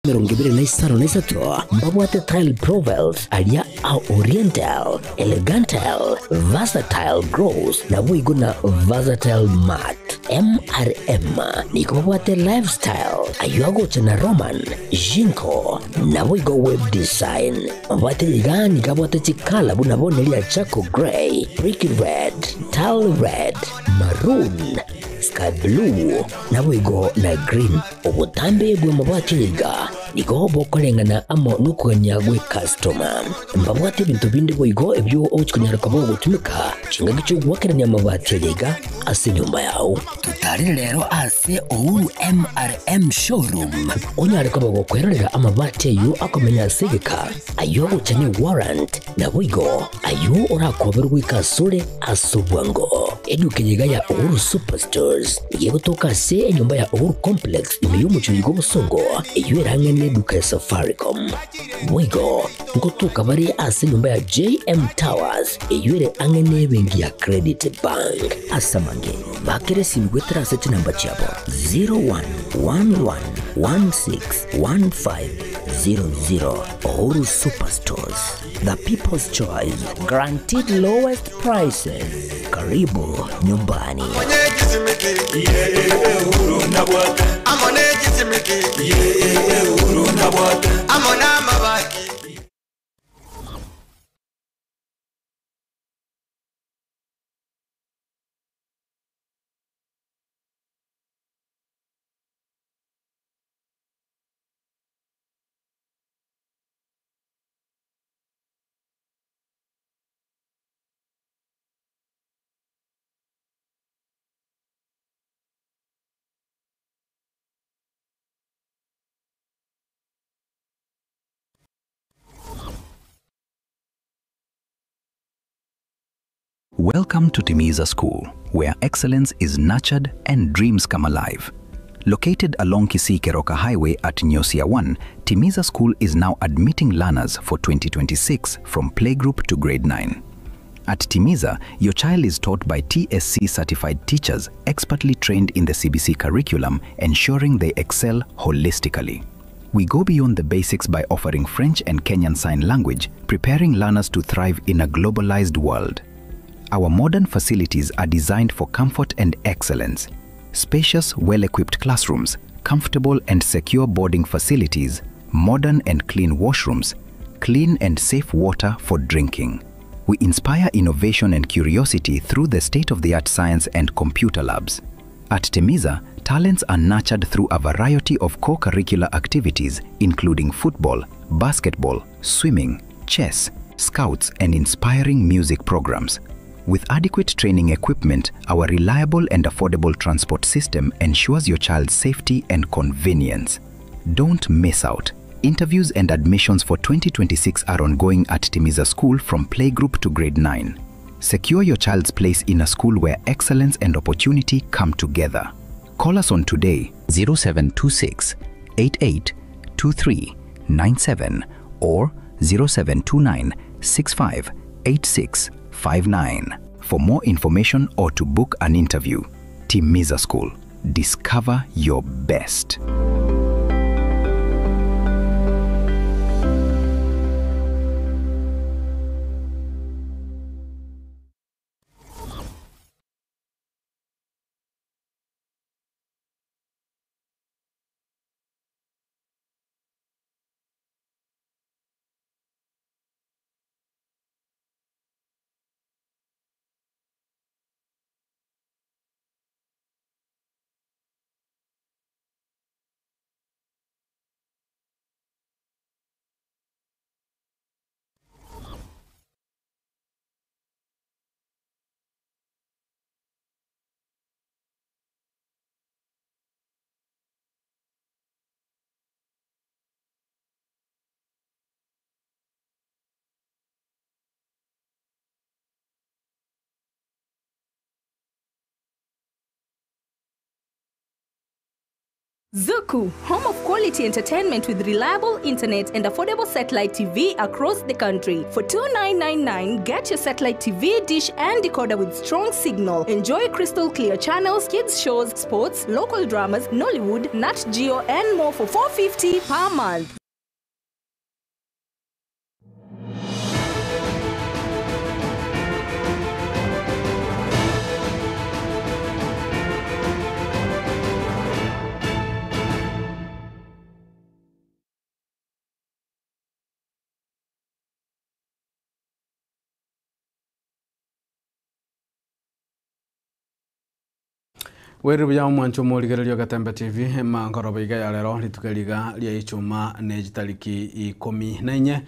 25 na mbabwate tile profiles aria a Oriental, Elegantal, Versatile Gloss naboigo na Versatile Matte. MRM nigo babwate Lifestyle ayio agocha na Roman, Jinko naboigo Web Design. Mabwate iga nigo abwate chikala buna bono eria Charcoal Grey, Brick Red, Tile Red, Maroon, Sky Blue naboigo na Green. Obotambe bw'amabati iga nigo bokoreng'ana amo nokogania gw'ekastoma. Mbabwate ebinto binde boigo ebio ogochia konyara koba ogotumeka chingaki chi'ogoakerania amabati aya iga ase enyomba yao. Totarere rero ase Uhuru MRM Showroom onyare koba gokwerorera amabati ayio akomenya ase egeka, ayio agocha ne warrant, naboigo ayio orakoberwe goika asore ase obwango. Eduka eye iga ya Uhuru Superstores nigo egotoka ase enyomba ya Uhuru Complex ime y'omochie oyo bw'obosongo, eyio erang'ane eduka ya Safaricom. Boigo ngotoka bare ase enyomba ya JM Towers eyio ere ang'e n'ebenki ya Credit Bank. Ase amange, bakera esimi goetera ase chinamba chiabo 0111161500. Uhuru Superstores, the people's choice, guaranteed lowest prices. Karibu nyumbani. Welcome to Timiza School, where excellence is nurtured and dreams come alive. Located along Kisii Keroka Highway at Nyosia 1, Timiza School is now admitting learners for 2026 from playgroup to grade 9. At Timiza, your child is taught by TSC certified teachers expertly trained in the CBC curriculum, ensuring they excel holistically. We go beyond the basics by offering French and Kenyan Sign Language, preparing learners to thrive in a globalized world. Our modern facilities are designed for comfort and excellence. Spacious, well equipped classrooms, comfortable and secure boarding facilities, modern and clean washrooms, clean and safe water for drinking. We inspire innovation and curiosity through the state of the art science and computer labs. At Timiza, talents are nurtured through a variety of co curricular activities, including football, basketball, swimming, chess, scouts, and inspiring music programs. With adequate training equipment, our reliable and affordable transport system ensures your child's safety and convenience. Don't miss out. Interviews and admissions for 2026 are ongoing at Timiza School from playgroup to grade 9. Secure your child's place in a school where excellence and opportunity come together. Call us on today 0726 88 23 97 or 0729 65 86 59 for more information or to book an interview. Timiza School. Discover your best. Zuku, home of quality entertainment with reliable internet and affordable satellite TV across the country. For 2999, get your satellite TV, dish and decoder with strong signal. Enjoy crystal clear channels, kids shows, sports, local dramas, Nollywood, Nat Geo and more for 450 per month. Bwerire buya omwancho omorigereria Ogetembe TV emankorobo iga ya rero rituko riga ria ichuma ne chitariki 14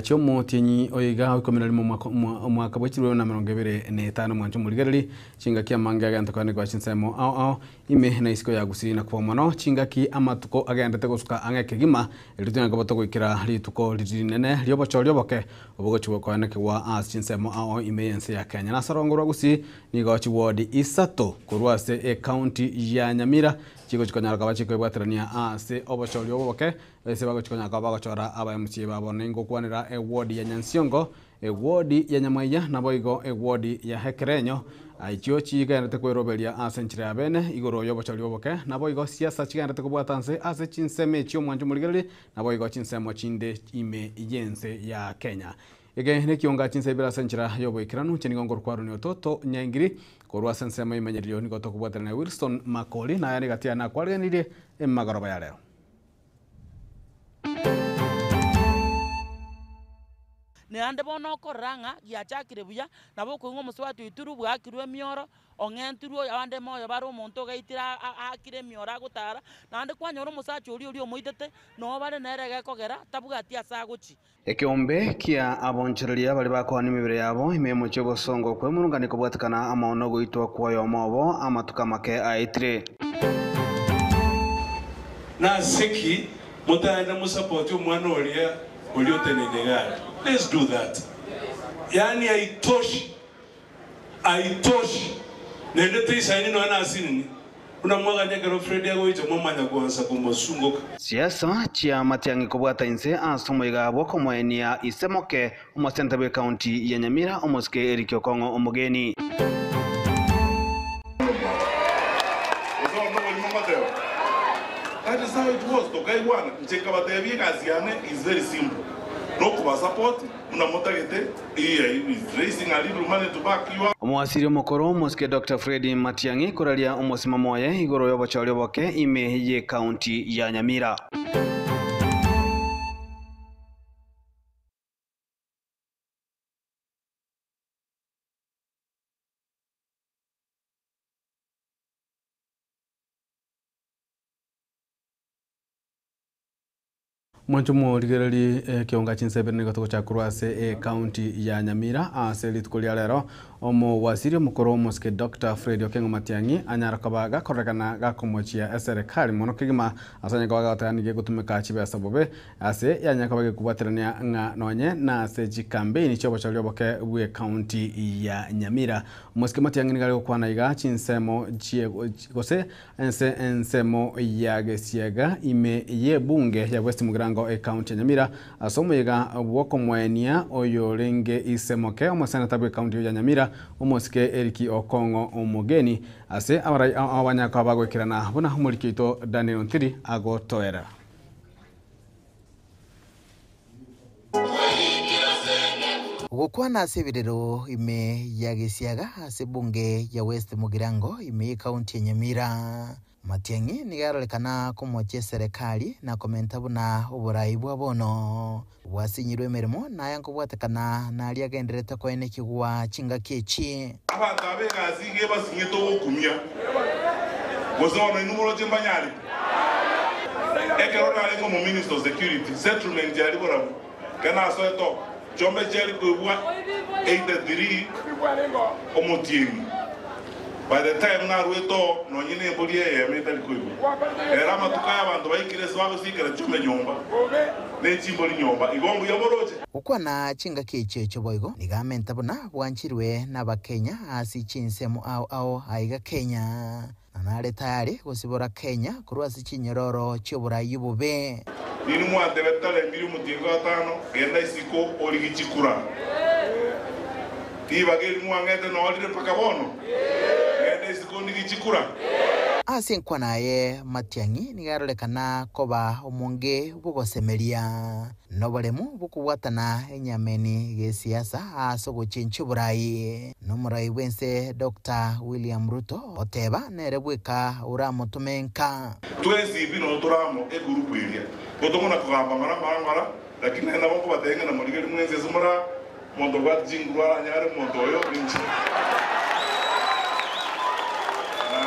chiomotienyi oiga 11 omwaka bwa 2025 omwancho omorigereria chingaki amange agente kwanekwa chinsemo ao ao ime na isiko ya gusii na kuba mono chingaki amatuko agendete gosuka ang'e kegima erio tonyare goikera rituko rinene riobochori oboke obogochigwa koanekwa ase chinsemo ao ime yense ya Kenya nase orongo rwa gusii nigo chiwodi isato korwa ase ekaunti ya Nyamira chigochikonyara koba chikoibwaterania ase obochori oboke ase bagochikonyara koba bagochora aba MCA babo ningokwanera ewodi ya Nyansiongo, ewodi ya Nyamaiya naboigo ewodi ya Hekerenyo aichio chigendete kweroberia ase enchera ya bene igoro y'obochori oboke naboigo siasa chigendete kobwata nse ase chinsemo echio omwancho omorigereria naboigo chinsemo chinde ime yense ya Kenya. Ege nekionga chinse ibere ase enchera y'oboikeranu chinigo ngorokwarwa ototo nyaingiri korwa ase ensemo imenyererio nigo tokobwaterana na Wilson Makori naye niga tiana kwariganirie emagoroba ya rero. Naende bono okorora ng'a giachakire buya, nabo okoigwa omosubati oituru bwakirwe emioro, ong'entirwe abande moyo bare omonto ogaitire aakire emioro agotara, naende kwanyora omosacha oria oria omoitete, noo bare nere egekogera tabwati ase agochi. Ekiombe kia abonchereria bari bakoana emibere yabo ime mochie obosongo kwemurungani kobwatekana amo nogoitwa kwoyomo obo amatuko amake aetire. Naseki mutaenda musapoti omwana oria oria otenene gari. Let's do that. Yani haitoshi. Haitoshi. Nende tisaini no anasinini. Unamwaga nyakero Fred agoicha mwamanya kuanza kumusunguka. Siasa chia matiang'i kobwata inse ase omoiga bwokomoenia isemoke omosenta bwe county ya Nyamira omosike Eric Okong'o omogeni. That is how it was. Tokaigwana ncheka batebi kazi is very simple. No kuba support unamotagete is raising a little money to back you up. Omwasiri omokoro omosike Dr. Fred Matiang'i koraria omosimamo oye igoro y'obochori oboke ime ye county ya Nyamira. Mwancho morigereri kionga chinsebere nigo togochakorwa ase county ya Nyamira ase rituko ria rero omo wasiri omokoro omosike Dr. Fred Okengo Matiang'i anyara koba gakorekana gakomochia eserikali mono kegima ase anya koba gagoteganirie gotumeka chibesa bobe ase yanya koba gekobwaterania ng'a nonye na ase chikambeini chiobochori oboke bwe county ya Nyamira. Omosike Matiang'i nigo ari gokwana iga chinsemo chie gose ense ensemo ya gesiega ime ye bunge ya West Mugirango county ya Nyamira ase omoyega bwokomoenia oyo renge isemoke omoseneta bwe county ya Nyamira omosike Eric Okong'o omogeni ase abanyaka bagoikerana buna omoriki oito Daniel Ntiri agotoera. Gukwana ase ebirero ime ya gesiaga ase bunge ya West Mugirango ime ye county ya Nyamira. Matiang'i nigarorekana komochia serikali na komenta buna oborai bwa bono bwasinyirwe emirimo naye nkobwatekana naria agenderete koenekigwa chingaki echi. Abantu abegasi basinyete ogokumia gose bono inwe moroche mbanyare ekero narenge omo minister of security settlement yari borabu kena asoeto chombe chiari koibwa 83 omotienyi. By the time narweto nonye nembori eyemo etari koibwa era amatuko aya abanto baikire ase bagosikera chombe nyomba nechimbori nyomba igo mbuya moroche. Gukwana chingaki echi echo boigo nigamenta buna bwanchirwe n'abakenya ase chinsemo ao ao aiga Kenya. Na nare tayari gosibora Kenya korwa ase chinyororo chi'oborai obobe. Ninwe mwatebete tarembiri omotienyi o gatano, Genda isiko origie chikura. Ribaga eri mwang'ete noo rire mpaka bono? Genda isiko ndigie chikura. Ase enkwana aye Matiang'i nigo arorekana koba omonge bw'ogosemeria, na oboremu bw'okobwatana enyameni gesiasa ase ogochenchia oborai. Na omorai bw'ense Doctor William Ruto oteba nere bweka oramotome nka. Twensi pi noo tore amo egurupu eria, gotong'ana kogamba ng'ora ng'ora ng'ora, lakini naende nabo nkobatebia ng'a namorigererie mwensi ase more aa, omonto obwate chinguru aranyare omonto oyo ninche. Na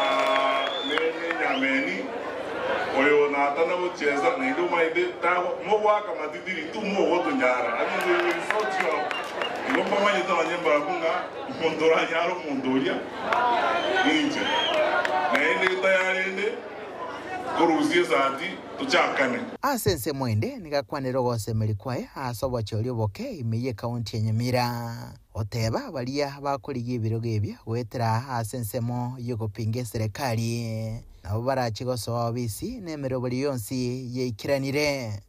nenyameni oyo natana gochiesa, naende omanyete tago mogoaka matitiri intwe mogotonyara. I mean we will sort you out. Igo mbamanyete nonye mbarabwo ng'a omonto oranyare omonto oria ninche. Naende tayarende korusia esati tochakane. Ase ensemo ende nigo akwanire ogosemeria kwaye ase obochori oboke ime y'ekaunti ya Nyamira. Goteba baria bakorigia ebirogo ebio goetera ase ensemo y'ogopinga eserekari, nabo barache gosoa obisi na emeroberio yonsi yaikeranire.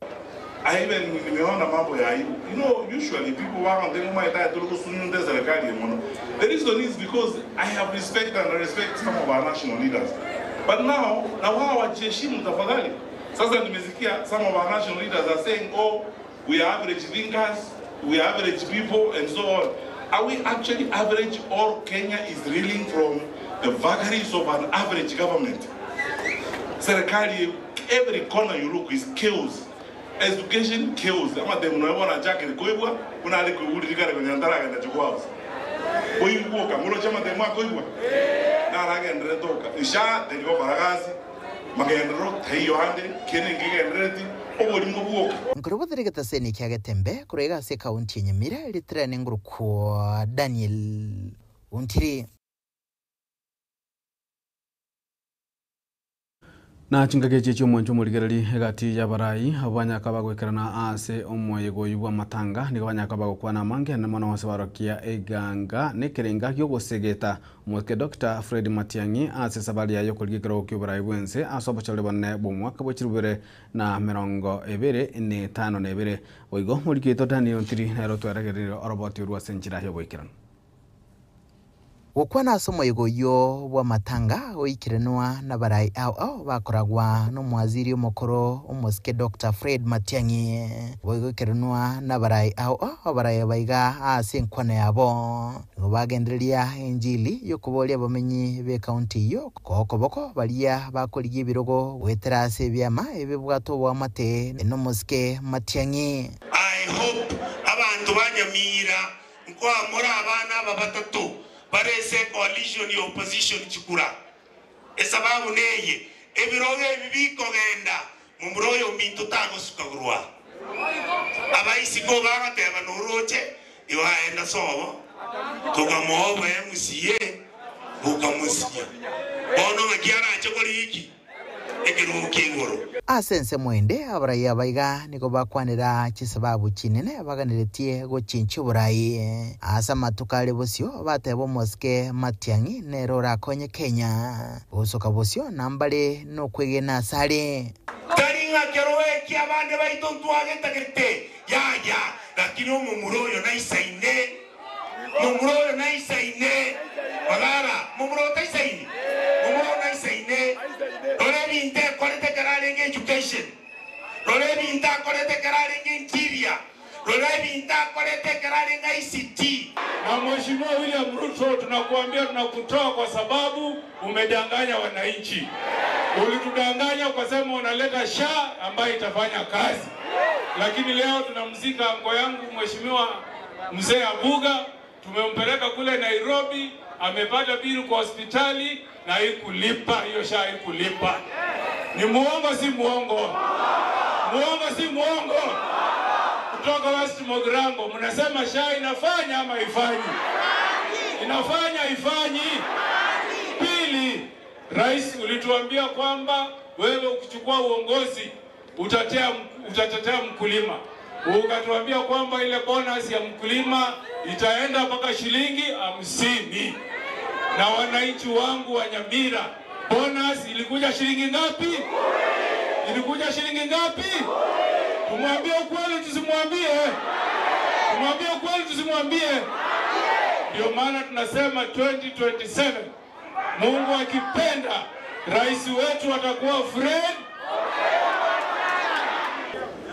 I even nimeona mambo ya aibu. You know, usually people bagontebia ng'a omanyete aye tore gosunyunta eserekari eye mono. The reason is because I have respect and I respect some of our national leaders. But now, na wao wajiheshimu tafadhali. Sasa nimesikia some of our national leaders are saying, oh, we are average thinkers, we are average people, and so on. Are we actually average or Kenya is reeling from the vagaries of an average government? Serikali, every corner you look is chaos. Education chaos. Amatemu noyo bono achakire koibwa, buna are koigwa ririkare konya ntaragenda Jogoo House. Koigwoka, moroche amatemu akoigwa? Naragenderete oka. Isha teri gokora gasi, magenderero taiyo ande, kende nkegenderereti, oborimo bwoka. Nkorobothere egetaseni kia Getembe korwa iga ase ekaunti ya Nyamira, ritirane ngorokwa Daniel Ontiri. Na chingaki echi chi'omwancho omorigereri egati y'abarai abwo banyaka bagoikerana ase omoyega oyio bw'amatanga, nigo banyaka bagokwana amange ane mono ase barokia eganga na ekerenga gi'ogosegeta omosike Doctor Fred Matiang'i ase esabari yaye y'okorigia ekerogo ki'oborai bw'ense ase obochore bonene bw'omwaka bwe chilifu bibere na emerongo ebere na etano na ebere. Boigo omoriki oito Daniel Ntiri nere otweregereire oroboti orwo ase enchera y'oboikeranu. Gokwana ase omoyega oyio bw'amatanga goikeranwa nabarai ao ao bakoragwa nomwaziri omokoro omosike Doctor Fred Matiang'i. Boigo goikeranwa nabarai ao ao abarai aba iga ase enkwana yabo nigo bagendereria enchili yokoboria abamenyi b'ecounty eyio koa okoboko baria bakorigia ebirogo goetera ase ebiama ebibwate oboamate nomosike Matiang'i. I hope abanto ba Nyamira Nkoamore abana aba batato bare ase ecoalition ya opposition chikura. Esababu neye, ebirogo ebi bikogenda, momura oyo ominto tagosuka korwa aa. Abaisiko bagoteba noroche, igo aenda sobo, tokamoa obo MCA, bokamosia. Bono ng'aki arache korigia ki? Ekerogo kia igoro. Ase ensemo ende abarai aba iga nigo bakwanera chisababu chinene baganeretie gochinchia oborai. Ase amatuko are bosio bateba omosike Matiang'i nere orakonye Kenya gosoka bosio na mbare nokwegena asare. Tari ng'a kerogo eki abande baito ntwagetagete, yaya, lakini omomura oyo naisaine. Momura oyo naisaine, Magara, momura otaisaini, momura oyo naisaine. Rora ebinto ekorete ekero arenge education, rora ebinto akorete ekero arenge interior, rora ebinto akorete ekero arenge ICT. Na Mheshimiwa William Ruto tunakuambia tunakutoa kwa sababu umedanganya wananchi. Ulitudanganya ukasema unaleta SHA ambayo itafanya kazi, lakini leo tunamzika anko yangu Mheshimiwa Mzee Abuga, tumempeleka kule Nairobi, amepata bili kwa hospitali na haikulipa hiyo SHA haikulipa. Ni muongo si muongo? Muongo si muongo? Kutoka West Mogirango mnasema SHA inafanya ama haifanyi? Inafanya haifanyi? Pili, Rais, ulituambia kwamba wewe ukichukua uongozi utatetea mkulima. Ukatuambia kwamba ile bonus ya mkulima itaenda mpaka shilingi 50. Na wananchi wangu wa Nyamira Bonus ilikuja shilingi ngapi? Ilikuja shilingi ngapi? Tumwambie ukweli tusimwambie? Tumwambie ukweli tusimwambie? Ndio maana tunasema 2027 Mungu akipenda, rais wetu atakuwa Fred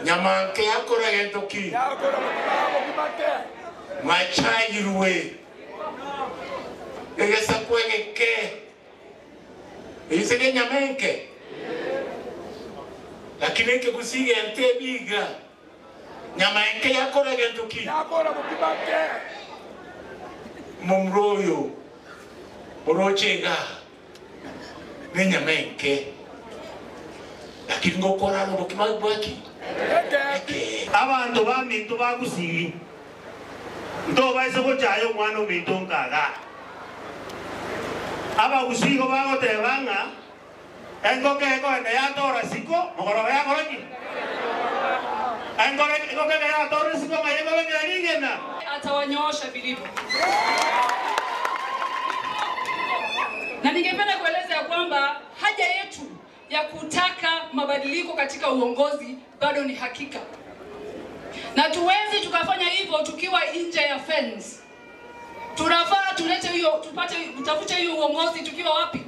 Nyamanke yakora gento ki mwachayirwe egesa kwegeke eisege nyamenke lakini ekekusiga ente ebiga nyamanke yakora gento ki mumuro oyo orochega nenyama enke lakini ngokora obokima bwaki. Abanto baminto bagusii ntobaise gochaya omwana ominto nkaga abagusigo bagoteba ng'a engoko ekoenda yatora siko mogoroba yakoroki engoko eke yatora siko ng'a yekobekera rigena. Atawanyoosha vilivyo. Na ningependa kueleza ya kwamba haja yetu ya kutaka mabadiliko katika uongozi bado ni hakika, na tuwezi tukafanya hivyo tukiwa nje ya fence. Tunafaa tulete hiyo, tupate, tutafute hiyo uongozi tukiwa wapi?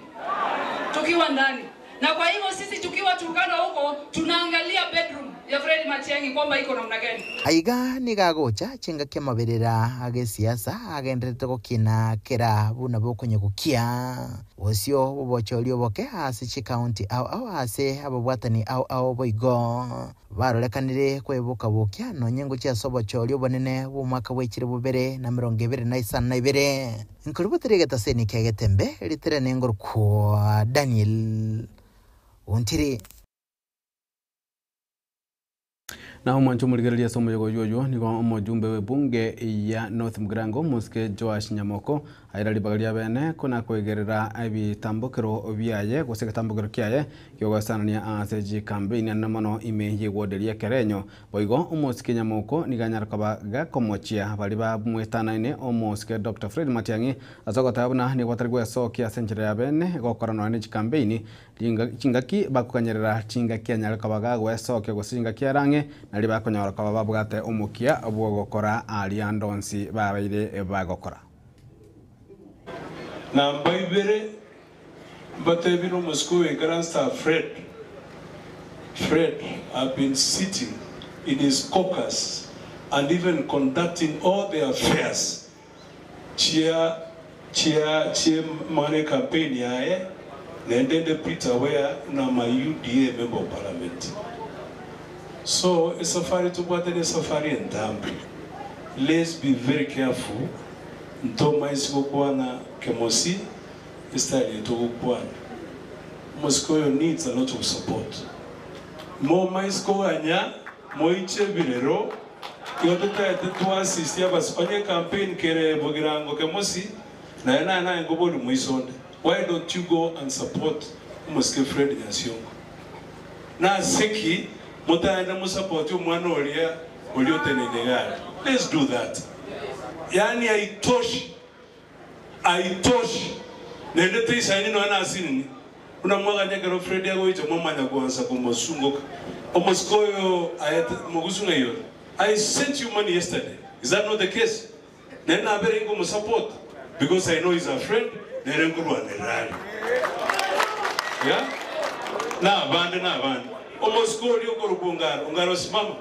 Tukiwa ndani. Na kwa hivyo sisi tukiwa Turkana huko tunaangalia bedroom ya Fred Matiang'i kwamba iko namna gani. Aiga nigagocha chinga kia maberera agesiasa agenderete gokina kera buna bokonya gokia bosio bobochori oboke ase chikaunti ao ao ase ababwatani ao ao boigo barorekanire kwebokabokia nonye ngochia ase obochori obonene bwa omwaka bwa echire bobere na mirongo ebere na isano na ibere nkoribotere egetaseni kia getembe ritere nengorokwa Daniel Ontiri. Na omwancho omorigereria ase omoyogo oyo oyo nigo omojumbe wa ebunge ya North Mugirango Mosike Joash Nyamoko aira ribaga ria bene kona koigerera ebitambokero biaye gose egetambokero kiaye kiogoesanania ase chikambeini anene mono ime yegoderia ekerenyo boigo omosike Nyamoko nigo anyara koba gakomochia baria bamwetanaine omosike Dr. Fred Matiang'i ase ogoteba buna nigo batari gwesokia ase enchera ya bene gokora nonya na chikambeini chingaki bakokanyerera chingaki anyare koba gagwesokia gose chingaki arang'e nari bakonyora koba babwate omokia bwogokora aria ndonsi babaire bagokora. Namba ibere mbatebire omosiko oikaransa Fred. Fred have been sitting in his caucus and even conducting all the affairs. Chair, chair, chair money campaign yae, nendende Peter Ware na my UDA member of parliament. So a safari to Bwatene safari and Dambi. Let's be very careful. Ntoma isikokwana kemosi istyle itokokwana. Mosikoyo needs a lot of support. Mo maisikoganya moiche birero yotetaete twasisi abas onye campaign kere bogirango kemosi na na na ngoboli muisonde. Why don't you go and support Mosike Fred Nyasiongo? Na seki mutaenda musupport omwana oria oliotenenegari. Let's do that. Yani haitoshi. Haitoshi. Nende tisaini no ana asinini. Unamwaga nyakero Fred yago icho mwamanya kuanza kumusunguka. Omosikoyo ayete mugusunga iyo. I sent you money yesterday. Is that not the case? Nena abere ingo musupport because I know he's a friend. Nere ngurwa nerari. Yeah? Na abande na abande. Omosiko okoro kungaro, ungaro simama.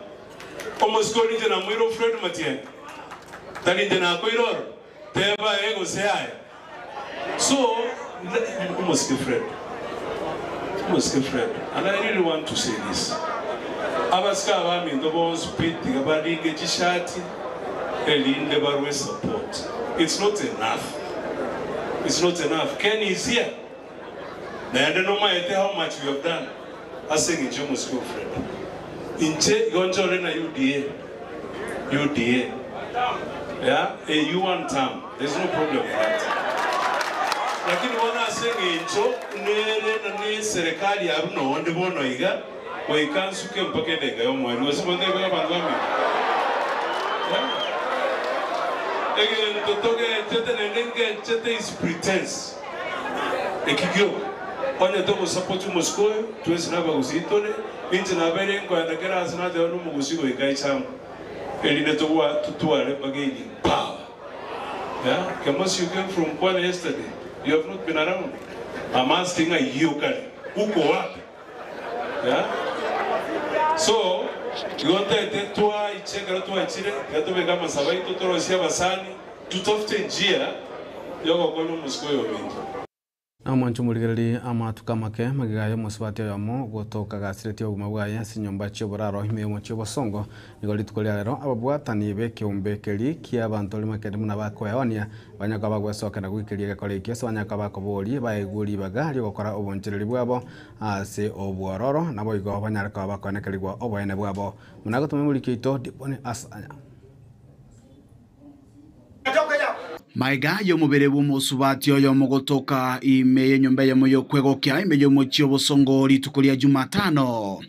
Omosiko nje na mwiro Fred Matiang'i. Tali nje na koiroro. Teba ego se haya. So, Omosiko Fred. Omosiko Fred. And I really want to say this. Abasika abami ndobo speed gabalinge chishati elinde barwe support. It's not enough. It's not enough. Ken is here. Naende no matter how much you have done. Asing inche Mosiko Fred. Inche gonjore na UDA. UDA. Yeah, a U1 term. There's no problem with that. Lakini wana asing incho nere na ne serikali ya runo onde bono iga waikansuke mpaka ndega yo mwari wasimonde kwa bantu bami. Yeah. Ege ntotoge chete nenge chete is pretense. Ekikyo. Onye togosapoti omosike oyo, twensi nabagusii tore, inche nabeire nkoenda kera aase nateba nomogusii goika aiche amo, erinde togwa totware bargaining power. Yeah, Kemosi you came from Kwale yesterday, you have not been around. I'm asking ng'ai okare, uko wapi? Yeah. So, igo ntaete twaiche ekero twaichire, tiga tobeke amasabo aito torosie abasani, tutafute njia yogokonya omosike oyo ominto. Na omwancho omorigererie amatuko amake magega y'omosubati oyomo gotoka gasiretie obogima bwaye ase chinyomba chi'oboraro ime y'omochie obosongo. Nigo rituko ria rero ababwatani b'ekeombe keria ki'abanto rimakende buna bakoeonia banyare koba bagwesokia na goikeria egekora ekio ase banyare koba bakoboria baegwe ribaga ri'ogokora obonchereri bwabo ase obwororo naboigo banyare koba bakoenekerigwa oboene bwabo. Buna agotoma omoriki oito Diboni Asanya. Magega y'omobere bw'omosubati oyomo gotoka ime y'enyomba eyemo y'okwegokia ime y'omochie obosongo rituko ria Jumatano.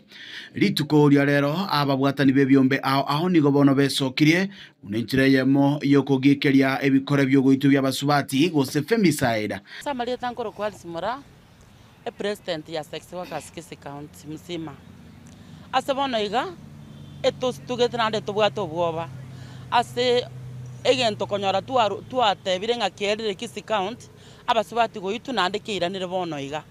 Rituko ria rero ababwatani b'ebiombe ao ao nigo bono besokirie buna enchera eyemo y'okogikeria ebikore bi'ogoitwa bi'abasubati gose femicide. Ase amarieta nkorokwa Alice Moraa, epresident ya Sex Workers Kisii County mzima. Ase bono iga, etositugete naende tobwate obwoba ase egento konyora twaru twatebire ng'a kerire Kisii County, abasubati goitwa naende keiranire bono iga.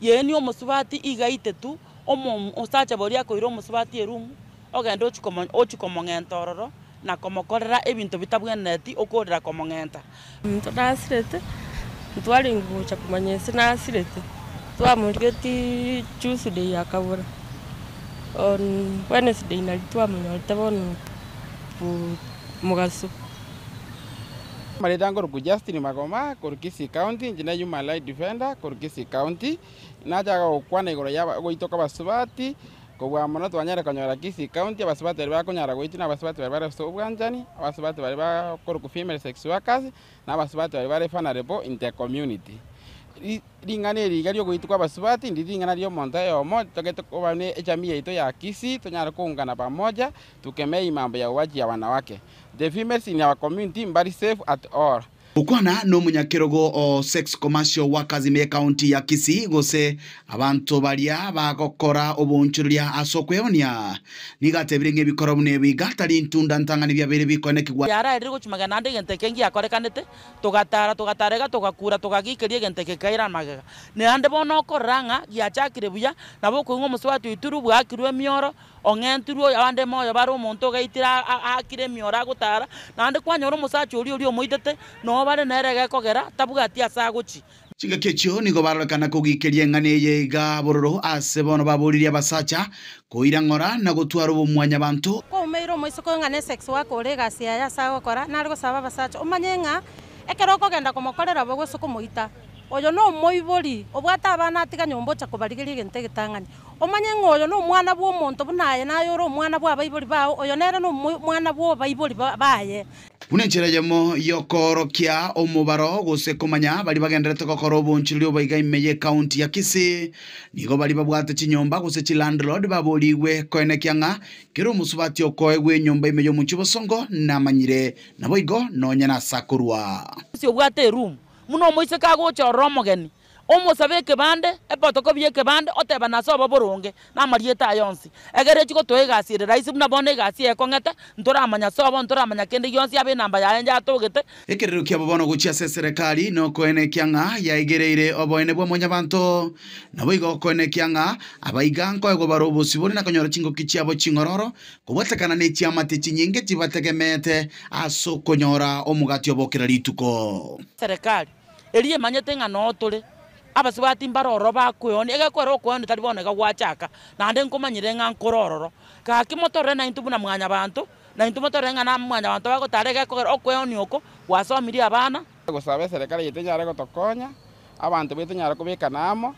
Yaani omosubati iga aitetu, omo omosacha boria akoira omosubati eroom, ogende ochia komo ochia komong'enta ororo, na komokorera ebinto bitabwenereti okorera komong'enta. Omonto nasirete, ntwarenge gocha komanya ase nasirete, twamorigetie Tuesday akabora, on Wednesday nario twamonyorete bono mogaso. Amareta nkorokwa Justin Magoma korwa Kisii County, inche ne Human Right Defender korwa Kisii County, nachaka gokwana igoro ya goitoka abasubati, Kobua mono twanyare konyora Kisii County abasubati baria bakonyara goitwa na abasubati baria bare ase obwanchani, abasubati baria bakorokwa female sex workers, na abasubati baria bare vulnerable in the community. Ring'ana eri iga riogoitwa kwa abasubati ndiri ring'ana riomonto oyomo, togete koba ne ejamii yaito ya Kisii tonyare koungana pamoja tukemee mambo ya uwaji ya wanawake. The females in our community mbari safe at all. Gokwana nomonyakerogo o Sex Commercial Workers ime y'Ekaunti ya Kisii gose abanto baria bagokora oboonchoreria ase okweonia, nigo atebire ng'a ebikoro buna ebi iga tari ntunda ntang'ani biabeire bikoenekigwa. Yaraerire gochia magega naende egento eke ngiakorekanete, togatara, togatara iga, togakura, togagikeria egento eke gekaira magega. Naende bono okorora ng'a giachakire buya, nabo okoigwa omosubati oitirwe bwakirwe emioro, Ong'entirwe oyo abande moyo bare omonto ogaitire aakire emioro agotara, naende kwanyora omosacha oria oria omoitete, noo bare nere egekogera tabwati ase agochia. Chingaki echio nigo barorekana kogikeria eng'ana eye iga bororo ase bono baboririe abasacha koira ng'ora na gotwara obomwanyabanto. Kwaumeire omoiseke oyo ng'a nesex worker ore egasi yaye ase agokora, nare gosaba abasacha omanye ng'a ekero okogenda komokorera bo gose komoita, oyo nomoibori obwate abana atiga nyomba ocha kobarigeria egento egetang'ani. Omanye ng'a oyo nomwana bw'omonto buna aye naye ore omwana bw'abaibori bao, oyo nere nomwana bw'abaibori baye. Buna enchera eyemo y'okoorokia omobaro gose komanya baria bagendererete gokora obonchoreri obo iga ime y'ecounty ya Kisii, nigo baria babwate chinyomba gose chilandlord baborigwe koenekia ng'a kera omosubati okoegwa enyomba ime y'omochie bosongo namanyire naboigo nonya nase akorwa. Gose obwate eroom, buna omoiseke agocha ororo omogeni, Omosabe ekebande, epotoko bi'ekebande, otebane ase obo boronge, na amarieta aye onsi. Egere echie gotoa egasi ere rahisi buna bono egasi eye ekong'ete, ntoramanya ase obo, ntoramanya kende gionsi abe enamba yaye yatogete. Ekerero kiabo bono gochia ase eserekari nokoenekia ng'a yaigereire oboene bwa mwanyabanto. Naboigo okoenekia ng'a abaiga nkoegwa bare obosibore na konyora chingoki chiabo ching'ororo, kobwatekana ne chiamate chinyinge chibategemeete ase okonyora omogati obo kera rituko. Serekari Eria emanyete ng'a noo tore, abasubati mbare ororo bakweonia, egekwera okweonia tari bono iga gwachaka, naende nkomanyire ng'a nkore ororo. Gaki motorore naintwe buna mwanyabanto, naintwe motorore ng'a na mwanyabanto bagotara egekogera okweonia oko gwasomirie abana. Gosaba eserekari yaito enyare gotokonya, abanto baito nyare kobekana amo,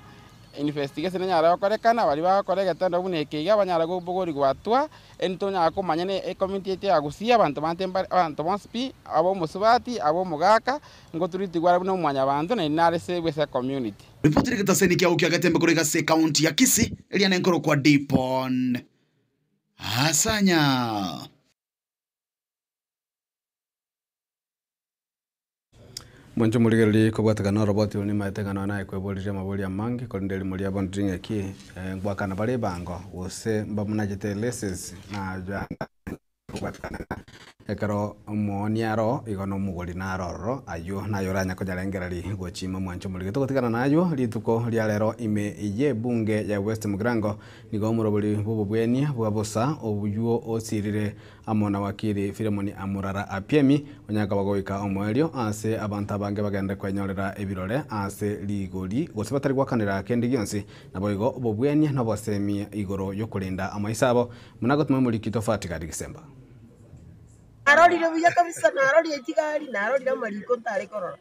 Investigation enyare gokorekana, baria bagokora egetendo buna eke iga banyare kobogorigwa hatua, eri tonyare komanya ne ecommunity yaito ya Gusii abanto bande mbare abanto bonsi pi, abe omosubati, abe omogaka, ngoturitigwe are buna omwanyabanto naende nare save ase ecommunity. Ripoti rigetaseni kiago kia Getembe korwa ase ekaunti ya Kisii eria nenkorokwa Dipon Asanya. Mwancho morigereria kobwatekana oroboti oro nimaete ng'a nonya naye kweboririe amabori amange korende erimo riabo ndiri ng'aki ngwakana bare ebango gose mbamunachete laces na kobwatekana ng'a ekero omoonia aro igo na omogori naro ororo aywo naye oranya konyarengereria gochima mwancho morigereria. Togotigana naywo rituko ria rero ime ye ebunge ya West Mugirango nigo omorobori bw'obobwenia bwa bosa oywo osirire amo na wakili Philemon Amurara Apiemi onyaka bagoika omoerio ase abanto abange bagende kwenyorera ebirore ase rigori gose batari gwakanera kende gionsi naboigo obobwenia na obosemi igoro yokorenda amaiso abo muna gotuma omoriki tofauti gari gisemba. Narorire buya kabisa, narorire chigari, narorire amariko ntare korora.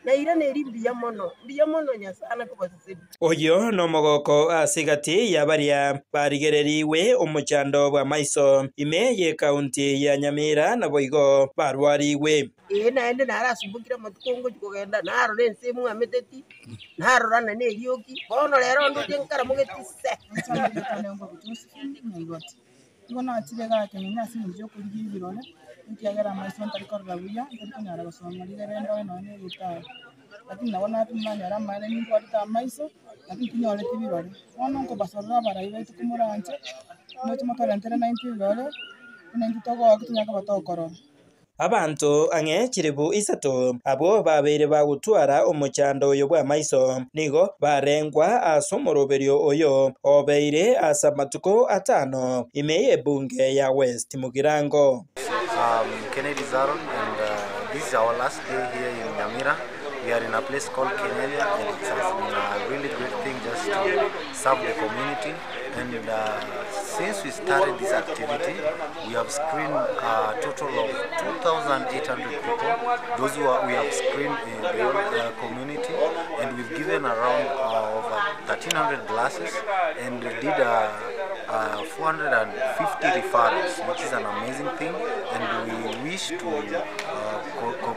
Nairaneiri mbuya mono, mbuya mono Nyasaye nakobasesenia. Oyo nomogoko ase egati ya baria barigereriwe omochando bw'amaiso ime y'ekaunti ya Nyamira naboigo barwariwe. Ee, naende narasumbokire amatuko ngochia kogenda, narora ense emwameteti, narora na nerioki, bono rero ndoche nkaramogeti se. Nigo nachire igaa Kenya ase eng'encho ya okorigia ebirore, ekiagera amaiso ntari korora buya, ntari konyara gosoma rigere ndore nonya na egetabu. Lakini nabo natoma nanyora amaene nimbwarete amaiso, lakini tinyoreti birore. Bono nkobasorora abarai baito komoranche, moche motorentere naintwe ebirore, buna intwe togoaka tonyare koba tokorora. Abanto ang'e chiribu isato abwo babeire bagotwara omochando oyo bw'amaiso nigo barengwa ase omoroberio oyo obeire ase amatuko atano ime y'ebunge ya West Mugirango. Kennedy Zaron, and this is our last day here in Nyamira. We are in a place called Kenyanya, and it has been a really great thing just to serve the community. And since we started this activity, we have screened a total of 2,800 people, those who are, we have screened in the whole community, and we've given around over 1,300 glasses and did 450 referrals, which is an amazing thing, and we wish to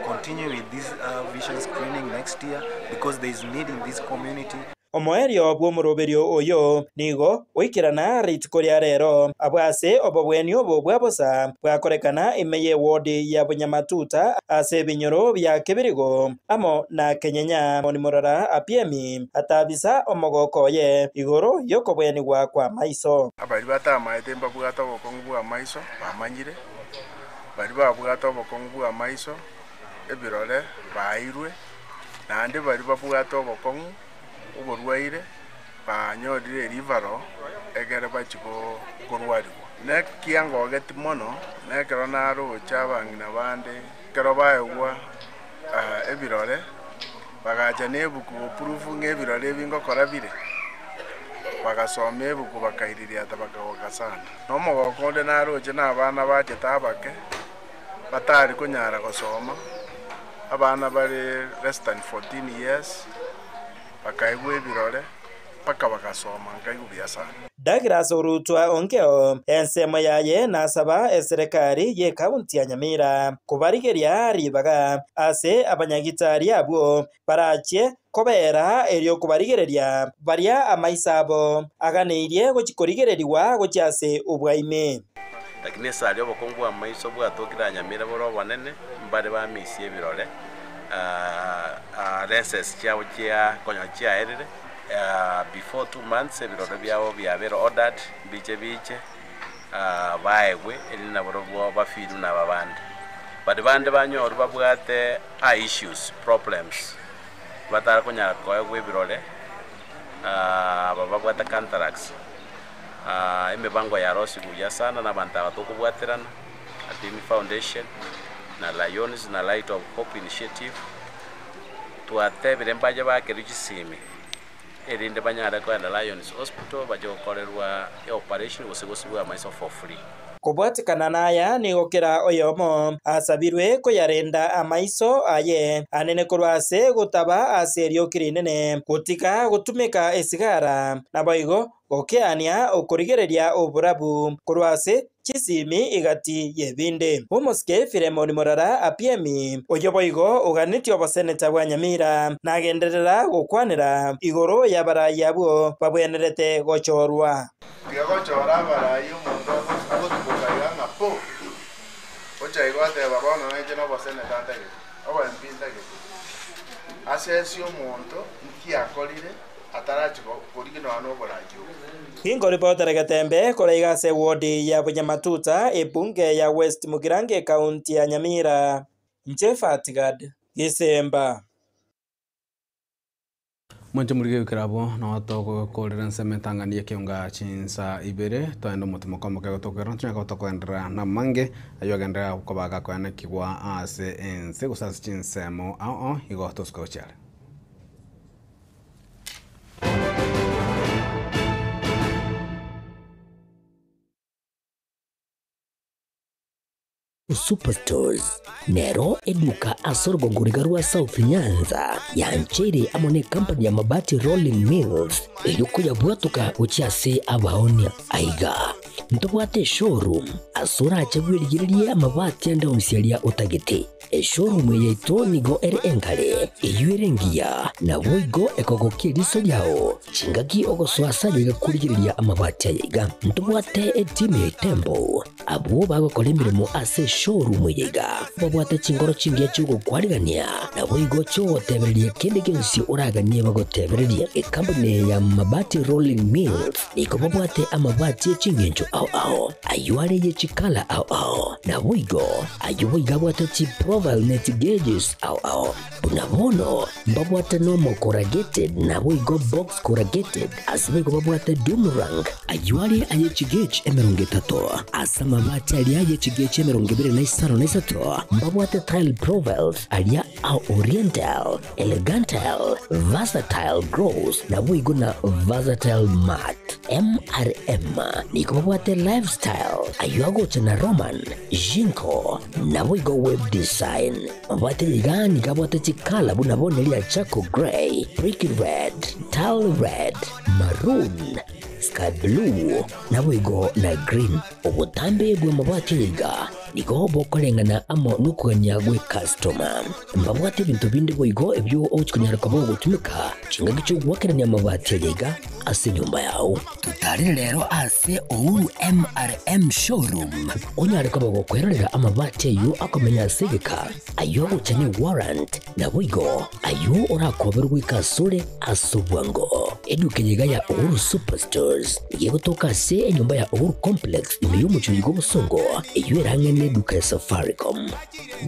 continue with this vision screening next year because there is need in this community. Omoerio bw'omoroberio oyo nigo oikerana rituko ria rero abwase obobweni obo bwa bosa bwakorekana ime y'ewodi ya Bunyamatuta ase ebinyoro bya Kebirigo amo na Kenyenya. Murara Apiemi atabisa omogoko oye igoro y'okobwenigwa kwa maiso. Abari batamaete mbabwate obokong'u bwa maiso bamanyire bari babwate obokong'u bwa maiso ebirore bairwe naende bari babwate obokong'u oborwaire banyorire erivaro egere bachi korwarigwa nekiangogeti mono nekero naroche abang'ina bande ekero baegwa ebirore bagacha na ebuku gopurufu ng'a ebirore ebi ngokora bire bagasoma ebuku bakairiria ata bakagoka sana na omogoko onde naroche na abana bachete abake batari konyara gosoma abana bare less than 14 years bakaigwa ebirore mpaka bagasoma nkaigwa buya sana. Douglas Orutwa Onkeo ensemo yaye nasaba eserekari y'ekaunti ya Nyamira kubarigeria ribaga ase abanyagitari abwo barachie kobera erio kubarigereria baria amaisa abo aganeirie gochikorigereriwa gochia ase obwaime. Lakini esari obokongu bwa maiso bwatokire Nyamira bore obonene mbare bamisia ebirore lenses chiabo chia konya chiaerire before 2 months ebirore byabo byabere ordered biche biche baegwe eri nabo bafiru na babande bari bande banyoru babwate eye issues problems batara konyara koegwa ebirore babwate cataracts emibango ya rosi buya sana na bantu abatokobwaterana Apimi Foundation na Lions na Light of Hope Initiative twatebire mbaje bakeru chisimi erinde banyare kwenda Lions Hospital baje gokorerwa operation gose gosibwa amaiso for free. Kobwatikana naya nigokera oyomo asabirwe koyarenda amaiso aye anene korwa ase gotaba ase erioki rinene gotika gotumeka esigara naboigo gokeania okorigereria oburabu korwa ase chisimi igati yebinde. Omosike Philemon Murara Apiemi oyo boigo oganetie oboseneta bwa Nyamira nagenderera gokwanera igoro y'abarayi abwo babwenerete gochorwa. Tiga gochora abarayi omonto agotuboka iga ng'a po ocha igo ateba bono nainche na oboseneta ntagete obo MP ntagete. Ase ase omonto nkiakorire atarachi korigia nonya na oborangi obo. Ginkoripotera Getembe koraiga ase ewodi ya Bunyamatuta ebunge ya West Mugirango ekaunti ya Nyamira. Inche Fatgad Gisemba. Mwanche morigeyo kerabo no togokorera ensemo entang'ani y'ekeonga chinsa ibere toende omotimo komoke gotokera ntunyaka gotokoenderera na mange aywo agenderera koba gakoenekigwa ase ense gose ase chinsemo ao ao igo tosuka gochiare. Superstores nero eduka ase orogongo riga rwa South Nyanza yancheire amo ne company ya Mabati Rolling Mills erio koyabwatoka gochia ase abaonia. Aiga ntobwate eshowroom ase orache bwerigererie amabati ande onsi aria otagete. Eshowroom eye yaito nigo ere enkare, eyio ere engiya, naboigo ekogokia eriso riao chingaki ogosoa ase ayaiga korigereria amabati ayaiga. Ntobwate etimu ya Itembo Abwo bagokora emeremo ase eshowroom eye iga babwate chinkoro chingiya chi'ogokwarigania, naboigo chi'ogotebereria kende gionsi oraganie bagotebererie. Ekampuni eye ya Mabati Rolling Mills nigo babwate amabati e chingencho ao ao, ayio are ye chikala ao ao, naboigo ayio boigo abwate chiprofile ne chigeges ao ao. Buna bono mbabwate normal corrugated naboigo box corrugated, ase boigo babwate doomerang, ayio are aye chigauge 30, ase amabati aria aye chigauge 25, mbabwate tile profiles aria a oriental, elegantile, versatile gloss naboigo na versatile matte. MRM nigo babwate lifestyle, ayio agocha na Roman, Jinko, naboigo web design. Mabwate iga nigo abwate chikala buna bono eria charcoal grey, brick red, tile red, maroon, sky blue, naboigo na green. Obotambe bw'amabati aya iga nigo bokoreng'ana amo nokogania gw'ecustoma. Mbabwate ebinto binde boigo ebio ogochia konyara koba ogotumeka chingaki chi'ogoakerania amabati aya iga ase enyomba yao. Totarere rero ase Uhuru MRM Showroom onyare koba gokwerorera amabati ayio akomenya ase egeka, ayio agocha ne warrant, naboigo ayio orakoberwe goika asore ase obwango. Eduka eye iga ya Uhuru Superstores nigo egotoka ase enyomba ya Uhuru Complex ime y'omochie oyo bw'obosongo eyio erang'e neduka ya Safaricom.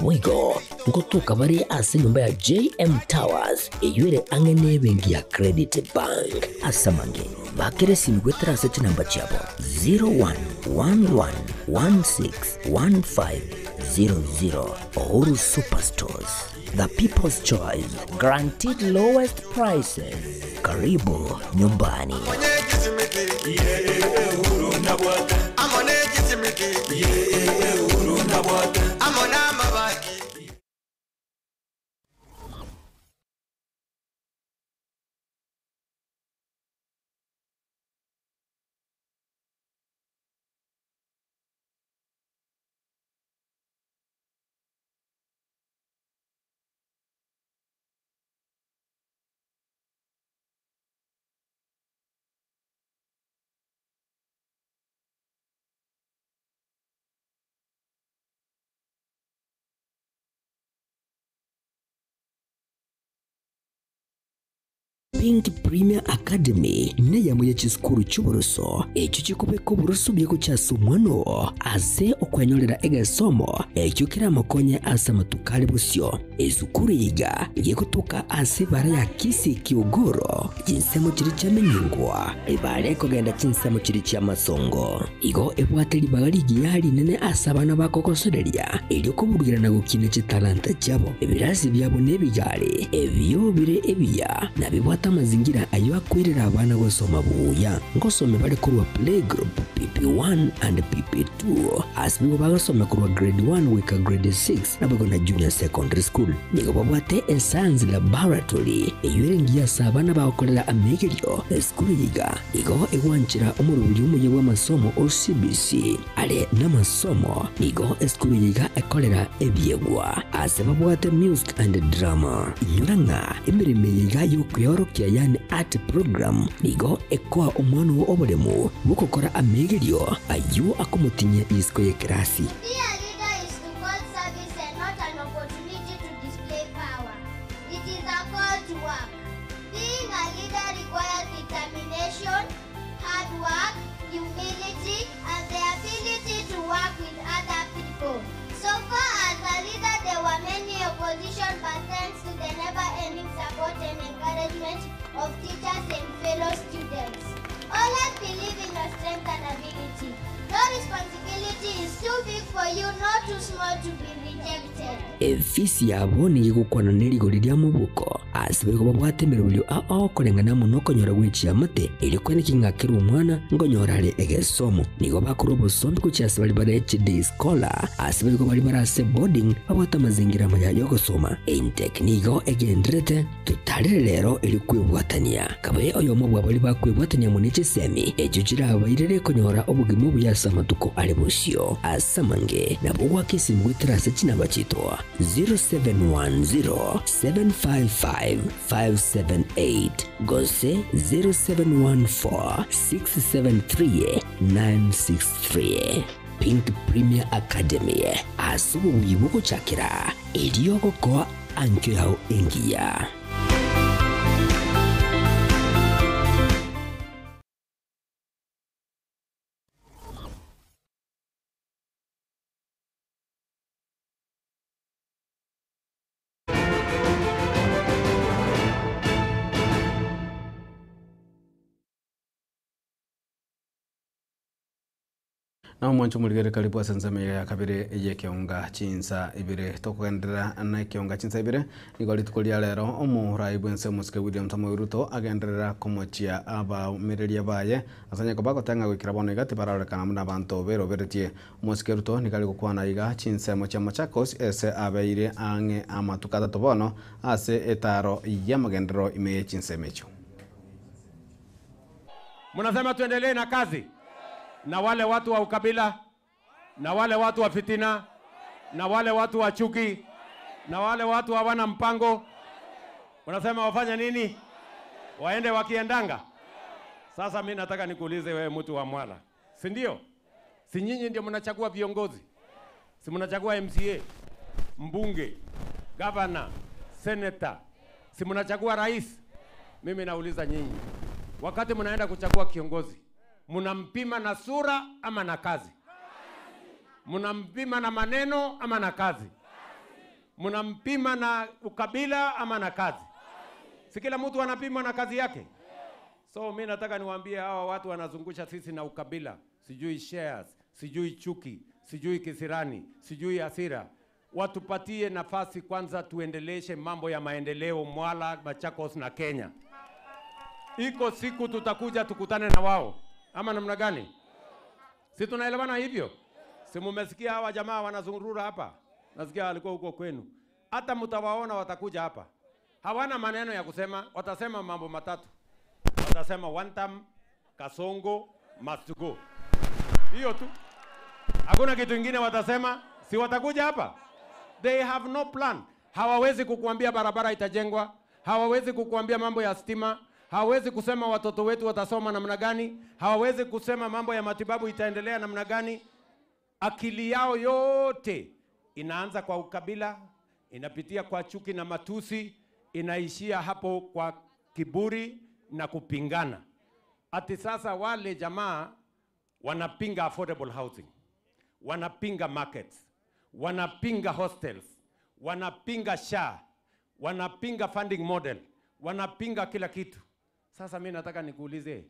Boigo ngotoka bare ase enyomba ya JM Towers eyio ere ang'e nebenki ya Credit Bank. Ase amange, bakera esimi goetera ase chinamba chiabo 0111161500. Uhuru Superstores, the people's choice, guaranteed lowest prices. Karibu nyumbani. Pink Premier Academy neyamo ye chisukuru chi'oboroso echio chikobeka oboroso buya gochia ase omwana oo ase okwenyorera egesomo ekio keramokonye ase amatuko are bosio. Esukuru eye iga gegotoka ase ebara ya Kisii Kiogoro, chinsemo chiria chiamenyengwa, ebara ekogenda chinsemo chiria chi'amasongo. Igo ebwate ribaga rigiya rinene ase abana bakogosoreria, erio koburugera na gokina chitalanta chiabo. Ebirasi biabo nebigari, ebio bire ebiya, na bibwate amazingira ayio akoirera abana gosoma buya. Ngosome bare korwa playgroup, PP1 and PP2, ase nigo bagosoma korwa grade 1 goika grade 6 naboigo na junior secondary school. Nigo babwate escience laboratory eyio ere engiya ase abana bagokorera amegerio. Esukuru eye iga nigo egwanchera omoroberi omuya bw'amasomo o CBC are namasomo. Nigo esukuru eye iga ekorera ebiegwa ase babwate music and drama. Inyora ng'a emeremo eye iga y'okweorokia yaani art program nigo ekoa omwana oo oboremu bw'ogokora amegerio ayio akomotinyia isiko y'ekerasi. Be a leader is to call service and not an opportunity to display power. It is a call humility, and the ability to work with other people. So far as a leader, there were many opposition, but thanks to the never-ending support and encouragement of teachers and fellow students. Always believe in your strength and ability. No responsibility is too big for you, nor too small to be rejected. Efisi yabo nigo egokwana ne rigori ria mobuko, ase bariko babwate emeroberio ao koreng'ana amo nokonyora gwe chiamate, erio koeneki ng'a kera omwana nkonyora are egesomo. Nigo bakorwa obosombi gochia ase baria bare chiday scholar, ase bariko baria bare ase boarding babwate amazingira amaya y'ogosoma. Intake nigo egendererete Totarere rero erio kwebwatania. Kabe oyomo bwa baria bakwebwatania amo ne chisemi echio chirabairere konyora obogima obuya ase amatuko are bosio. Ase amange, nabo ogoaka esimi goetera ase chinamba chiaito 0710 755 578 gose 0714 673 963. Pink Premier Academy, ase obobuya bw'ogochakera erio ogokoa Ankio yao engiya. Na omwancho omorigere karibu ase ensemo eye ya kabere y'ekeonga chinsa ibere. Tokogenderera na ekeonga chinsa ibere, nigo rituko ria rero omorai bw'ense omosike William Samoei Ruto agenderera komochia abaumereria baye ase onye koba goteng'a goikera bono iga tibarorekana buna abanto beroberetie. Omosike Ruto nigo are gokwana iga chinsemo chia Machakos ase abeire ang'e amatuko atato bono ase etaaro y'amagenderero ime ye chinsemo echio. Mnasema tuendelee na kazi na wale watu wa ukabila na wale watu wa fitina na wale watu wa chuki na wale watu hawana mpango. Unasema wafanye nini? Waende wakiendanga? Sasa mi nataka nikuulize wewe, mtu wa Mwala, si ndio? Si nyinyi ndio mnachagua viongozi? Si mnachagua MCA, mbunge, gavana, senator, si mnachagua rais? Mimi nauliza nyinyi, wakati mnaenda kuchagua kiongozi, mnampima na sura ama na kazi? Mnampima na maneno ama na kazi? Mnampima na ukabila ama na kazi? Si kila mtu anapimwa na kazi yake? So mi nataka niwaambie hawa watu wanazungusha sisi na ukabila, sijui shares, sijui chuki, sijui kisirani, sijui hasira. Watupatie nafasi kwanza, tuendeleshe mambo ya maendeleo Mwala, Machakos na Kenya. Iko siku tutakuja tukutane na wao, ama namna gani? Si tunaelewana hivyo? Si mumesikia hawa jamaa wanazungurura hapa? Nasikia walikuwa huko kwenu. Hata mtawaona watakuja hapa. Hawana maneno ya kusema, watasema mambo matatu. Watasema one term, Kasongo must go. Hiyo tu. Hakuna kitu ingine watasema, si watakuja hapa? They have no plan. Hawawezi kukuambia barabara itajengwa, hawawezi kukuambia mambo ya stima, hawawezi kusema watoto wetu watasoma namna gani, hawawezi kusema mambo ya matibabu itaendelea namna gani. Akili yao yote inaanza kwa ukabila, inapitia kwa chuki na matusi, inaishia hapo kwa kiburi na kupingana. Ati sasa wale jamaa wanapinga affordable housing, wanapinga markets, wanapinga hostels, wanapinga SHA, wanapinga funding model, wanapinga kila kitu. Sasa mi nataka nikuulize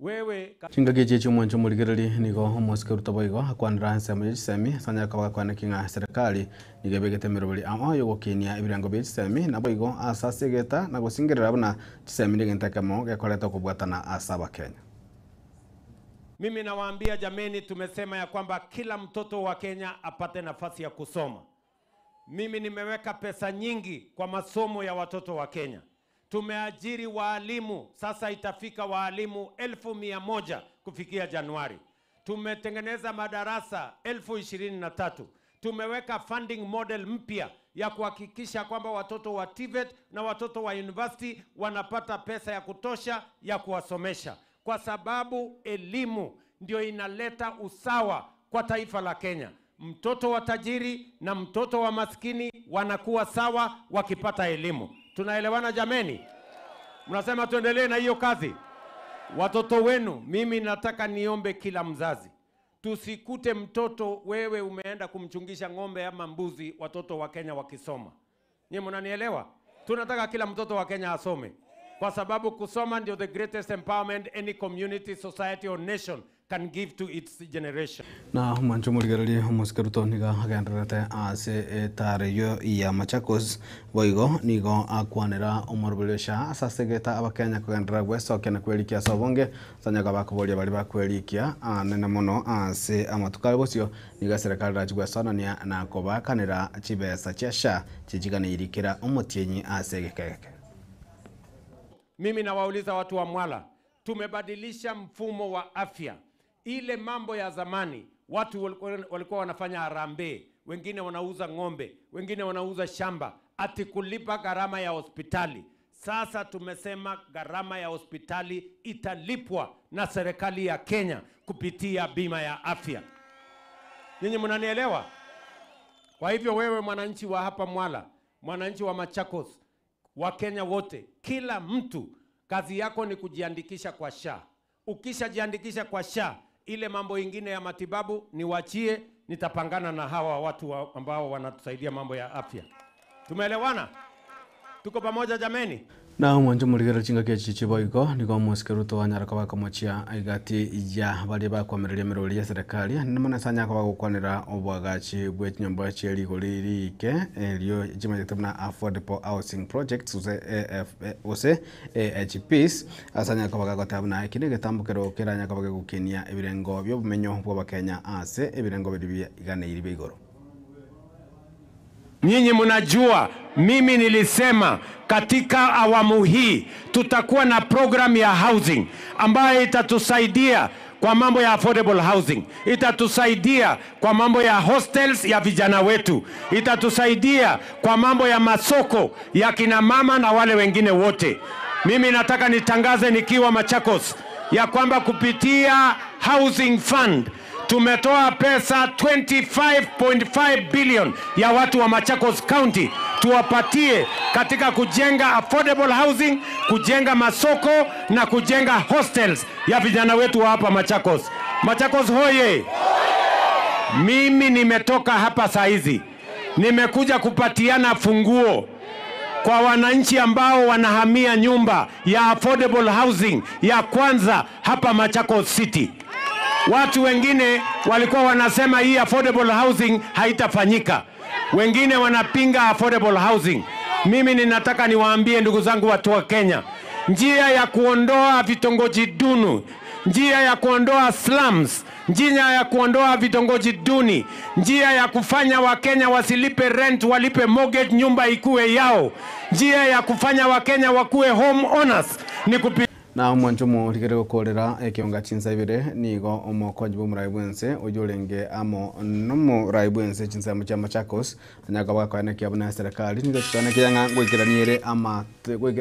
wewe Chingaki echi chi'omwancho omorigereri nigo omosike Ruto boigo akwanera ensemo ye chisemi ase anyare koba gakwaneki ng'a serikali nigo ebegete emeroberi amo yogokinia ebirengo bie chisemi naboigo ase ase egeta na gosingerera buna chisemi negento ekemo gekoreta okobwatana ase abakenya. Mimi nawaambia jameni, tumesema ya kwamba kila mtoto wa Kenya apate nafasi ya kusoma. Mimi nimeweka pesa nyingi kwa masomo ya watoto wa Kenya. Tumeajiri waalimu, sasa itafika waalimu 100,000 kufikia Januari. Tumetengeneza madarasa 23,000. Tumeweka funding model mpya ya kuhakikisha kwamba watoto wa TVET na watoto wa university wanapata pesa ya kutosha ya kuwasomesha, kwa sababu elimu ndio inaleta usawa kwa taifa la Kenya. Mtoto wa tajiri na mtoto wa maskini wanakuwa sawa wakipata elimu. Tunaelewana jameni? Mnasema tuendelee na hiyo kazi? Watoto wenu, mimi nataka niombe kila mzazi, tusikute mtoto wewe umeenda kumchungisha ng'ombe ama mbuzi, watoto wa Kenya wakisoma. Nyie mnanielewa? Tunataka kila mtoto wa Kenya asome, kwa sababu kusoma ndio the greatest empowerment any community, society or nation can give to its generation. Na mwancho morigereria omosike Ruto nigo agendererete ase etareyo ya Machakos boigo nigo akwanera omoroberio sha ase asegete abakenya kogenderera gwesokia na kwerikia ase obonge ase onye bakoboria baria bakwerikia anene mono ase amatuko aria bosio nigo eserekari erachi gwesonania na kobakanera chibesa chia SHA chichiganeiri kera omotienyi ase egekegeke. Mimi nawauliza watu wa Mwala, tumebadilisha mfumo wa afya. Ile mambo ya zamani watu walikuwa wanafanya harambee, wengine wanauza ng'ombe, wengine wanauza shamba, ati kulipa gharama ya hospitali. Sasa tumesema gharama ya hospitali italipwa na serikali ya Kenya kupitia bima ya afya. Nyinyi mnanielewa? Kwa hivyo wewe mwananchi wa hapa Mwala, mwananchi wa Machakos, Wakenya wote, kila mtu kazi yako ni kujiandikisha kwa SHA. Ukishajiandikisha kwa SHA, ile mambo ingine ya matibabu niwachie, nitapangana na hawa watu ambao wanatusaidia mambo ya afya. Tumeelewana? Tuko pamoja jameni? Na mwancho morigereri chingaki echi chiboigo nigo omosike Ruto wanyara koba akomochia egati ya baria bakwamereria emerori ya serikali nene mono ase anyare koba agokwanera obwagachi bwa echinyomba chia rigori riike erio chimanyete buna affordable housing projects gose AF gose AHPs ase anyare koba agoteba buna eki na egetambo kero keranyare koba gegokenia ebirengo bia obomenyo bwa abakenya ase ebirengo biria bia iganeiri bia igoro. Nyinyi mnajua mimi nilisema katika awamu hii tutakuwa na program ya housing ambayo itatusaidia kwa mambo ya affordable housing, itatusaidia kwa mambo ya hostels ya vijana wetu, itatusaidia kwa mambo ya masoko ya kina mama na wale wengine wote. Mimi nataka nitangaze nikiwa Machakos ya kwamba kupitia Housing Fund tumetoa pesa 25.5 billion ya watu wa Machakos County tuwapatie katika kujenga affordable housing, kujenga masoko na kujenga hostels ya vijana wetu wa hapa Machakos. Machakos hoye! Mimi nimetoka hapa saa hizi, nimekuja kupatiana funguo kwa wananchi ambao wanahamia nyumba ya affordable housing ya kwanza hapa Machakos City. Watu wengine walikuwa wanasema hii affordable housing haitafanyika, wengine wanapinga affordable housing. Mimi ninataka niwaambie ndugu zangu watu wa Kenya, njia ya kuondoa vitongoji duni, njia ya kuondoa slums, njia ya kuondoa vitongoji duni, njia ya kufanya Wakenya wasilipe rent, walipe mortgage, nyumba ikuwe yao, njia ya kufanya Wakenya wakuwe home owners ni kupi Na omwancho omorigere gokorera ekionga chinsa ibere nigo omokonyi bwa omorai bwense oyio orenge amo nomorai bwense chinsemo chia Machakos anyare koba gakoenekia buna eserekari nigo chikoenekia ng'a ngoikerania ere ama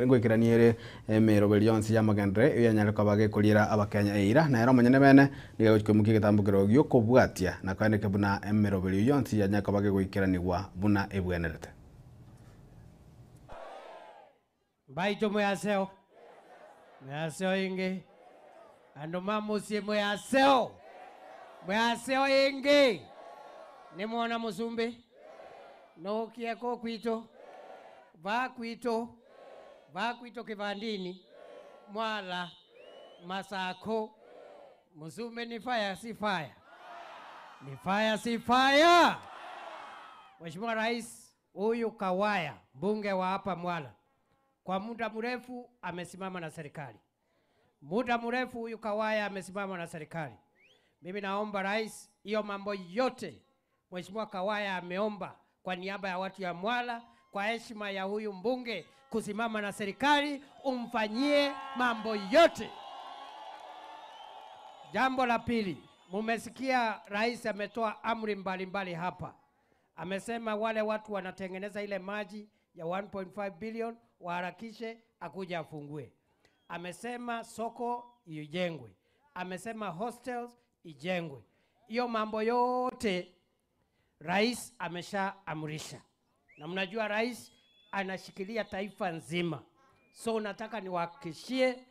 ngoikerania ere emeroberi yonsi ya amagenderero eyo yanyare koba gekoriera abakenya eira nere omonyene bene nigo agochi koimokia egetambo kero giokobwatia na koenekia buna emeroberi eywo yonsi yanyare koba gegoikeranigwa buna ebwenerete. Mbaito mweyaseo mweyaseo ingi andu ma mucii mweyaseo mweyaseo ingi nimwona musumbi nuukie ku kwitu va kwitu va kwitu kivandini Mwala Masako musumbi ni fire si fire ni fire si fire. Mheshimiwa Rais, huyu Kawaya mbunge wa hapa Mwala kwa muda mrefu amesimama na serikali. Muda mrefu huyu Kawaya amesimama na serikali. Mimi naomba rais, hiyo mambo yote Mheshimiwa Kawaya ameomba kwa niaba ya watu ya Mwala, kwa heshima ya huyu mbunge kusimama na serikali, umfanyie mambo yote. Jambo la pili, mumesikia rais ametoa amri mbalimbali hapa. Amesema wale watu wanatengeneza ile maji ya 1.5 billion waharakishe akuja afungue. Amesema soko ijengwe. Amesema hostels ijengwe. Hiyo mambo yote rais ameshaamrisha. Na mnajua rais anashikilia taifa nzima. So nataka niwahakikishie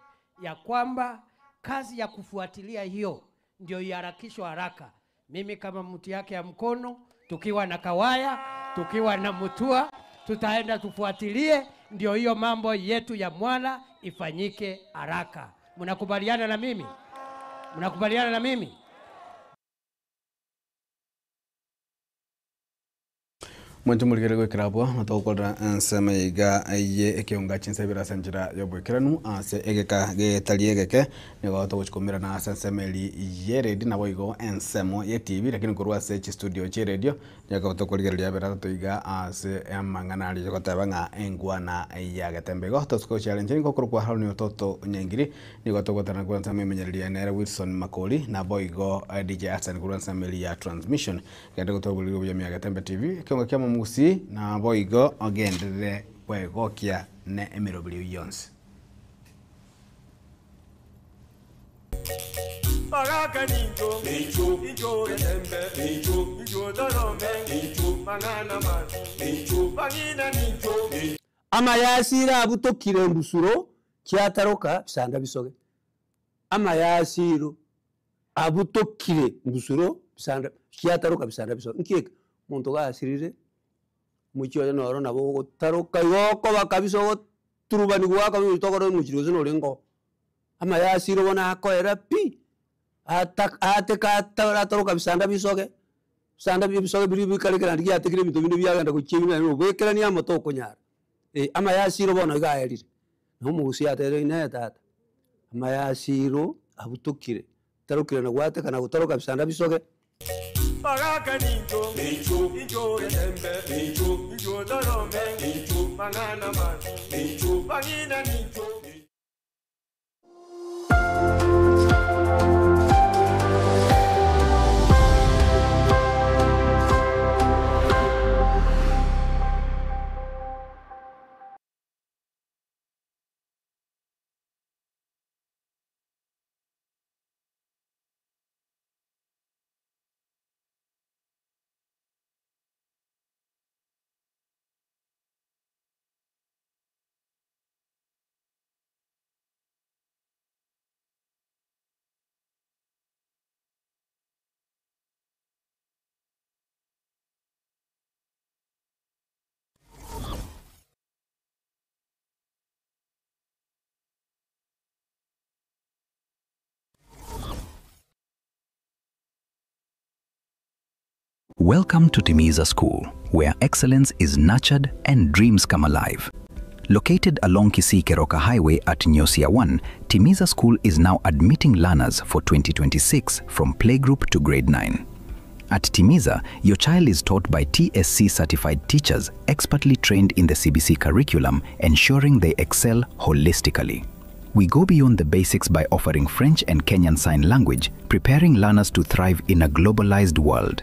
ya kwamba Kazi ya kufuatilia hiyo ndio iharakishwe haraka. Mimi kama mtu yake ya mkono, tukiwa na Kawaya, tukiwa na Mutua, tutaenda tufuatilie, ndio hiyo mambo yetu ya Mwala ifanyike haraka. Mnakubaliana na mimi? Mnakubaliana na mimi? Mwancho muligere gwikira abwo natogokorera ensemo iga eye ekeonga chinsebera ase enchera ya obwekeranu ase egeka getari egeke nigo togochikomerana ase ensemo eri ye radio nabo igo ensemo ye TV lakini korwa ase chistudio chie radio nigo tokorigereria abere atato iga ase amang'ana aria goteba ng'a engwana ya getembe igo tosuka gochiarencheri gokorokwa Haruni Ototo Nyangiri nigo togotana korwa ensemo emenyereria nere Wilson Makori nabo igo DJ Hassan korwa ensemo eri ya transmission gende gotoboririe obuya ya Getembe TV ekeonga kia momugusi nabo igo ogenderere kwegokia ne emeroberio yonsi. Baraka ninjo, ninjo, ninjo getembe, ninjo, ninjo dorome, ninjo, mangana ma, ninjo, bangina ninjo. Amayasiro abutokire mbusuro kyataroka bisanda bisoge. Amayasiro abutokire mbusuro bisanda kyataroka bisanda bisoge. Nkeka muntu gasirire muchioyo noro nabo gotaroka yoko bakabisogo turubani gwaka bitogoro muchirozo norengo. Amayasiro bona akoera pi ateka atoroka bisanda bisoge. Bisanda bisoge biri bikarekera ndiye atekire bintu bindi byagenda kuchimina no bekerania motoko nyara. Amayasiro bona gaerire. No mugusi atere ine tata. Amayasiro abutokire. Tarokire na gwateka na gutoroka bisanda bisoge. Baraka ninjo, ninjo, ninjo getembe, ninjo, ninjo dorome, ninjo, mangana ma, ninjo, bangina ninjo. Welcome to Timiza School, where excellence is nurtured and dreams come alive. Located along Kisii Keroka Highway at Nyosia 1, Timiza School is now admitting learners for 2026 from playgroup to grade 9. At Timiza, your child is taught by TSC certified teachers expertly trained in the CBC curriculum, ensuring they excel holistically. We go beyond the basics by offering French and Kenyan Sign Language, preparing learners to thrive in a globalized world.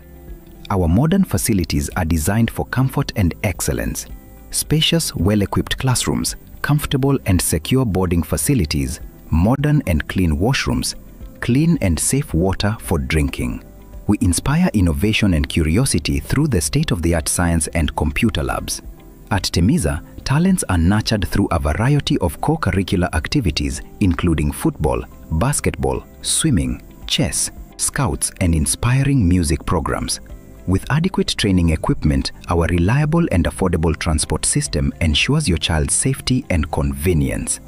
Our modern facilities are designed for comfort and excellence. Spacious, well-equipped classrooms, comfortable and secure boarding facilities, modern and clean washrooms, clean and safe water for drinking. We inspire innovation and curiosity through the state-of-the-art science and computer labs. At Timiza, talents are nurtured through a variety of co-curricular activities, including football, basketball, swimming, chess, scouts, and inspiring music programs. With adequate training equipment, our reliable and affordable transport system ensures your child's safety and convenience.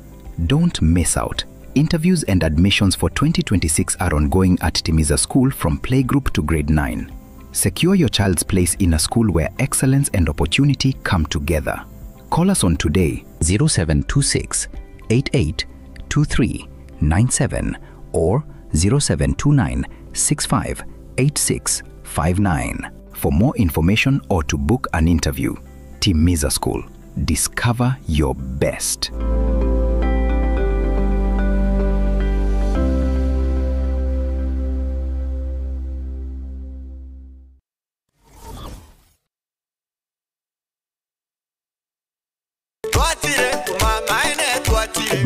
Don't miss out. Interviews and admissions for 2026 are ongoing at Timiza School from playgroup to grade 9. Secure your child's place in a school where excellence and opportunity come together. Call us on today 0726 88 23 97 or 0729 65 86 59 for more information or to book an interview. Timiza School. Discover your best.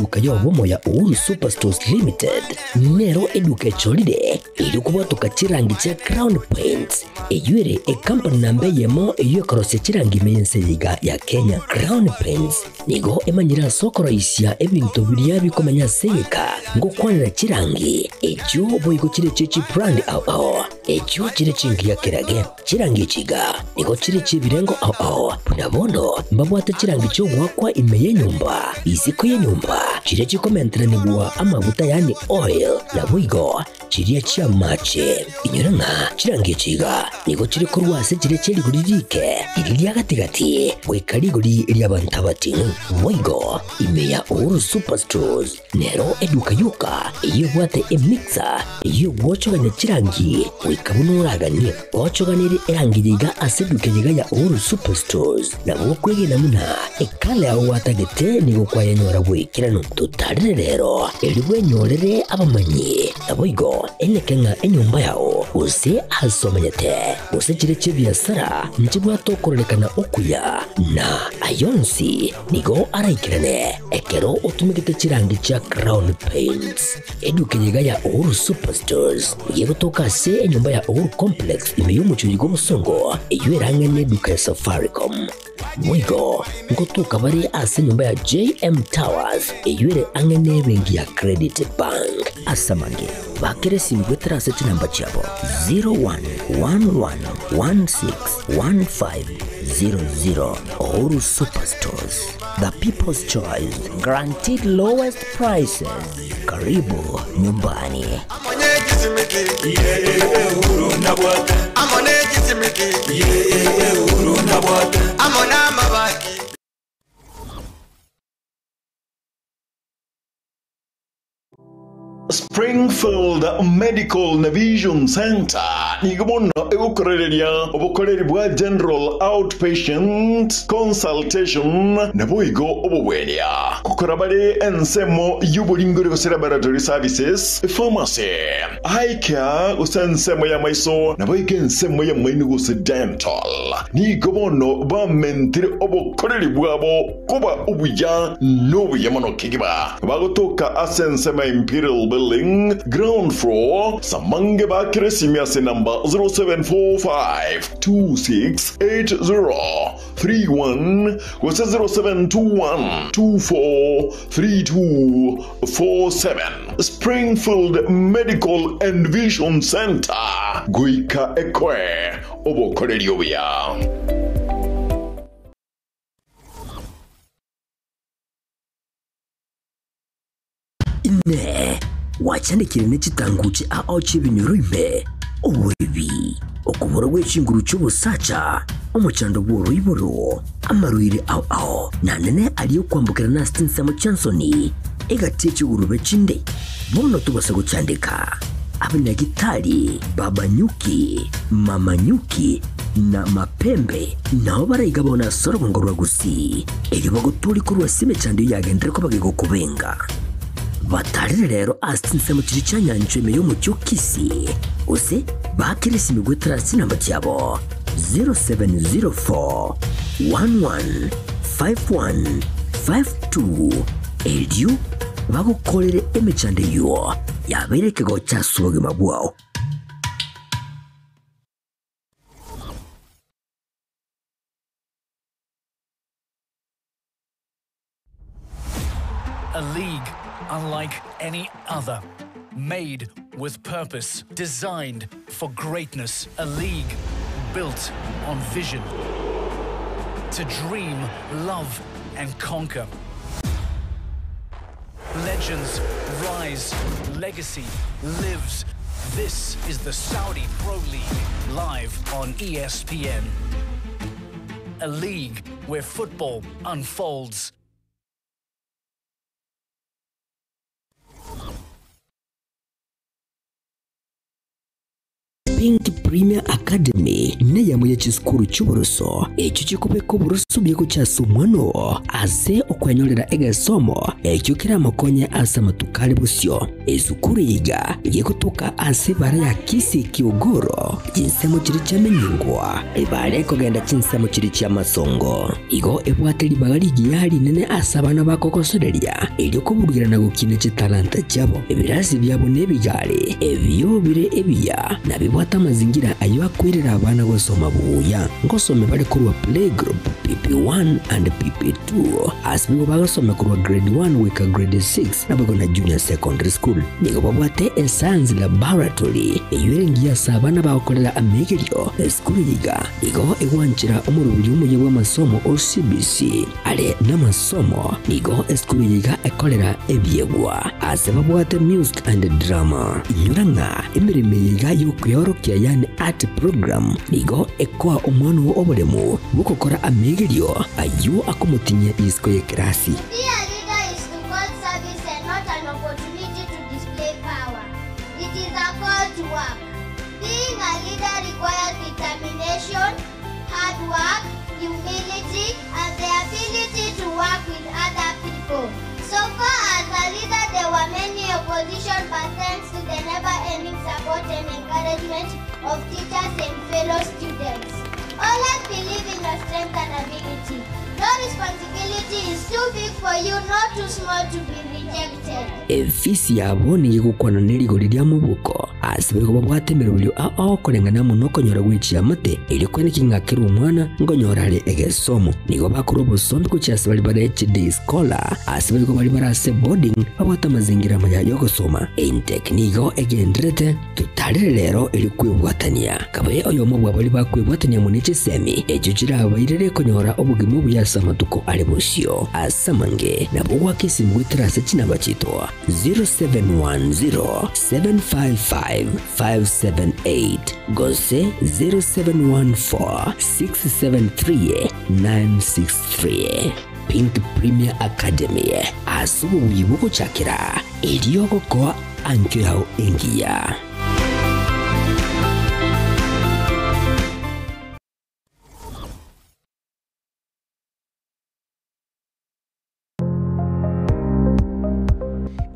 eduka y'obomo ya Uhuru Superstores Limited nero eduka echorire erio kobwatoka chirangi chia Crown Paints eywo ere ekampani namba eyemo eywo ekorosia chirangi ime y'ense eye iga ya Kenya. Crown Paints nigo emanyire ase okoroisia ebinto biria bikomenya ase egeka ngokwanera chirangi echio boigo chire chie chibrand ao ao echio chire chingiya kerage. Chirangi echi iga nigo chire chi'ebirengo ao ao, buna bono mbabwate chirangi chi'ogoakwa ime y'enyomba, isiko y'enyomba, chiria chikomenteranigwa amaguta yaani oil, naboigo chiria chi'amache. Inyora ng'a chirangi echi iga nigo chire korwa ase chiria chie rigori riike, riria ria gati-gati, goika rigori ri'abanto abating'u. Boigo ime ya Uhuru Superstores Nero eduka yoka eyio ebwate emixer eyio egwochogania chirangi goika buna oraganie. Gochoganerie erangi yaiga ase eduka eyeiga ya Uhuru Superstores nabo okwegena buna ekala yao gwatagete nigo kwayenyora bw'ekeranu. Totarere rero erio bwenyorere abamanyi naboigo eneke ng'a enyomba yao gose ase omenyete gose chire chi'ebiasara nchibwate okororekana okuya na ayonsi nigo araikerane Ekero otumegete chirangi chia Crown Paints, eduka eyeiga ya Uhuru Superstores nigo egotoka ase enyomba ya Uhuru Complex ime y'omochie bw'obosongo eyio erang'e neduka ya Safaricom. Boigo ngotoka bare ase enyomba ya JM Towers eyio ere ang'e nebenki ya Credit Bank. Ase amange, bakera esimi goetera ase chinamba chiabo 0111161500. Uhuru Superstores. The People's Choice, guaranteed lowest prices. Karibu nyumbani. Springfield Medical na Vision Centre nigo bono egokorereria obokoreri bwa General Outpatient Consultation naboigo obobwenia. Gokora bare ensemo y'oboringori gose laboratory services, pharmacy, eye care gose ensemo y'amaiso naboigo ensemo y'amaino gose dental. Nigo bono bamentire obokoreri bwabo koba obuya nobuya mono kegima. Bagotoka ase ensemo ya Imperial Building, ground floor, Samange bakire esimi ase enamba 0745268031 gose 0721243247. Springfield Medical and Vision Centre, goika ekoe obokoreri obuya. Inee! Gwachandekire ne chitanguche ao chi'ebinyoro ime, oboibi, okobora gwe chinguru chi'obosacha, omochando bw'oroiboro, amarwaire ao ao, na nene aria okwambokerana ase chinsemo chi'ensoni, egati ye chigurube chinde? Bono tobasa gochandeka. Abanyagitari, Baba Nyuki, Mama Nyuki, na Mapembe nao baraiga bono ase orogongo rwa Gusii, erio bagotoorie korwa ase emechando eyio yagenderere koba gegokobenga. Batarire rero ase chinsemo chiria chia nyanchwa ime y'omochie o Kisii, gose baakere esimi goetera ase chinamba chiabo 0704 11 51 52 erio bagokorere emechando eyio yabeire ekegocha ase obogima bwao. A league unlike any other. Made with purpose, designed for greatness. A league built on vision. To dream, love, and conquer. Legends rise, legacy lives. This is the Saudi Pro League, live on ESPN. A league where football unfolds. Pink Premier Academy neyamo ye chisukuru chi'oboroso echio chikobeka oboroso buya gochia ase omwana oo ase okwenyorera egesomo ekio keramokonye ase amatuko are bosio. Esukuru eye iga gegotoka ase ebara ya Kisii Kiogoro, chinsemo chiria chiamenyingwa, ebara ekogenda chinsemo chiria chi'amasongo. Igo ebwate ribaga rigiya rinene ase abana bakogosoreria, erio koburugerana na gokina chitalanta chiabo. Ebirasi biabo nebigari, ebio bire ebiya, na bibwate amazingira ayio akoirera abana gosoma buya. Ngosome bare korwa playgroup, PP1 and PP2, ase nigo bagosoma korwa grade 1 goika grade 6 naboigo na junior secondary school. Nigo babwate escience laboratory eyio ere engiya ase abana bagokorera amegerio. Esukuru eye iga nigo egwanchera omoroberi omuya bw'amasomo o CBC are namasomo. Nigo esukuru eye iga ekorera ebiegwa ase babwate music and drama. Inyora ng'a emeremo eye iga y'okweorokia yaani art program nigo ekoa omwana oo oboremu bw'ogokora amegerio ayio akomotinyia isiko y'ekerasi. To be a leader is to call service and not an opportunity to display power. It is a call to work. Being a leader requires determination, hard work, humility, and the ability to work with other people. So far as a leader, there were many opposition, but thanks to the never-ending support and encouragement of teachers and fellow students. Always believe in your strength and ability. No responsibility is too big for you, not too small to be rejected. Efisi yabo nigo egokwana nerigori ria mobuko, ase bariko babwate emeroberio ao okoreng'ana amo nokonyora gwe chiamate, erio kweneki ng'a kera omwana nkonyora are egesomo. Nigo bakorwa obosombi gochia ase baria bare chiday scholar, ase bariko baria bare ase boarding babwate amazingira amaya yogosoma. Intake nigo egendererete Totarere rero erio kwebwatania. Kabe oyomo bwa baria bakwebwatania amo ne chisemi echio chirabairere konyora obogima obuya ase amatuko are bosio. Ase amange nabo goaka esimi goetera ase chinamba chiaito 0710 755 578 gose 0714 673 963. Pink Premier Academy, ase obobuya bw'ogochakera erio ogokoa Ankio yao engiya.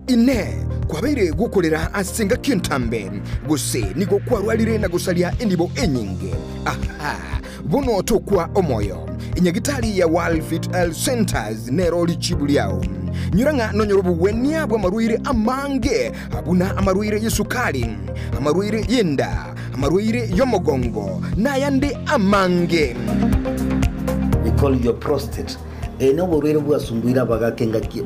Inee! Kwabeire gokorera ase engaki entambe, gose nigo kwarwarire na gosaria enibo enyinge? Aha! Bono tokwa omoyo. Enyagitari ya World Health Centers nero richibu riao. Nyora ng'a nonyore obogwenia bw'amarwaire amange, buna amarwaire y'esukari, amarwaire y'enda, amarwaire y'omogongo, na ayande amange. We call your prostate. Eye noborwaire bwasumbuire abagaka engaki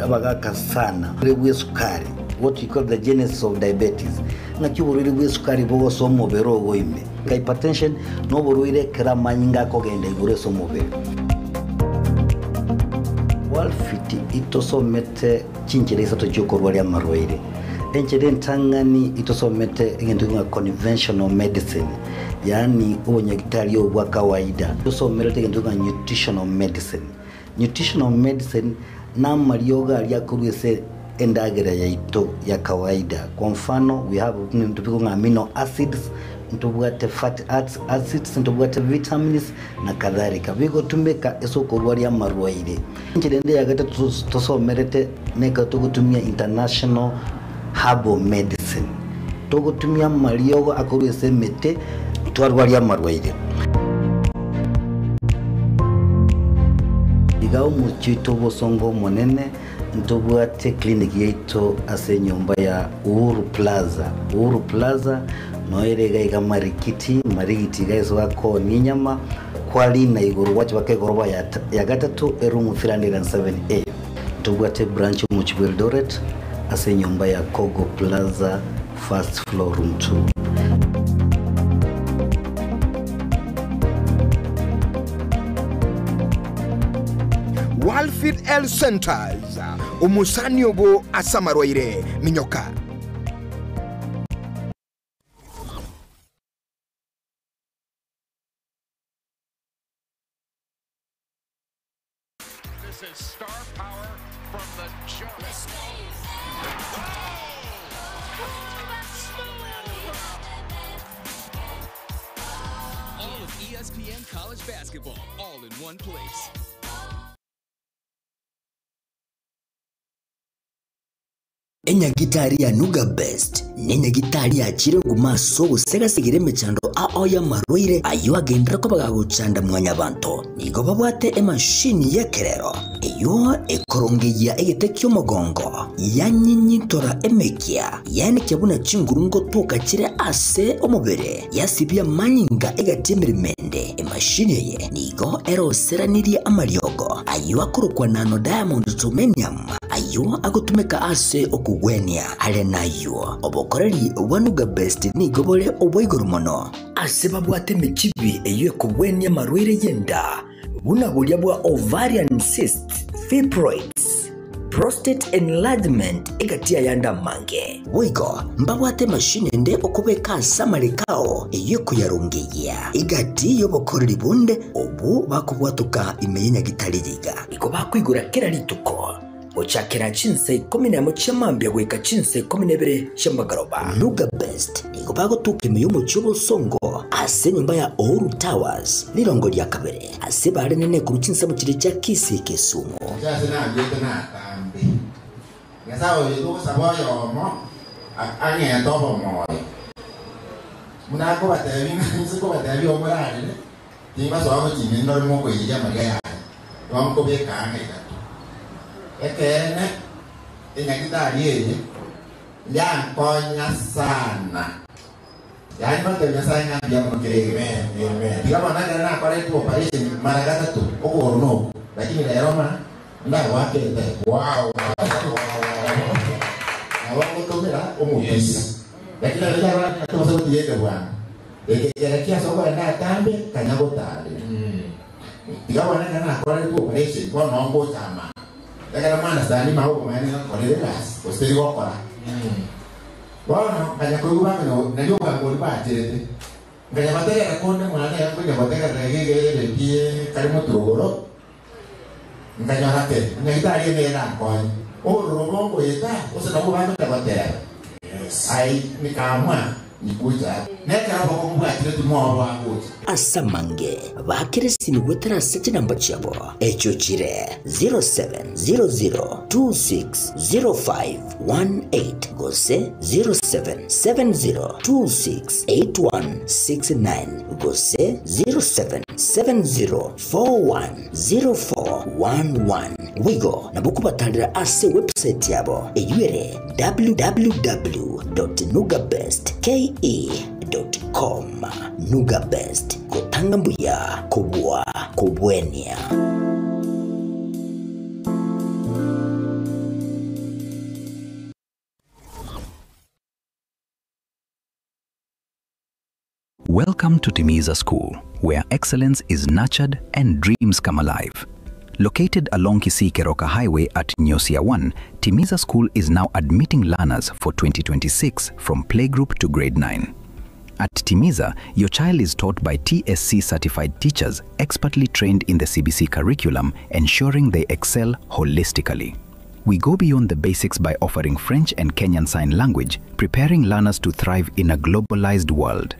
abagaka sana. Oborwaire bw'esukari, what we call the genesis of diabetes. Ng'aki oborwaire bw'esukari bogosoa omobere ogo ime. Hypertension noborwaire ekero amanyinga akogenda igoro ase omobere. Walfit itosomete chinchera isato chi'okorwaria amarwaire. Enchera entang'ani itosomete egento ng'a conventional medicine, yaani obonyagitari obo bwa kawaida. Tosomerete egento ng'a nutritional medicine. Nutritional medicine namariogo aria akorwa ase endagera yaito ya kawaida. Kwa mfano, we have ebinto bikong'a amino acids, ntobwate fatty acids, ntobwate vitamins na kadhalika, bigotumeka ase okorwaria amarwaire. Enchera ende ya gatato tosomerete nekero togotumia international herbal medicine, togotumia amariogo akorwa ase emete twarwaria amarwaire. Iga omochie oito obosongo omonene Ntobwate clinic yaito ase enyomba ya Uhuru Plaza. Uhuru Plaza noo ere iga iga Marikiti, Marigiti iga ase bakoonia enyama, kwarina igoro gwacha baka egoroba ya ya gatato eroom 307A. Ntobwate branch omochie bwa Eldoret ase enyomba ya Kogo Plaza first floor room 2. Walfit Health Centers, omosani obo ase amarwaire, minyoka. ESPN College Basketball all in one place. Enyagitari ya Nuga Best nenyagitari yachire nguma ase ogosegasegera emechando ao y'amarwaire ayio agendera koba gagochanda mwanyabanto. Nigo babwate emashini y'ekerero eyo ekorongeia egete ki'omogongo yanyinyintora emekia yaenekia buna chinguru ngotoka chire ase omobere yasibia amanyinga egati emeremo ende. Emashini eye nigo eroseranirie amariogo ayio akorokwa nano diamond tomenium ayio agotumeka ase okogwenia are nayo obokoreri bwa Nuga Best nigo bore obwa igoro mono ase babwate emechibi eyio ekogwenia amarwaire y'enda buna boria bwa ovarian cysts, fibroids, prostate enlargement egati ayande amange. Boigo mbabwate emashini ende okobeka ase amareko eyio ekoyarongeyia egati y'obokoreri bonde obu bakobwatoka ime y'enyagitari riga. Igo bakoigora kera rituko gochakera chinsa ikomi na emo chiamambia goika chinsa ikomi na ibere chiamagoroba. Nuga Best nigo bagotuka ime y'omochie obosongo ase enyomba ya Uhuru Towers rirongo ria kabere ase barenene korwa chinsemo chiria chia Kisii Kisumu. Nchase naambiete natambe Nyasaye oyo togosaba oyomo ang'ete obomoyo buna akobatebi ng'a nkobatebi omorarire timbasoa gochimia ndore mokoiria amaria yaye bonkobeka anga igato ekeene enyagitari eye yankonya sana yaani batebia Nyasaye ng'a mbuya mono kere amen tiga bono ekero nakoretwe operation mara gatatu okogoro na oku lakini rero ma ndagwakete wow nabo ngotomera omopira lakini rero gotigete bwango ekekera kiase okorenda atambe kanya gotarire tiga bono ekero nakoretwe operation bono ngochama ekero mwana sani maboko maene ngakorire egasi gose teri gokora bono nkanya koigwa bamenya nario obwango oria bacherete nkanya gotegerera konde mwana nkonya gotegerera gegeretie kare moturugoro nkanyora ke nyagitari ene erakonya obororo bongoeta ase nabwo bagocha goteba ai nikaamua nikuja nekero boko mbwatire timobo agocha Ase amange bakire esimi gwetera ase chinamba chiabo ekio chire 0700260518 gose 0770268169 gose 0770410411 wigo nabo kobatarera ase website yabo eywo ere www.nugabestke.com. Nuga Best gotanga mbuya kobua kobwenia. Welcome to Timiza School, where excellence is nurtured and dreams come alive. Located along Kisii Keroka Highway at Nyosia 1, Timiza School is now admitting learners for 2026 from playgroup to grade 9. At Timiza, your child is taught by TSC certified teachers expertly trained in the CBC curriculum, ensuring they excel holistically. We go beyond the basics by offering French and Kenyan Sign Language, preparing learners to thrive in a globalized world.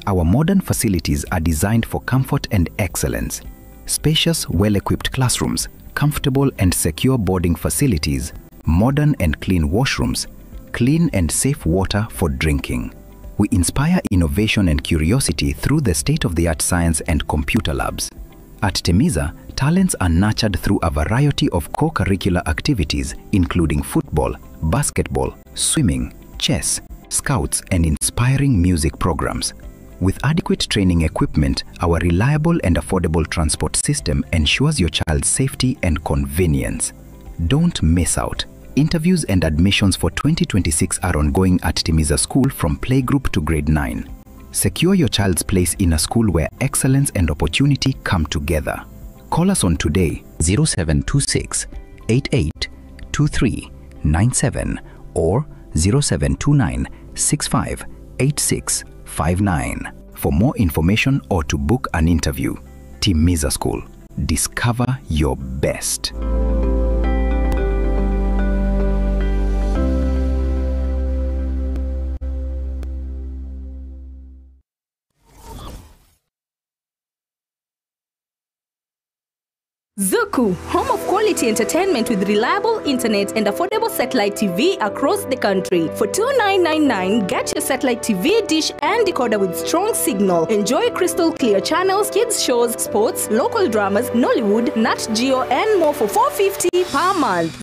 Our modern facilities are designed for comfort and excellence. Spacious, well-equipped classrooms, comfortable and secure boarding facilities, modern and clean washrooms, clean and safe water for drinking. We inspire innovation and curiosity through the state-of-the-art science and computer labs. At Timiza, talents are nurtured through a variety of co-curricular activities, including football, basketball, swimming, chess, scouts, and inspiring music programs. With adequate training equipment, our reliable and affordable transport system ensures your child's safety and convenience. Don't miss out. Interviews and admissions for 2026 are ongoing at Timiza School from playgroup to grade 9. Secure your child's place in a school where excellence and opportunity come together. Call us on today 0726 88 23 97 or 0729 65 86 59 for more information or to book an interview. Timiza School. Discover your best. Zuku, home of quality entertainment with reliable internet and affordable satellite TV across the country. For 2999, get your satellite TV dish and decoder with strong signal. Enjoy crystal clear channels, kids shows, sports, local dramas, Nollywood, Nat Geo and more for 450 per month.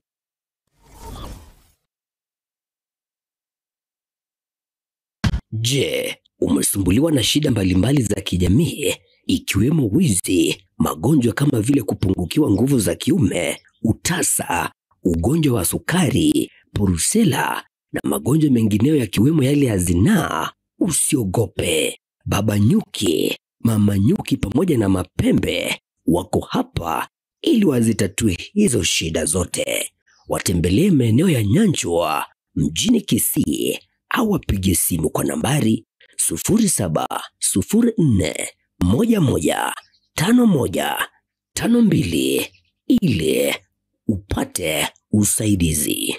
Je, umesumbuliwa na shida mbalimbali za kijamii ikiwemo wizi, magonjwa kama vile kupungukiwa nguvu za kiume, utasa, ugonjwa wa sukari, brusela na magonjwa mengineyo yakiwemo yale ya zinaa? Usiogope, Baba Nyuki, Mama Nyuki pamoja na Mapembe wako hapa ili wazitatue hizo shida zote. Watembelee maeneo ya Nyanchwa mjini Kisii au wapige simu kwa nambari 0704115152 ili upate usaidizi.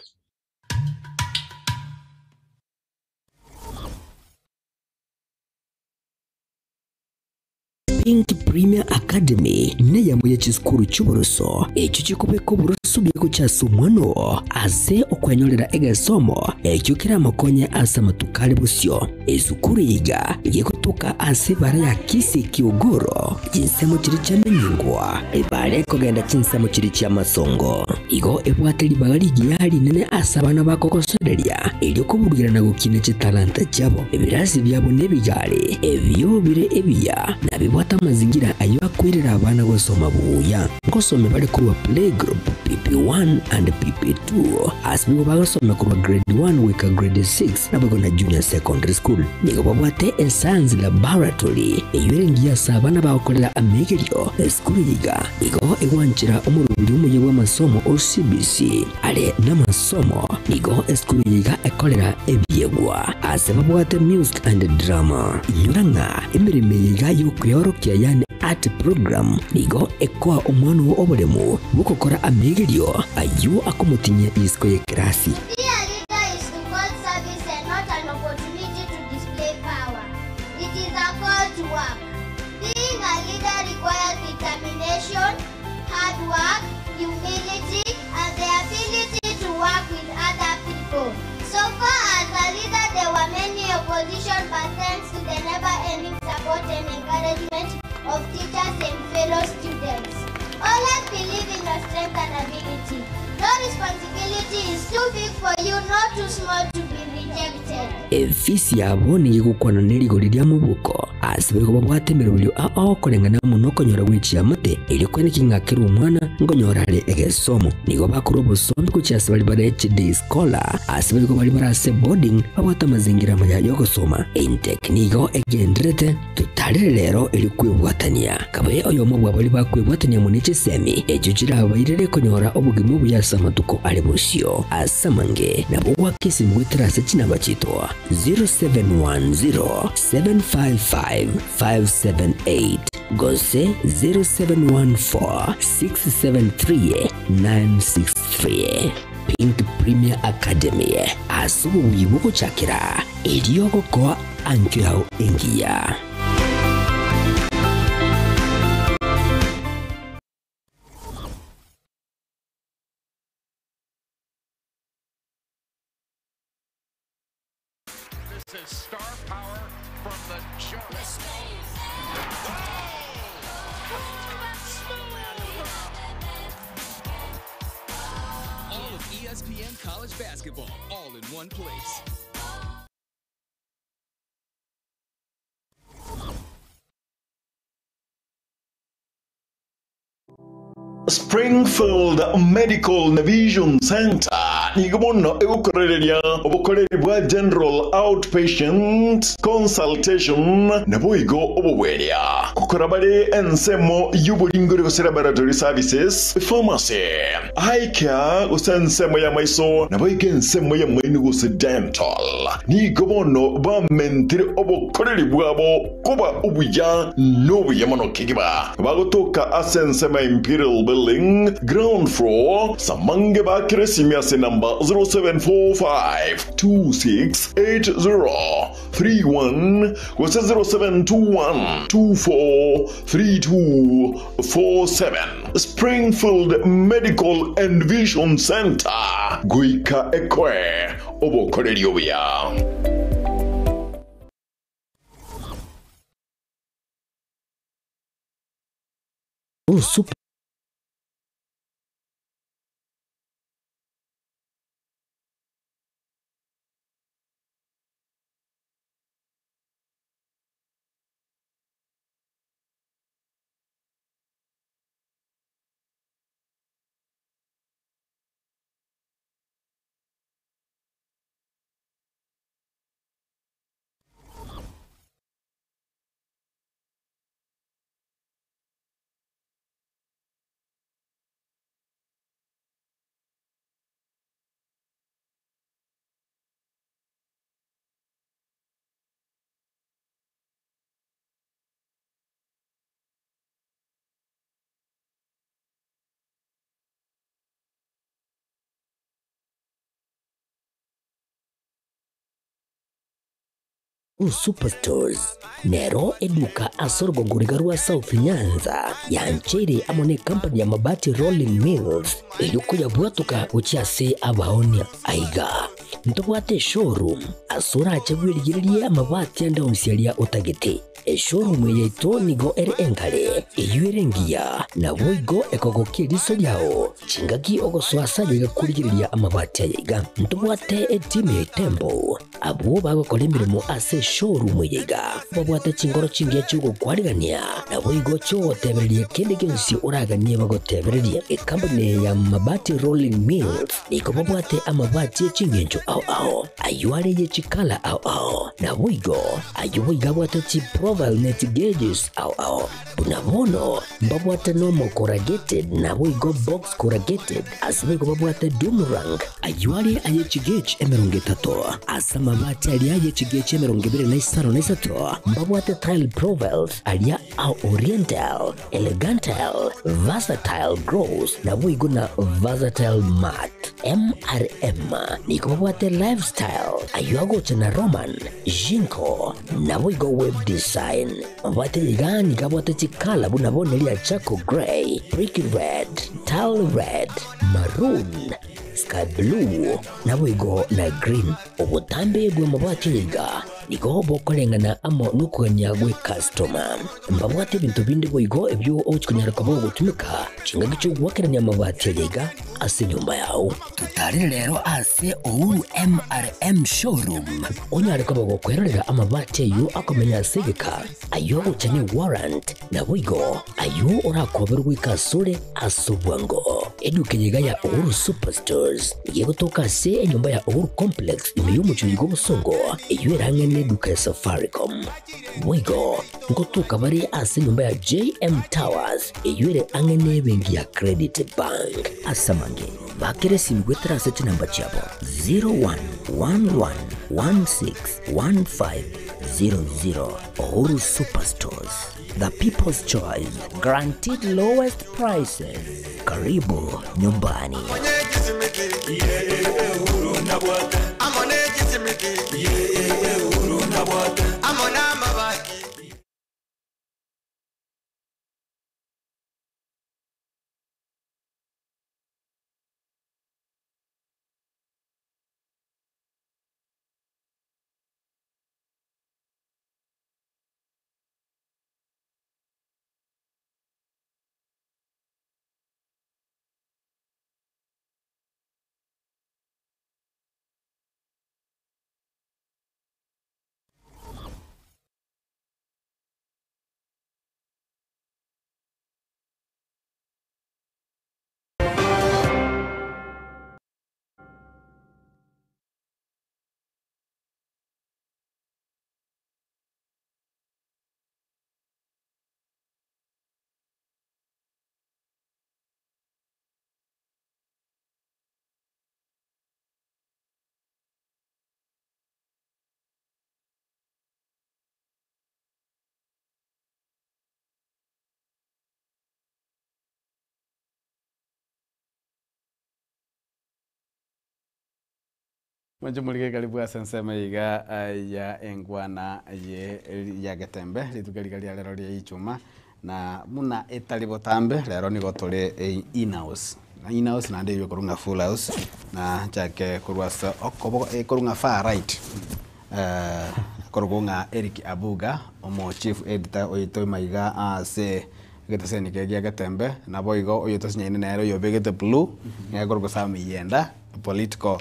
Pink Premier Academy neyamo ya chisukuru cy'uburuso ekyo kikubeka oburuso bwekukyasa omwano ase okwenyorera egesomo ekyo kiramokonye ase amatukari busyo esukuru yiga igikutuka ase ibara ya Kisii Kiogoro chinsemo chiri kyamenyingwa ibara ekogenda chinsemo chiri chia masongo igo ebwate ribaga rigiya rinene ase abana bakogosoreria erio koburugera na gukina chitalanta chiabo ebirasi byabo n'ebigare ebyo bire ebiya nabibwata mazingira ayo akwirira abana gosoma buya ngosome bari kurwa playgroup pp1 and pp2 asibibo bagasome kurwa grade 1 wika grade 6 nabwo na junior secondary school nigo babwate escience laboratory eyo ase abana bagokorera amegerio esukuru yiga igo egwanchera omorubiri omuya bw'amasomo o CBC are n'amasomo nigo esukuru yiga ekorera ebyegwa ase babwate music and drama inyura ng'a emirimo yiga yokweyorokia yani art program nigo ekoa omwana wo oboremo bwokokora amegerio ayo akomotinyia isiko ye kirasi. Be a leader is to call service and not an opportunity to display power. It is a call to work. Being a leader requires determination, hard work, humility, and the ability to work with other people. So far as a leader, there were many opposition, but thanks to the never-ending support and encouragement of teachers and fellow students. Always believe in your strength and ability. No responsibility is too big for you, not too small to be rejected. Efisi yabo nigigukwana n'erigori rya mubuko ase bari babwate emirobio ao koreng'ana mono okonyora gwichia amate erio kwene king'akera omwana ngonyorare egesomo nigo bakora obosombi gochia ase bari bare HD scholar ase bariko bari barase boarding babwate amazingira maya yogosoma intec nigo egenderete tutarere rero eri kwebwatania kabaye oyomo bwa bari bakwebwatania mune chisemi ekyo kirabairere konyora obogima obuya ase amatuko ari bosio ase amange nabo gwakesi gwetera ase chinamba chitwa 0710755578 gose 0714673963. Pink Premier Academy ase obobuyi bogochakera erio gokoa ankio yao engiya. This is star power from the jump. All of ESPN college basketball, all in one place. Springfield Medical Vision Center nigo mono egukorereria obokoreri bwa general outpatient consultation naboigo obobweria gokora bare ensemo y'oboringori gose laboratory services pharmacy eye care gose ensemo ya maiso naboigo ensemo ya maino gose dental nigo bono bamentire obokoreri bwabo koba obuya n'obuya mono kigiba bagotoka ase ensemo ya Imperial Building ground floor samange bakire simia ase namba chinamba 0745 2680 31 gose 0721 243247. Springfield Medical and Vision Center, goika ekoe obokoreri obuya. Super Superstores nero eduka ase orogongoriga rwa South Nyanza yancheire amo ne company ya Mabati Rolling Mills eyokuyabwatuka gochia ase abaonia aiga ntobwate showroom ase orache bwerigererie amabati ande onsi aria otagete. Eshowroom yaito nigo ere engare eywo ere engiya nabo igo ekogokia eriso riao chingaki ogosoa yegakurigereria amabati aya iga. Ntobwate etimu ya Itembo abwo bagokora emirimo ase showroom eye iga babwate chingoro chingiya chiogokwarigania nabo igo chiogotebereria kende gionsi oraganie bagotebereria. Ekampani ya Mabati Rolling Mills nigo babwate amabati echingencho ao ao ayo are ye chikala ao ao nabo igo ayo boiga abwate chi profile net gauges ao ao buna bono mbabwate nomo corrugated nabo igo box corrugated ase boigo babwate doomerang ayo are aye chigauge emirongo etato ase amabati aria aye chigauge emirongo ebere na isano na isato mbabwate tile profiles aria ao oriental elegantal versatile gross nabo igo na versatile mat MRM nigo babwate lifestyle ayo agocha na Roman Jinko nabo igo web design mabwate iga nigo abwate chikala buna bono ria charcoal grey, brick red, tile red, maroon, sky blue nabo igo na green. Obotambe bwa mabwate iga nigo bokoreng'ana amo nokogania gwe customer. Mbabwate ebinto binde boigo ebyo ogochikonyara koba ogotumeka chingaki chiogwakerania amabati aya iga ase enyomba yao. Tutarire rero ase Uhuru MRM showroom onyare koba gokwerorera amabati ayo akomenya ase egeka ayo agocha ne warrant nabo igo ayo orakoberwa goika asore ase obwango. Eduka eye iga ya Uhuru Superstores igegotoka ase enyomba ya Uhuru Complex ime y'omochori gwa obosongo eyo erang'ene eduka ya Safaricom. Boigo nkotoka bare ase enyomba ya JM Towers eyo ere ang'ene ebenki ya Credit Bank. Ase amange bakere esimu gwetera ase chinamba chiabo 0111161500. Uhuru Superstores, the people's choice, guaranteed lowest prices. Karibu nyumbani. Mwanche morige karibu ase ensemo iga ya engwana ye ya Getembe rituko riga ria rero ria Ichuma na buna etari botambe rero nigo tore in house na in house naende eywo ekorwa ng'a full house na nchake korwa ase okoboko ekorwa ng'a far right korokwa ng'a Eric Abuga omo chief editor oito maiga ase egeteseni kere gia Getembe naboigo oyo tosinyaine nere oyobegete blue nigo akorokwa Sam Iyenda political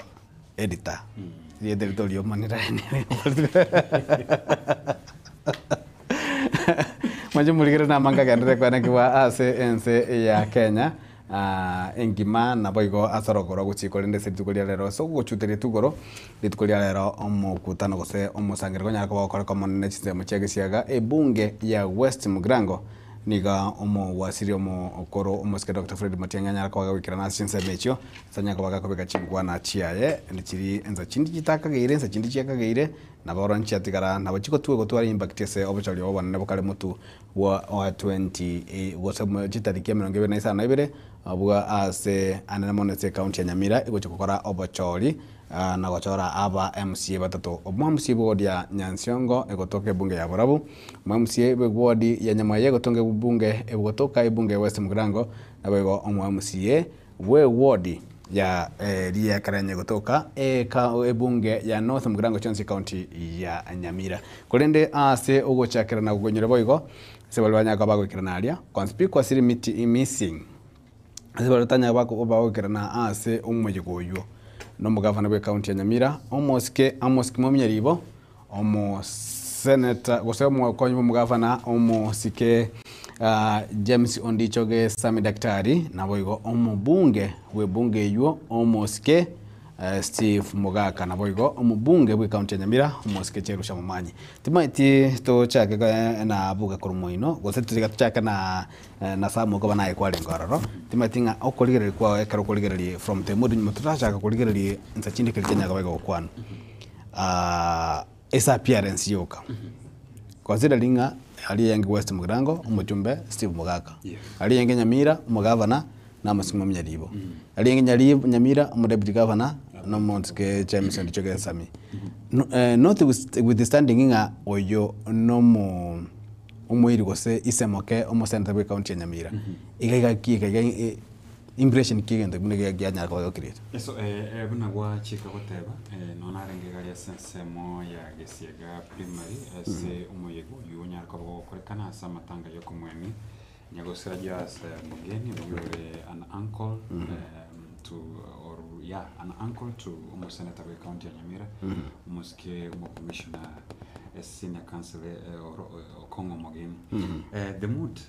editor rieta eri toriomanire Mwanche morigererie namange agenderere kwenekigwa ase ense ya Kenya engima naboigo ase orogoro gochia korende ase rituko ria rero ase ogochuteria rituko rituko ria rero omokutano gose omosangererekano onyare koba ogokoreka omonene chinsemo chia gesiaga ebunge ya West Mugirango Nigo omogwasiri omokoro omosike Doctor Fred Matiang'i anyare koba gagoikerana ase chinsemo echio, ase anyare koba gakobeka chinkwana chiaye chiri ensa chinde chitakageire ensa chinde chiakageire, nabo oro nchiatigara nabo chigotwa gotwara impact ase obochori obo obonene bokare motu bwa wa 20 gose chitariki emerongo ebere na isano na ibere bwa ase anene mono ase ecounty ya Nyamira egochia gokora obochori na gochora aba MCA batato. Omo MCA bw'ewodi ya Nyansiongo egotoka ebunge ya Borabu, omo MCA bw'ewodi ya Nyamweya egotonga ebunge egotoka ebunge ya West Mugirango, naboigo omo MCA bw'ewodi ya Riakerenye egotoka eka ebunge ya North Mugirango chionsi ecounty ya Nyamira. Korende ase ogochakerana gokonyora boigo, ase baria banyare koba bagoikerana aria, conspicuously missing. Ase baria tanya bagokerana ase omoyega oyio na omogavana bw'ecounty ya Nyamira, omosike Amos Kimomia Ribo, omoseneta gose omokonyi bw'omogavana omosike James Ondicho Gesami Daktari, naboigo omobunge bw'ebunge eywo omosike Steve Mogaka naboigo omobunge bw'ecounty ya Nyamira omosike Cherusha Momanyi. Timaeti tochake na buga korwa moino gose tiga tochake na na Samuel koba naye kwarenge ororo, timanyeti ng'a okorigereria kwao ekero okorigereria from the mood nyuma totarachaka korigereria insa chinde ekero chianyara koba egokwana ase appearance yoka, considering ng'a aria eyenge West Mugirango omochumbe Steve Mogaka, aria eyenge Nyamira omogavana na amosinge omonyaribo, aria eyenge Nyaribo Nyamira omodeputy governor na omosike James Ondicho Gesami. Notwithstanding ng'a oyo nomo. omoiri gose ise moke omosenator bwe county ya Nyamira, iga iga ki iga iga impression ki egento buna egia kianyara koba gecreate? Eso buna gwachika goteba, nonya narenge iga aria ase ensemo ya Gesiega Primary ase omoyega oyio onyare koba gokorekana ase amatanga ya okomwemi Nyagosira Joas Mogeni oyio ore an uncle to or yeah an uncle to omosenator bwe county ya Nyamira, omosike omocommissioner senior counsel Okong'o Omogeni. The mood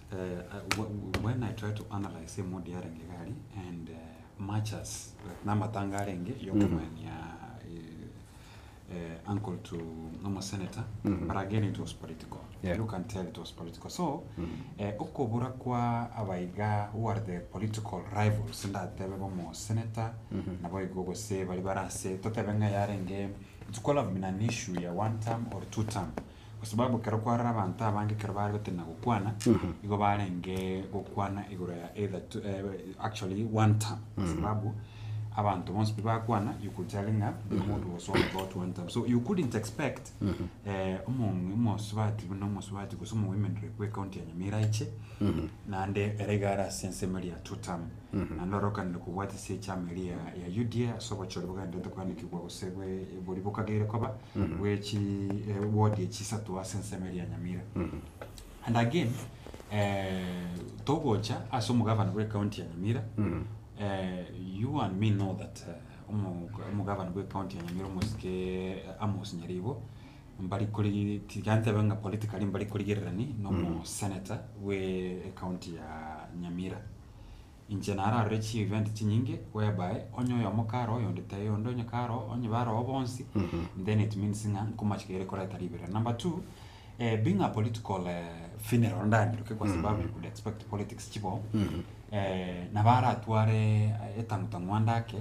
when I try to analyse emood yarenge iga aria and much as namatanga arenge yokomwenia uncle to omosenator but again it was political. You can tell it was political. So okobura kwa abaiga who are the political rivals ndatebe bomosenator naboigo gose baria bare ase totebe ng'a yarenge It's could have been an issue ya one term or two term kwa sababu ekero kwarora abanto abange ekero bare gotenena gokwana, igo barenge gokwana igoro ya either two actually one term kwa sababu abanto bonsi pi bakwana you could tell ng'a the mood was all about one term. So you couldn't expect omong'ina omosubati buna omosubati gose omo women rep bwe county ya Nyamira aiche, naende ere iga are ase ensemo eria ya two term. Naende orokanire kobwatia ase echama eria ya UDA ase obochori bogendererete koanekigwa gose bwe boria bokageire koba bwe chi ward echi isato ase ensemo eria ya Nyamira. And again togocha ase omogavana bwe ecounty ya Nyamira, you and me know that omo omogavana bwe ecounty ya Nyamira omosike Amos Nyaribo mbari kori tiga ntebe ng'a politically mbari korigererani na omosenator bwe ecounty ya Nyamira. Inche nararore chi-event chinyinge whereby onye oyomo kare oyonde taiyo onde onye kare oo onye bare oo bonsi, then it means ng'a nkomachika ere koreta riberera. Number two, Eh, being a political eh, funeral ndanyiroke kwa sababu you could expect politics chibo eh, nabo aratware etang'utang'u ande ake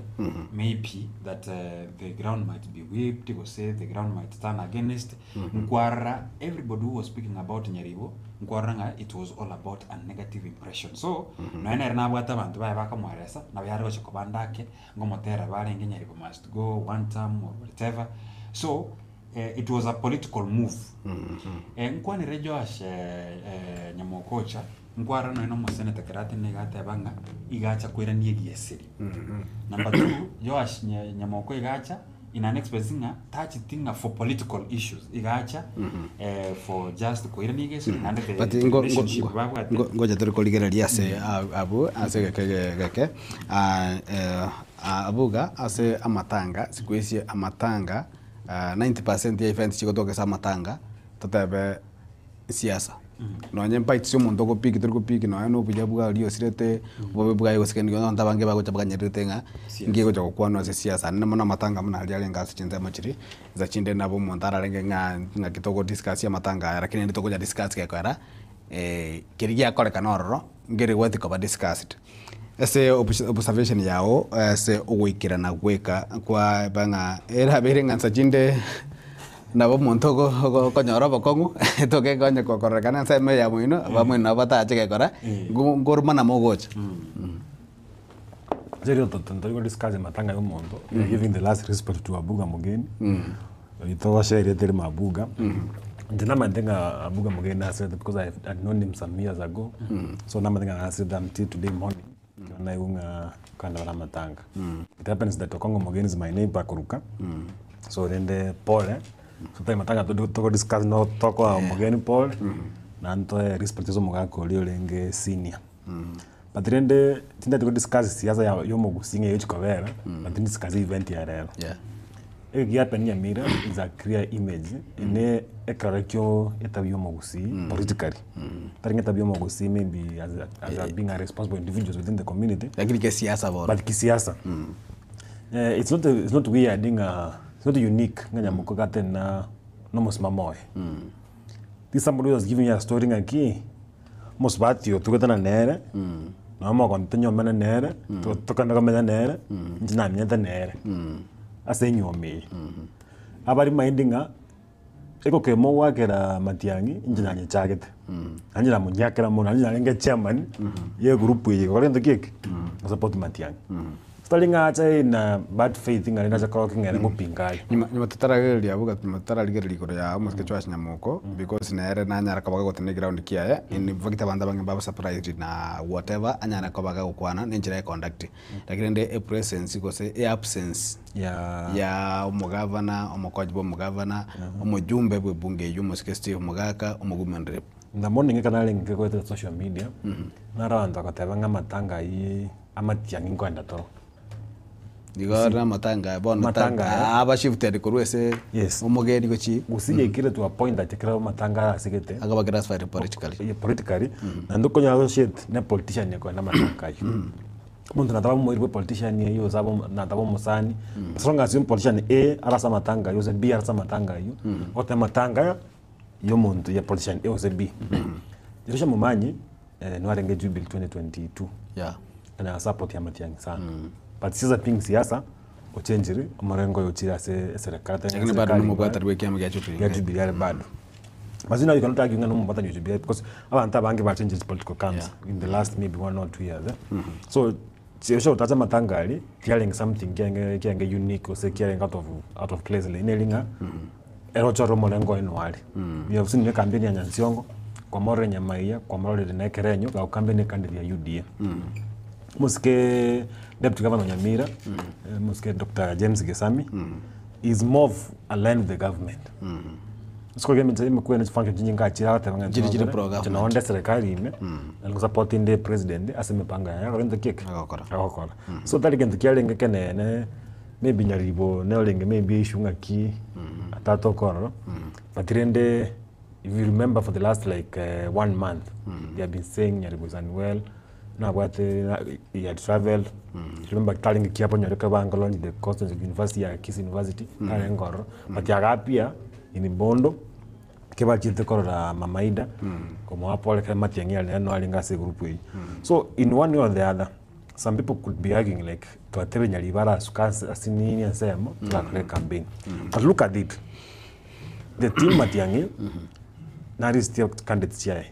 maybe that eh, the ground might be whipped gose the ground might turn against nkwarora everybody who was speaking about Nyaribo nkwarora ng'a it was all about a negative impression so nonya nere nabwate abanto baye bakamwaresa nabo yare gocha koba ande ake ngomotera barenge Nyaribo must go one term or whatever so eh, it was a political move eh, nkwanere Joash eh, eh, Nyamokocha nkwarora nonya na omoseneta ekero atenene iga ateba ng'a iga acha koirania egieseri number two Joash Nya- Nyamoko iga acha in an express ng'a tacheti ng'a for political issues iga acha eh, for just koirania egeseri naende the But ngo- ngo- relationship ngo- babwate ngo- ngocha tore korigereria ase a- abwo ase egeke ge- geke ah, eh, ah, abuga ase amatanga siku hizi amatanga 90 percent ya events chigotoka ase amatanga totebe siasa nonye mbites chia omonto ogopick tori gopick nonya na obuya bwa oria osirete obobe bwaye gose kende abanto abange bagocha bakanyererete ng'a nki egocha gokwanwa ase siasa naende mono amatanga buna aria arenge ase chinsemo chiria insa chinde nabo omonto ararenge ng'a ng'aki togo discuss amatanga aya lakini rende tokonya discuss gekogera keria giakorekana ororo nkeri gweti koba discussed. Ase observation yago ase ogoikerana gweka kwa eba ng'a erabeire ng'a nsa chinde nabo omonto okonyora obokong'u togekonya kororekana ensemo ya moino abamweno nabo batache gekora nkorumana mogocha. Riria tori go discuss amatanga ya omonto, you are giving the last respect to Abuga Mogeni, oyio togosheria teri Mabuga. Inche namanyete ng'a Abuga Mogeni nasirete because I had known him some years ago, so namanyete ng'a nasirete until today morning, ekero naigwa ng'a kande bare amatanga. It happens that Okong'o Mogeni is my neighbour akoruka, so rende pole, so tari matanga togo discuss no tokoa Mogeni pole, naende toe respect ase omogaka oria orenge senior. But rende tintagete go discuss siasa ya yomogusii ng'a egochi kobera, but ndiscuss event ya rero. Ege giapen Nyamira is a clear image ene ekerore kio etabi ya omogusii politically. Tari ng'a etabi ya omogusii maybe as a, as a being a responsible individuals within the community. Lakini kisiasa bono. But kisiasa. It's not, it's not weird ng'a, it's not unique ng'a Nyamoka gatena na omosimamo oye. This somebody was giving you a story ng'aki, omosubati oyo togetana nere, nonye mogondo tonyomane nere, tokende komenya nere, inche namenyete nere, ase enywomo eye. Abari mind ng'a, egokema ogoakera matiang'i, inche nanyechagete, naende namonyiakera mono, naende narenge chairman ya egroup eye egokora gento ki eke, gosupport matiang'i. Tari ng'a acha in a bad faith ng'a rende ache korokia ng'a ere ngopinga aye. Nyuma nyuma totaragereria abwo gati nyuma totaragereria igoro ya omosike Joash Nyamoko because nere nanyara koba gagotena eground kiaye in fact abanto abange mbaba surprised na whatever anyare koba gagokwana na enchera ya conduct. Lakini rende epresence gose eabsence ya omogavana, omokonyi bwa omogavana, omojumbe bwa ebunge eywo omosike Steve Mogaka, omowomen rep. In the morning ekero narenge goetera social media, naro abanto bagoteba ng'a amatanga ayio amatiang'i nkoenda toro. Igo ore amatanga aya bono Amatanga aya. aba shifted korwa ase Yes. omogeni gochi Gose yaikire to a point that ekero amatanga arasigete akaba classified politically. Yeah, politically naende okonyora associate na politician ekoenda amatanga ayio. Omonto nataba omoiri bwa politician eyio gose abe nataba omosani, as long as politician A arase amatanga ayio gose B arase amatanga ayio, ogoteba amatanga aya ya omonto ya politician A gose B. Jerusha Momanyi nwarenge Jubilee 2022 Yeah. na support ya Matiang'i sana. But siasa being siasa, ochenchire omorengo oyo ochire ase eserekari tari Lakini bado serikali nomobwatani bwa ekiama gia Jubilee. ya Jubilee are bado. But you know you cannot argue ng'a nomobwatani wa Jubilee because abanto abange ba changed political camps in the last maybe 1 or 2 years. Eh? So chiosho otacha amatanga aria kiarenge something kiarenge kiarenge unique gose kiarenge out of place neri ng'a ere ochore omorengo oye noare. We have seen campaign ya Nyansiongo kwamorora Nyamaiya kwamororire na Ekerenyo gagocampaign ecandidate ya UDA. Mosike Deputy Governor Nyamira, mosike Dr. James Gesami is more of aligned with the government. Siko gemi imekuwa function chinyi ngachira agateba ng'a Chiri chiri pro government. nonde serikali ime na support inde president ase mipango yaye agokora gento kieke agokora agokora so tari gento kiarenge kenene maybe Nyaribo nerenge maybe issue ng'aki atatokororo but rende if you remember for the last like one month they have been saying Nyaribo is unwell nabwate he had traveled. Remember tarenge kiapo nyoreke bango launch the Constituency University ya Kisii University tarenge ororo but agapia in Bondo. Kebachete korora Mama Ida, komoa pole ekero Matiang'i are nere narenge ase egroup eyio. So in one way or the other, some people could be arguing like twatebe Nyaribo arasuke ase ase nini ensemo torakore ecampaign. But look at it, the team Matiang'i narisitie candidates chiaye.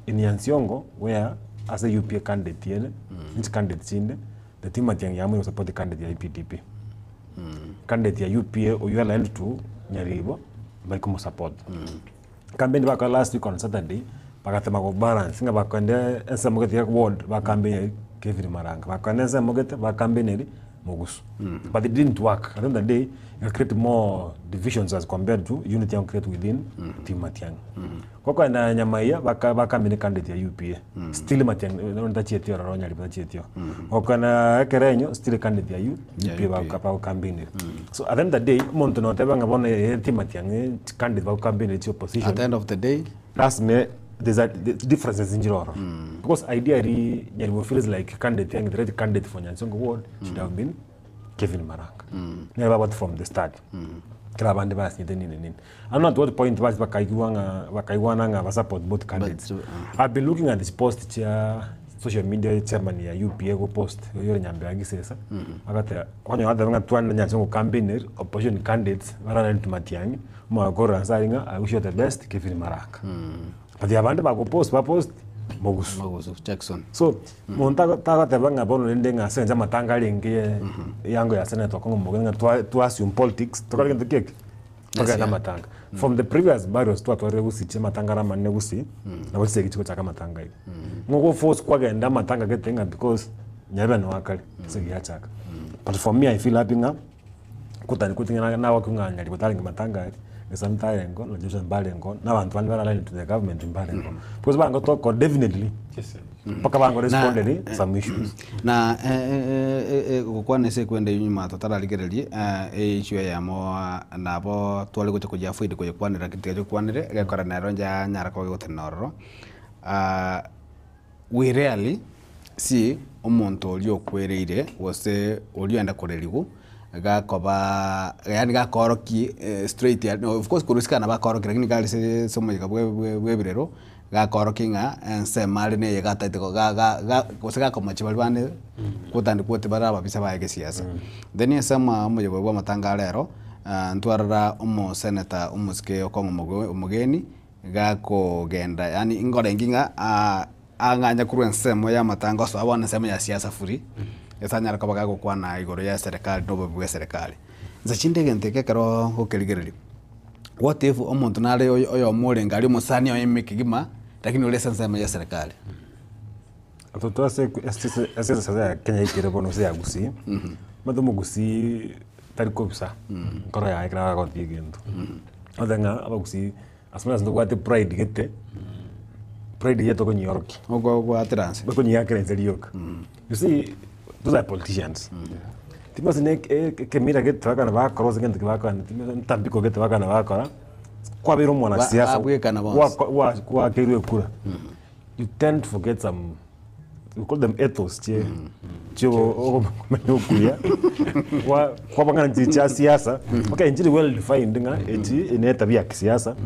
In Nyansiongo where ase UPA candidate ere, chicandidate chinde, the team Matiang'i yaamua gosupport candidate ya EPDP. Candidate ya UPA oywo aligned to Nyaribo mbari komosupport. Campaign bakora last week on Saturday bagatema go balance ng'a bakende ensemo gete ya ward ba campaign Kevin Maranga bakende ensemo gete ba campaign eri Mogusu. But it didn't work. At the end of the day ika create more divisions as compared to unity ya create within team Matiang'i. Gokoenda Nyamaiya baka bakamine candidate ya UPA. Still Matiang'i nonye tachieti ororo Nyaribo tachieti oo. Gokoenda Ekerenyo still candidate ya U Ya UPA UPA. bagoka bagokampenera. So at the end of the day omonto noteba ng'a bono eh ti Matiang'i candidate bagokampenera chi opposition. At the end of the day Trust me there's a the differences nchire ororo. Because ideally Nyaribo feels like candidate yange the right candidate for Nyansiongo ward should have been Kevin Maranga. Nere babwate from the start. Kera abande basinyete nini nini. I don't know at what point basi bakaigwa ng'a bakaigwana ng'a ba support both candidates. I've been looking at this post chia social media chairman ya UPA go post oyo ore Nyambega Gisesa agateba okonyora agateba ng'a twane Nyansiongo campaign opposition candidates bararente to Matiang'i omogaka korwa nse aria ng'a I wish you the best Kevin Maranga. But abande bagopost bapost mogusu. Mogusu Jackson. So monto tago tagoteba ng'a bono rende ng'a ase eng'encho amatanga arenge ye eango ya senator okong'u mobe ng'a twa twa assume politics tokore gento ki eke? Togende amatanga. From the previous burials twatwarire gusii chia amatanga are amanene gusii, nabo chisegi chigochaka amatanga iga. Ng'o ogo force kwagenda amatanga gete ng'a because nyarebe noe akare, esegi yachaka. But for me I feel happy ng'a kotari koting'ana nagokia ng'a nyaribo tarenge matanga aria, gesa ntarengo na Joshua mbarengo, na abanto bande bare aligned to the government mbarengo. Because bango toko definitely mpaka bango responded some issues. Na gokwana ase ekwenda eyio nyuma totararigereria issue eyemo nabo tware gocha koyia avoid koyekwanera lakini tiga tokwanere egekora nero njanyara koba gegotenena ororo. We rarely see omonto oria okwereire gose oria oenda koreriwa gakoba yaani gakorokia straight of course korwa isiko nabo akorokia lakini kare ase ase omoyega bwe bwe bwa ebirero gakorokia ng'a ensemo are neye gataete go ga ga ga gose gakomochia baria bande quote and quote bare ababisa baye gesiasa. Then ase ama omoyega bwa amatanga are ero, ntwarora omoseneta omosike okong'a omogo omogeni. Gakogenda, yaani nkorenge ng'a ang'anye korwa ensemo y'amatangaso ase bono ensemo ya siasa free, ase anyare koba gagokwana igoro ya eserekari na obobe bwa eserekari. Inse chinde egento eke ekero ngokerigereria, what if omonto nare oyo oyomo orenge aria omosani oye ime kegima, lakini ore ase ensemo ya eserekari. Atoto ase ase ase esese ya Kenya yaikire bono gose ya Gusii, omanyete omogusii tari kobisa nkoro yaye ekero agotia egento. Ogoteba ng'a abagusii Ase buna ntobwate pride gete, pride eye tokonyiorokia. Okobwatera nse. Okonyiakera inse rioka. You see, those are politicians. Timanyeti ne ekemira gete bakana bakora gose gento ki bakora, ntambiko gete bakana bakora, kwabeire omwanasiasa, Babwekana bonsi. wako- wa- gwakeirwe ekura, you tend to forget some we call them ethos chie chio okomenya okuya kwa kwaba ng'a nchiri chia siasa okay nchiri well defined ng'a echi ne etabia ya kisiasa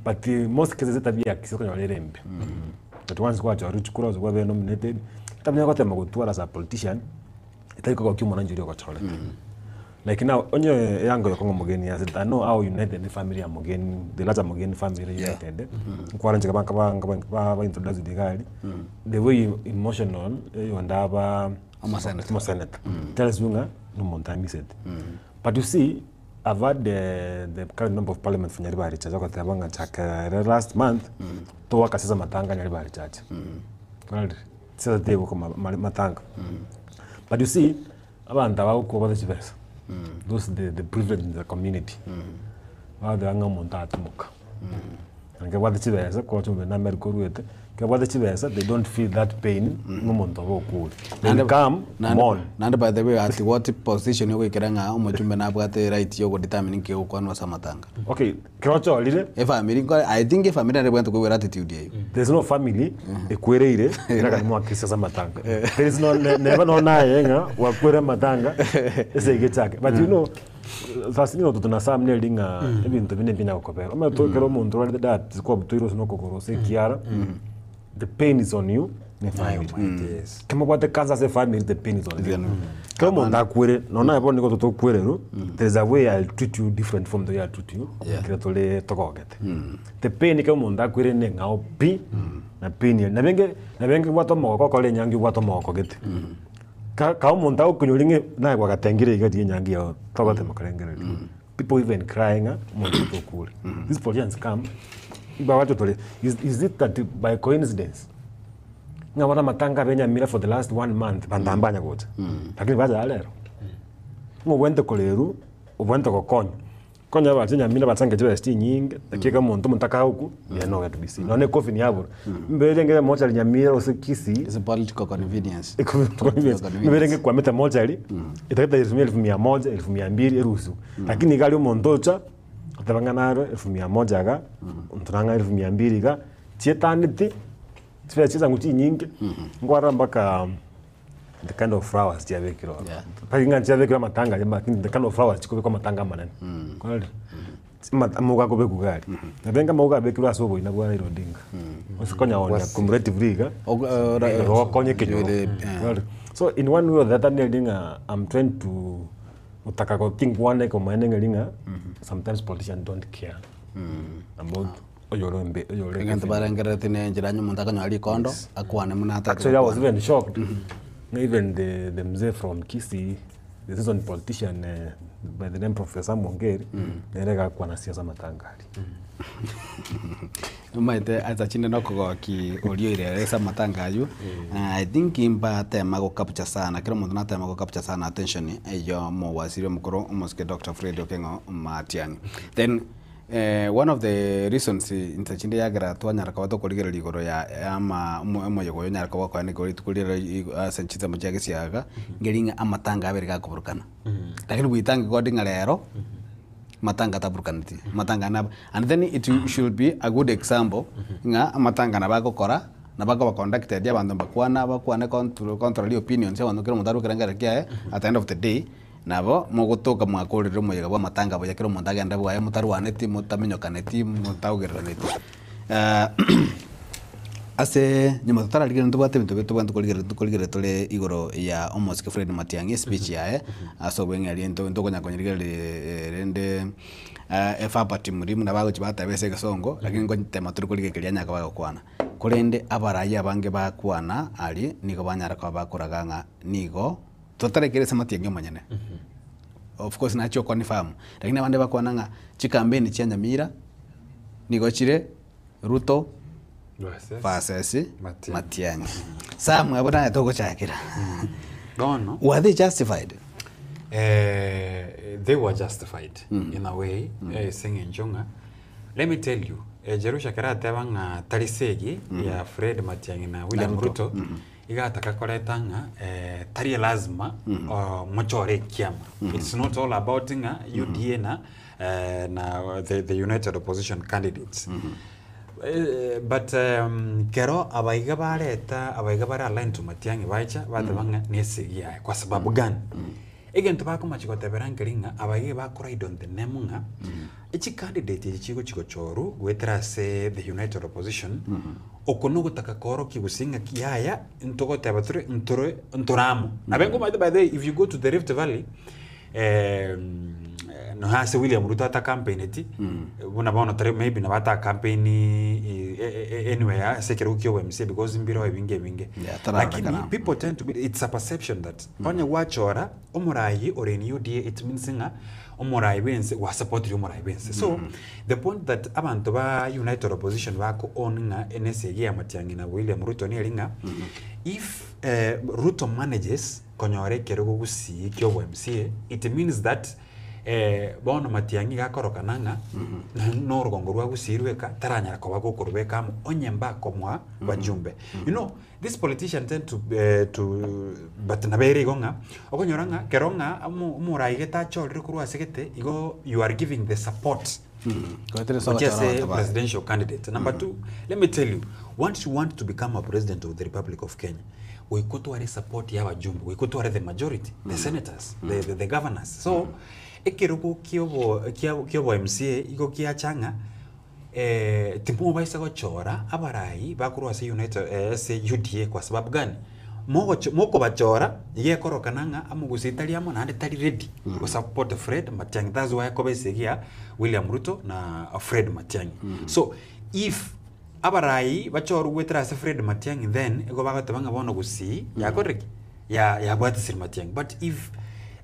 but most cases etabia ya kisiasa okonyora ere embe but once kwachorire chikura gose kwabere nominated etabia ogotema gotwara as a politician etari kogokia omonanchi oria ogochorete. Like now onye eango ya okong'a omogeni ase I know how united the family ya Mogeni the larger Mogeni family united nkwaranchire ba ba ba ba introduced iga aria the way emotional oyonde aba Omosenator. omosenator tells you ng'a na omonto amisete but you see I've had the the current member of parliament for Nyaribari Church ogoteba ng'a chakere last month togoaka sasa matanga Nyaribari Church sasa tegoka matanga but you see Abanto aba bagokwa bate chibesa, those the the privilege in the community, bagoteba ng'a omonto atimoka. Na ekero obwate chibesa kogocha obe na America orwete, ekero obwate chibesa they don't feel that pain ng'a omonto obo okure. They will come mourn. Naende by the way at what position ogoikera ng'a omochumbe nabwate right ya ogodetermine nki egokwanwa ase amatanga? Okay, Ekero ochorire. Efamiri nkore I think efamiri nere ebwenerete koigwera attitude eyio. There is no family ekwereire eragani mwakirisia ase amatanga. There is no neba nonya naye ng'a wakwere amatanga ase egechake. But you know, Saa zingine oto tunasahau neri ng'a ebinto binde mbinya gokobera. Omanyete ekero omonto orwarete diabetes kwabutoire ase nokogoro ase ekiara, the pain is on you na efamiri. Ekero mobwate cancer ase efamiri the pain is on you. Ekero omonto akwere, nonya naye bono nigo tokwererwa, there is a way I'll treat you different from the way I treat you ekero tore togogete. The pain ekero omonto akwere neng'ao pi, na pain ere. Nabenge nabenge obwate omogoko okore enyangi obwate omogoko gete. Ka ka omonto agokonyora ng'a naye gwagatengire iga riria enyangi yao togotema korengereria. People even cry ng'a omonto oito okure. These politicians come, bagocha tore is is it that by coincidence ng'a bono amatanga abe Nyamira for the last one month banto mbanya gocha, lakini bacha rero. Ng'a obwenerete korerwa, obwenerete gokonywa. Konya abache Nyamira bachange chibesa chinyinge, lakini ekero omonto omotaka agokwa, they are nowhere to be seen. Nonya ecoffin yabora, mbere renge mochari Nyamira gose Kisii, It's a political convenience. Convenience. Mbere renge kwamete mochari, etagete elfu elfu mia moja, elfu mia mbili erusiwe. Lakini iga aria omonto ocha, oteba ng'a naro elfu mia moja iga, omonto nang'a elfu mia mbili iga, chietaneti, chibesa chiasangu chinyinge, nkwarora mpaka the kind of flowers chiabekirwe ororo. Yeah. Tari ng'a chiabekirwe amatanga aria lakini the kind of flowers chikobekwa amatanga amanene. Kwarorire? Ama- amauga akobekwa iga aria. Naende enga amauga abekirwe ase oboina bwa Raila Odinga. Gose konya onya cumulatively iga, gokonya ekenyoro. Kwarorire? So in one way or the other neri ng'a I'm trying to gotaka go think one ekeomene ng'eri ng'a sometimes politicians don't care about oyore ombe oyore Egento barengerereti ne enchera onye omonto akonyora rikondo, akwane buna atagete Actually, I was gokwana. even shocked. Even the, the mzee from Kisii, the seasoned politician eh, by the name Professor Mongeri, nere gakwana siasa matanga aria. Omanyete ase chinde nokogoki oria oirere ase amatanga aywo, I think mbatema go capture sana, kera omonto natema go capture sana attention ya omowasiri omokoro omosike Doctor Fred Okengo Matiang'i. Then One of the reasons inse chinde yagera twanyara koba tokorigereria igoro ya ama omoyega oyo onyare koba okoenda ekero rituko riria ase chinsemo chia gesiaga, ngeri ng'a amatanga abere gakoburukana. Lakini we thank God ng'a rero, matanga taburukaneti, amatanga nabo and then it should be a good example ng'a amatanga nabo agokora, nabo akoba conducted abanto mbakwana bakwane contrary opinions abanto kera omonto arwe ekerengererio kiaye at the end of the day. Nabo mogotoka mwakorire omoyega bw'amatanga buya, kera omonto agende bwaye motarwaneti, motamenyokaneti, motaugereraneti. Ase nyuma totararigereria ntobwate ebinto bire tobwenerete korigereria tokorigereria tore igoro ya omosike Fred Matiang'i espeech yaye, ase obweng'e aria nto ntokonya konyerigereria rende everbatim riria buna bagochia bateba ase egesongo, lakini ngotema tore korigereria keria anyare koba agokwana. Korende abarai abange bakwana aria, nigo banyara koba bakoraga ng'a nigo. Totarekire ase amatiang'i omonyene. Of course nachia oconfirm, lakini abande bakwana ng'a chikampeni chia Nyamira nigo chire Ruto versus Matiang'i. Sam abwo naye togochakera. Bono Were they justified? Eh, they were justified in a way ase eng'encho ng'a let me tell you eh, Jerusha ekero ateba ng'a tari segi ya Fred Matiang'i na William Ruto. Ruto Igataka koreta ng'a tari elasima mochore ekiama. It's not all about ng'a UDA na na the United Opposition candidates. But kero abaiga bareta abaiga bare aligned to Matiang'i bacha bateba ng'a nesegi yaye kwa sababu gani? Egento bakomachi gotebera nkeri ng'a abaiga ebakoride on the name ng'a echicandidate echi chigochi gochorwa goetera ase the United Opposition, oko nogotaka koorokia gose ng'aki yaya ntogoteba tore ntore ntore amo. Nabe nkomanyete by the way if you go to the Rift Valley nonya ase William Ruto atakampeineti, buna bono tari maybe nabo atakampeinii anywhere ase ekerogo kia obo MCA because mbireo ebinge ebinge. Yeah, tararorekana. Lakini people tend to be it's a perception that onye gwachora omorayi ore in UDA it means ng'a omorayi bwense gwasupportire omorayi bwense. So the point that abanto ba United Opposition bako own ng'a nesegi ya Matiang'i na William Ruto neri ng'a if Ruto manages konyora ekerogo gusii kia obo MCA it means that bono Matiang'i iga akorokana ng'a na orogongo rwa Gusii rweka taranyara koba gokorobeka amo onye mbakomoa bajumbe. You know This politician tend to to but nabo ere igo ng'a, okonyora ng'a kero ng'a omo omorai gete achorire korwa ase gete, igo you are giving the support Goetera ase gochia ogochora ase abanto baye. presidential candidate. Number two, let me tell you, once you want to become a president of the Republic of Kenya, Goika otware esupport ya abajumbe, goika otware the majority, the senators, the, the, the governors. So, ekerogo kiobo kia kiobo MCA igo kiacha ng'a timobaisa gochora abarai bakorwa ase United ase UDA kwa sababu gani? Mogocho mokobachora, iga ekorokana ng'a amogusii tari amo naende tari ready gosupport Fred Matiang'i. That's why akoba esegi ya William Ruto na Fred Matiang'i. So, if abarai bachorwe goetera ase Fred Matiang'i then igo bagoteba ng'a bono gusii yakorire ki? Ya yabwatisire Matiang'i. But if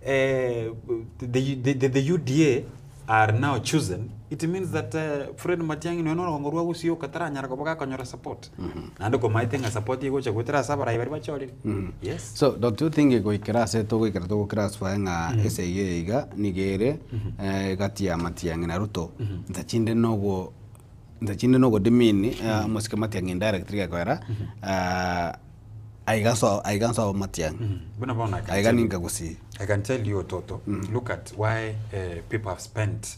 the, the, the UDA are now chosen, it means that Fred Matiang'i nonya orogongo rwa gusii oka taranyara koba gakonyora support. Naende komaete ng'a support egocha goetera ase abarai baria bachorire. Yes. So don't you think goikera ase togoikera togoclassify ng'a esegi eye iga nigo ere gati ya Matiang'i na Ruto, nsa chinde nogo nsa chinde nogo demean omosike Matiang'i indirectly gekoera aiga nso aiga nsobo Matiang'i, Buna bono I can aiga tell you. ninka gusii. I can tell you Toto, look at why people have spent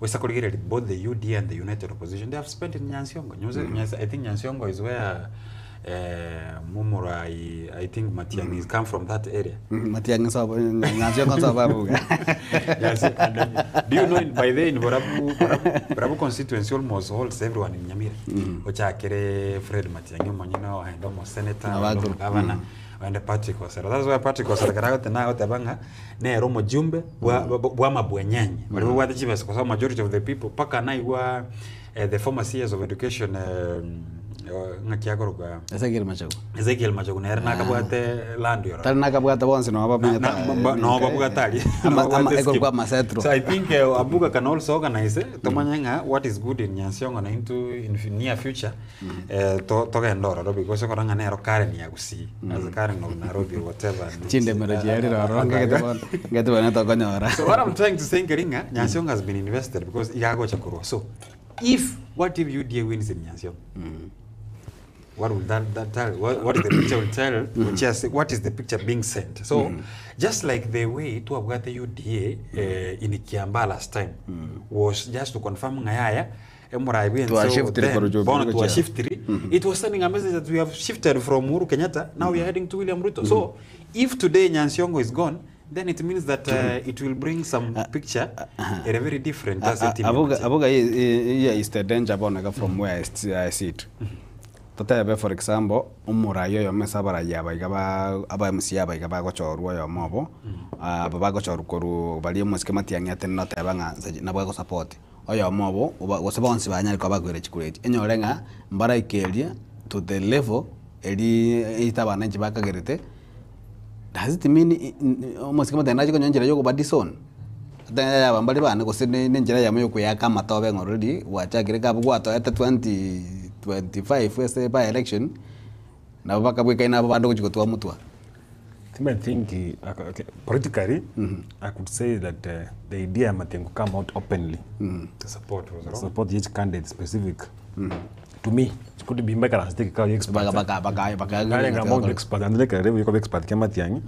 Oisa korigereria both the UDA and the United Opposition, they have spent in Nyansiongo. Nyose, Nyas, I think Nyansiongo is where Mumurai, I think Matiang'i is come from that area. Matiang'i nsobo Nyansiongo nsobo abuga. Yes, and do you know in, by then Borabu, Borabu, Borabu constituency almost holds everyone in Nyamira. Ochakere Fred Matiang'i omonyene oende omo senator, oende Abakuru. omo governor, oende Patrick Osero. That's why Patrick Osero kera agoteba agoteba ng'a nere omojumbe bwa bwa amabwenyenye baria babwate chibesa kwa sababu majority of the people mpaka naigwa the former CS of education ng'aki akorokwa Ezekiel Machogu. Ezekiel Machogu nere nakabwate land ororo. Tari nakabwate bonsi nabo bamenyete No babwate aria. Ekorokwa amasetro. So I think Abuga can also organize tomanye ng'a what is good in Nyansiongo na into in near future to togenda ororo because okora ng'a nero Karen ya Gusii as Karen of Nairobi or whatever. Chindemero chiarire ororo ngegete bono ngegete bono tokonyora. So what I'm trying to say nkeri ng'a Nyansiongo has been invested because iga agocha korwa. So if what if UDA wins in Nyansiongo? What will that, that tell? What is the picture will tell? Which is, what is the picture being sent? So just like the way twabwate UDA in Kiambaa last time was just to confirm ng'a yaya Emurai bwe ense Twashiftire then, korwa Jubilee bono gochia. twashiftiri it was sending a message that we have shifted from Uhuru Kenyatta now we are heading to William Ruto. So if today Nyansiongo is gone then it means that it will bring some picture a very different as a team. Abuga abuga here is the danger bono iga from where I sit. Totebe for example omorai oyomo ase abarai aba iga ba aba MCA aba iga bagochorwa oyomo obo aba bagochorwa korwa baria omosike Matiang'i atenene oteba ng'a nse nabo agosupport. Oyomo obo oba gose bonsi banyare koba bakoira chikura echi, enyore ng'a mbaraikerie to the level eria eito abananchi bakagerete, does it mean omosike Matiang'i nache konyora enchera ya okoba disown? Ata yaba mbare bane gose ne enchera eyemo ya okoyaka amatobe ng'a already gwachakire kabu gwatoete 2025 ase by election, nabo bakabwekaina abo bande ogochia gotwa motwa. I think okay, politically, I could say that the idea ya Matiang'i come out openly to support was wrong. Support each candidate specific. To me, it could be make a stick expert. Baka- baka- baka- baka- Baka- among the expert and like level you expert kama Matiang'i.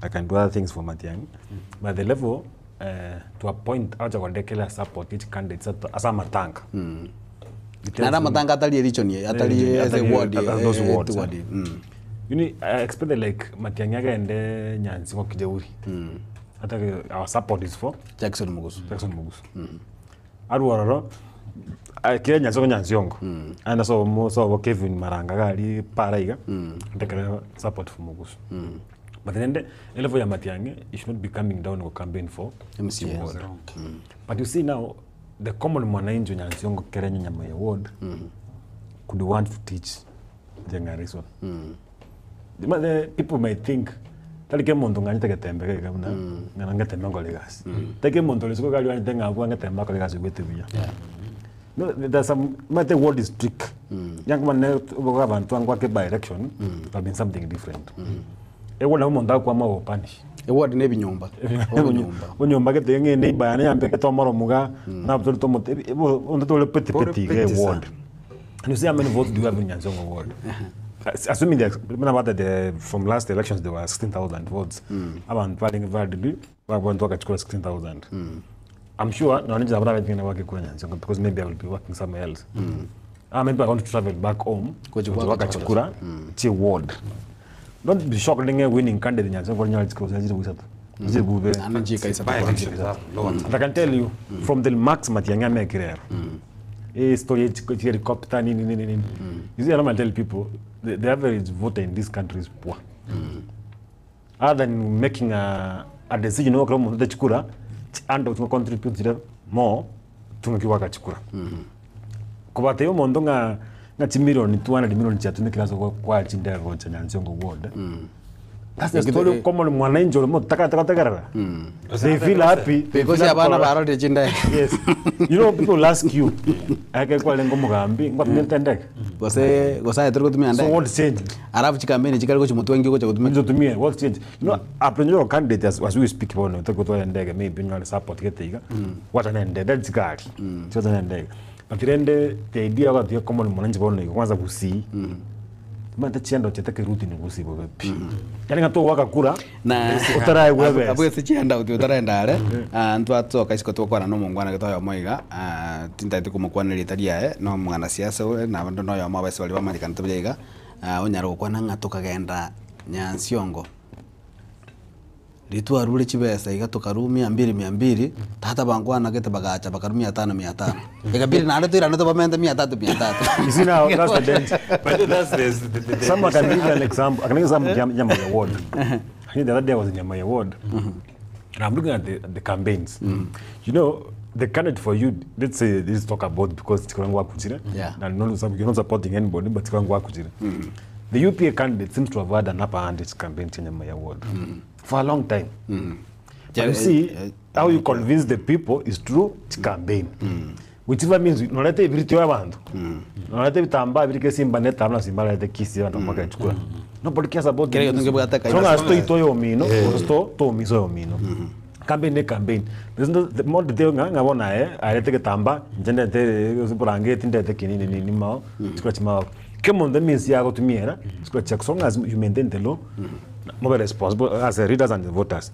I can do other things for Matiang'i. But the level to appoint acha kondekela support each candidate as a matanga. It tells Nara me- matanga atari erichoni, atari as a ward, those wards, ward. eh. You know, I expected like Matiang'i agende Nyanzi kwa Kijeuri. Hata our support is for Jackson Mugusu. Jackson Mugusu. Aruororo kire Nyanzi ko Nyansiongo. Anda so mo so Kevin Maranga gari para iga. Ndekere support for Mugusu. But then the level ya Matiang'i, it should not be coming down or campaign for MCA. ward. But you see now, the common mwananchi Nyansiongo kere nyama ya ward could want to teach the reason. The people may think tari ke muntu nganyite getembe gega buna ngana ngetembe ngore gasi. Tari ke muntu risiko gari wanyite ngabwa ngetembe akore gasi gwete buya. No, there's some but the word is trick. Young man ne abantu angwa ke by election have been something different. Ewo na umuntu akwama wo punish. Eward ne binyomba. Onyomba gete ng'ende ibaya yambe ketomoro muga na tuli tomote ondo tole peti peti ge ward. And you see how many votes do you have in Nyansiongo ward? Assuming the remember that the from last elections there were 16,000 votes. Abantu balingi validly abantu bakachukua 16,000. I'm sure no ninja abana bengi wake kwa Nyansiongo because maybe I will be working somewhere else. Maybe I want to travel back home Kuchukua wakachukua chi ward. Don't be shocked ng'e winning candidate Nyansiongo onyore chikura chire isato. Chire bubere. Naende nchika isato Chire kwanza. isato. And I can tell you from the remarks Matiang'i amekire ero. Eh, story ya helicopter nini nini nini. You see, I normally tell people the, the average voter in this country is poor. Other than making a, a decision okora omonto tachikura ando tunga contribute chire more tunga chikura. Kobatebia omonto ng'a ng'a chimilioni 200 million chiatumekire ase kwa chindege gocha Nyansiongo ward. That's the story common mwananchi ore motakate gotegerera. They feel happy. They Because feel abana happy. barorire chindege. Yes. You know people will ask you eke kwarenge omogambi ngwatumete ndege. Gose gose aye tori gotumia So ndege. what changed? Alafu chikampeni chikari gochi motwe ngi gocha gotumia. Njotumie what changed? You know a candidate as, as we speak bono tokotwara ndege maybe nyore support gete iga. Wacha na ndege that's gari. Wacha na ndege. But rende the idea wa the common mwananchi bono iga kwanza gusii. Manta chiando cheteke ruti ni gusii bobe pi. Yani ngato waka kura na utarae gwebe. abwe sichienda uti utaraenda are ntwatsoka isiko twakwana no mungwana gitoyo moiga tintaite kumukwana rita riae no mwana siasa ure na bandu no yomo abase bari bamanyikana tubuya iga onyara gukwana ng'a tukagenda Nyansiongo ritwarure chibesa iga tukarumia mbili mia mbili tata bangwana gete bagacha bakarumia tano mia tano ikabidi naende twirane tubamente mia tatu mia tatu You see now, that's the danger. But that's the, the, the, the, Someone can give you an example. I can give you some Nyamaya ward. I think the other day I was in Nyamaya ward. And I'm looking at the, at the campaigns. You know, the candidate for you, let's say this talk about because Chikurangwa Kuchire. Yeah. And not, you're not supporting anybody, but Chikurangwa Kuchire. The UPA candidate seems to have had an upper hand in campaign in Nyamaya ward for a long time. But you see, how you convince the people is through campaign. Whichever means nolete ibiriti abantu. Nolete bitamba birike simba neta na simba lete kisi abantu makachukua. Nobody cares about Kere the getunge bwate So long as to ito yo mino, to to miso yo mino. Campaign ne campaign. There's no the more the nga ngabona eh arete gitamba njende te burangeti ndete kinini nini mao chikura chimao. Kemo the means ya gotumiera chikura chak so long as you maintain the law more responsible as the readers and the voters.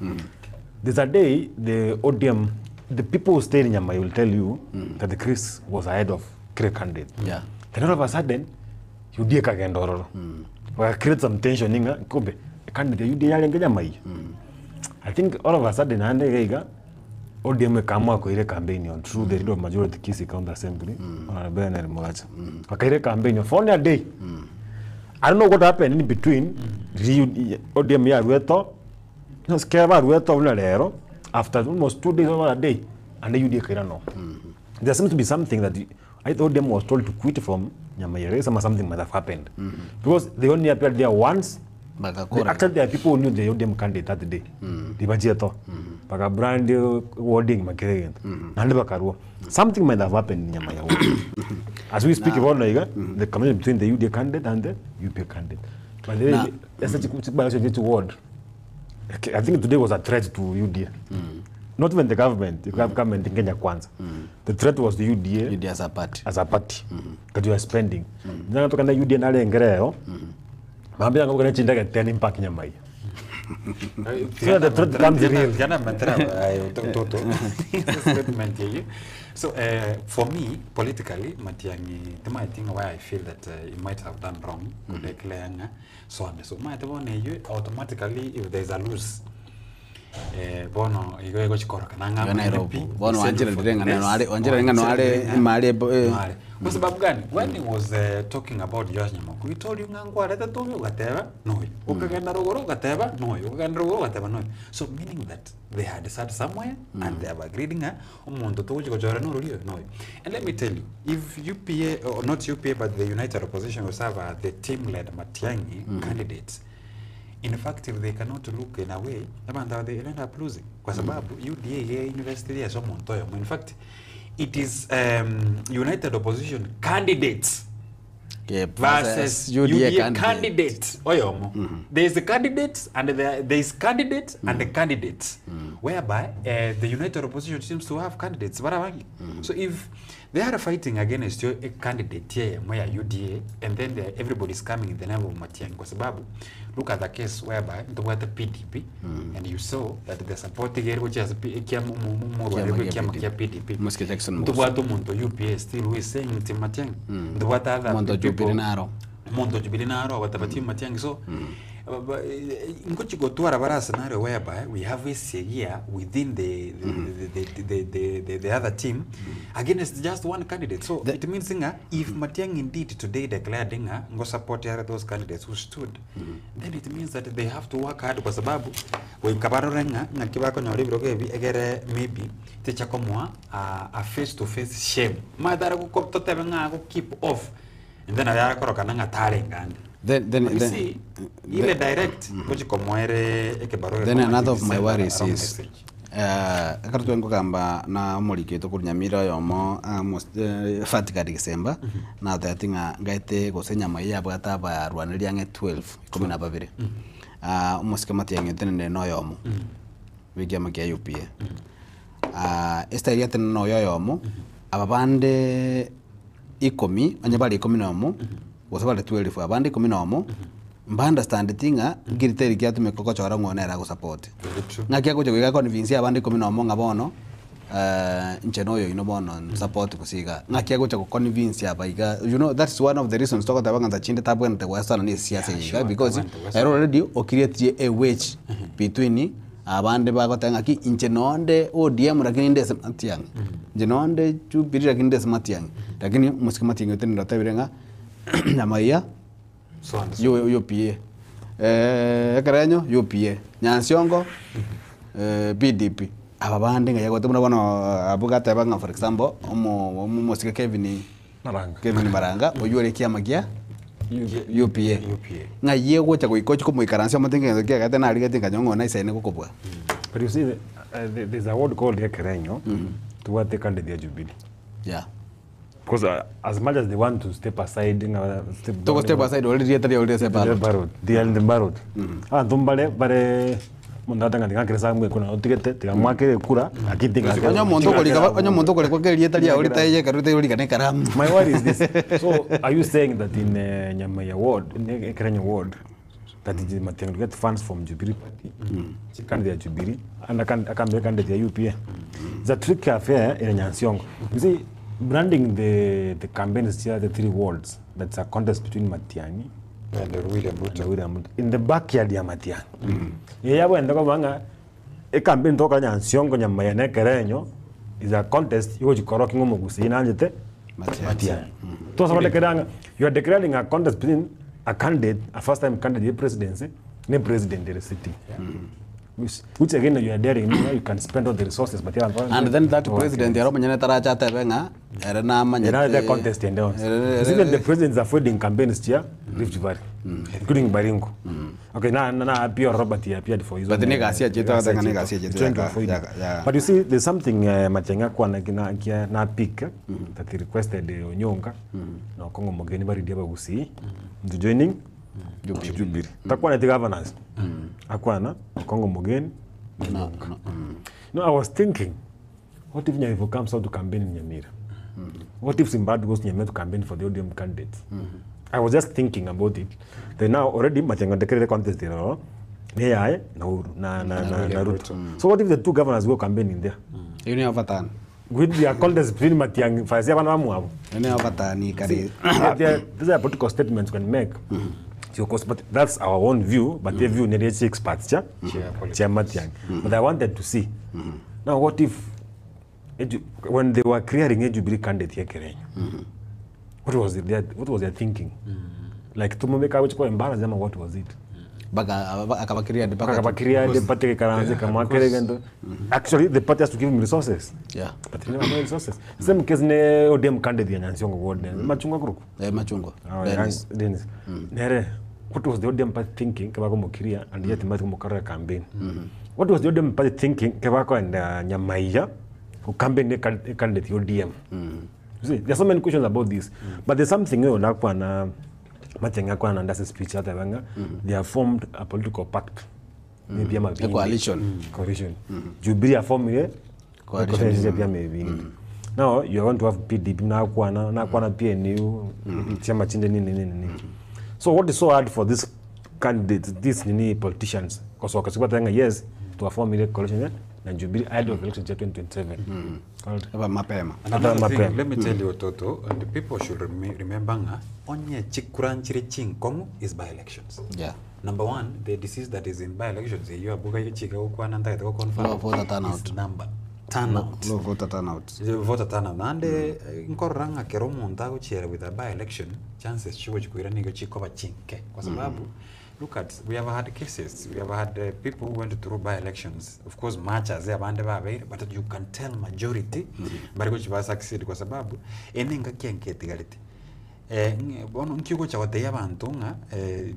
There's a day the ODM, the people who stayed in Nyamai will tell you that the Chris was ahead of Kire candidate. Yeah. Then all of a sudden, UDA kagenda ororo. Waka create some tension inga, kumbe, candidate UDA yarenge Nyamai. I think all of a sudden, ande geiga, ODM ikaamua kuire campaign on through the leader of majority Kisii County Assembly, Honorable Bernard Muracha. Wakaire campaign for only a day. I don't know what happened in between. ODM ya Rueto, no scare Rueto una lero after almost 2 days over a day and the UDA kaira no. There seems to be something that I thought ODM was told to quit from Nyamayere, some something might have happened. Because they only appeared there once. Bakakora. Actually, there are people who knew the ODM candidate that day. Dibajieto. Baka brand wording makerere. Nande bakarua. Something might have happened in Nyamayere. As we speak about now, the communication between the UDA candidate and the UPA candidate. But Na- the such a word. Okay, I think today was a threat to UDA. Not even the government, the government in Kenya Kwanza. The threat was the UDA, UDA as a party, as a party that you are spending. Mm. Tukana UDA nale ngereo. Mambia ngoko chinda ke 10 impact nyamai. So the threat becomes real. Jana mantra toto statement yeyi. So for me politically Matiang'i the my thing why I feel that he might have done wrong mm. declare nga so and so my the you automatically if there is a lose bono igo igo chikoroka nanga Yo Nairobi. Bono Wanjira ndirenga neno are Wanjira renga no are mali Mare. Kwa sababu gani? When he was talking about Joash Nyamaku, he told you ngangwa arete tumi ugateba noyo. Ukagenda ruguru ugateba noyo. Ukagenda ruguru ugateba noyo. So meaning that they had sat somewhere and they have agreed nga omuntu tuguchikochora norurio noyo. And let me tell you, if UPA or not UPA but the United Opposition will serve the team led Matiang'i candidates in fact if they cannot look in a way abantu they end up losing kwa sababu UDA ye university ya somo ntoyo in fact it is united opposition candidates versus UDA, UDA candidate oyomo there is a candidate and there, there is candidate and the candidates whereby the united opposition seems to have candidates barabangi so if they are fighting against your a candidate here ya UDA and then they, everybody is coming in the name of Matiang'i kwa sababu look at the case whereby ntobwate PDP and you saw that the support here which has kia Kiama kia PDP Musike Jackson Mugusu. ntobwate omonto UPA still who is saying nti Matiang'i ntobwate other Omonto people Jubilee naro. omonto Jubilee naro abatabati Matiang'i so Ngochi gotwara bare a scenario whereby we have a segia within the other team against just one candidate. So it means ng'a if Matiang'i indeed today declared ng'a ngo support are those candidates who stood, then it means that they have to work hard kwa sababu goika barore ng'a ng'aki bakonyora ebirogo ebi egere maybe ticha komoa a face to face shame. Omanyete are goko totebe ng'a ago keep off and then aye akorokana ng'a tarenge ande. Then, But you then, see, ile direct gochi komoa ere ekebarua Then gekong'a another of it my send a worries wrong is message. ekero twe nkogamba na omoriki oito korwa Nyamira oyomo Vatican Gisemba, natebeti ng'a ngaete gose enyama eyio yabwate abarwaneri ang'e 12, ikomi na babere. Omosike Matiang'i otenenire na oyomo, bwa ekiama kia UPA. Estyle atenene na oyo oyomo, aba bande ikomi, onye bare ikomi na omo, gose bare 12 abande ikomi na omo, mba understandeti ng'a nkiriteri ki atumeka gochora ng'a oyo nere agosupport. Ng'aki agocha goika aconvince abande ikomi na omo ng'a bono inche na oyo oino bono nsupport gose igaa. Ng'aki agocha goconvince aba iga, you know that's one of the reasons togoteba ng'a nsa chinde tabwenerete goesana na esiasa eye iga because ere already ocreatire a wedge between abande bagoteba ng'aki inche nonde ODM lakini nde ase Matiang'i, inche nonde Jubilee lakini nde ase Matiang'i, lakini omosike Matiang'i otenenire otebire ng'a nyamaiya UPA, ekerenyo UPA, Nyansiongo PDP, aba bande ng'ai agote buna bono abwo gateba ng'a for example, omo omosike Kevin Kevin Maranga oywo ore ekiama kia UPA, ng'ai egocha goika ochie komoikaransia omote ng'a egento kiagete narigetie nkanyora ng'a oyo naisaine gokobua. But you see, there's a word called ekerenyo, tobwate candidate ya Jubilee. Yeah. Because as much as they want to step aside, ng'a step down, Togo step aside ore rieta riao rire ase They're ballot. ballot. They are in the ballot. Abanto mbare bare omonto agoteba ng'a tiga ng'akere ase amwe ekura otigete tiga mwakere ekura lakini tiga ng'akere Onye omonto okorika ba- onye omonto okorikwa kera erieta riao ritaiyo ekero ritaiyo orikane ekaramu. My worry is this. So are you saying that in Nyamaiya ward, in Ekerenyo ward, that it is Matiang'i to get funds from Jubilee Party, candidate ya Jubilee, and akambe candidate ya UPA. It's a tricky affair in Nyansiongo. You see, branding the campaigns here, the three wards, that's a contest between Matiang'i and William Ruto. And William Ruto. In the backyard ya Matiang'i. Mm. Yabo ende ko banga ecampaign toka Nyansiongo Nyamaiya na Ekerenyo is a contest yogochikora king'o omogusii nanchete Matiang'i. Twasaba declaring, you are declaring a contest between a candidate, a first time candidate ya presidency, ne president ere sitting. Which again you are daring me, you can spend all the resources, but yeah, And then that president ero omonyene taracha atebe ng'a ere namanyete. Era the contest and all. Even the president is avoiding campaigns here, Rift Valley, including Baringo. Okay, now appear Robert he appeared for his But own, ni gasi achete gasi atanga ni achete. gasi achete Trying to yaka- avoid it. yaka- But you see, there's something Matiang'i kwa na na kia na pick that he requested Onyonka na Okongo Mogeni bari dia bagusi into joining Jubilee. Takwana the governors. Akwana Okongo Mogeni na Onyonka. No, I was thinking, what if Nyaribo comes out to campaign in Nyamira? What if Zimbabwe goes to Nyamira to campaign for the ODM candidates? I was just thinking about it. They now already Matiang'i declared the contest there, no? Ne yae na Uhuru, na na na, na Ruto. So what if the two governors go campaign in there? Iyo ni overturn. With their contest between Matiang'i, Fasia bana bamu Iyo ni overturn kare. These are political statements you can make. So of course, but that's our own view, but their view ni experts, cha? Cha Matiang'i. But I wanted to see. Now what if when they were clearing a Jubilee candidate here Kerenyo, what was their thinking? Like tumumeka which kwa embarrass them, what was it? Baka akabakiria de baka akabakiria de party karanze kamwakere gendo. Actually the party has to give him resources. But he never had resources. Same case ne ODM candidate ya Nyansiongo ward. Machungwa kuruku. Machungwa. Oh, Dennis. Dennis. Nere, what was the ODM party thinking kabako mukiria and yet mbati mukarora campaign? What was the ODM party thinking kabako and Nyamaiya who campaign ne candidate ODM? You see, there are so many questions about this. But there's something you know, na Matiang'i akwana na ndase speech hata banga, they have formed a political pact. Maybe ama A bindi. coalition. Coalition. Jubilee have formed a Coalition. coalition pia maybe. Now you are going to have PDP na akwana na akwana PNU chama chinde nini nini nini. So what is so hard for these candidates, these nini politicians? Because wakasema tanga yes to form a coalition na Na Jubilee ahead of elections chia 2027. Aba mapema. And another Mapema. thing, let me tell you Toto, and the people should remember ng'a onye chikuranchire chinkong'u is by elections. Number one, the disease that is in by elections eyo abuga chika gokwana ntagete Low goconfirm voter turnout. is number turnout. Low voter turnout. The voter turnout. Naende nkorora ng'a kero omonto agochiera with a by election chances chigochikwira nigo chikoba chinke kwa sababu look at we have had cases we have had people who went through by elections of course much as abande babeire but you can tell majority bari gochi succeed kwa sababu ene ngaki enketigarete bono nkigocha gotebia abanto ng'a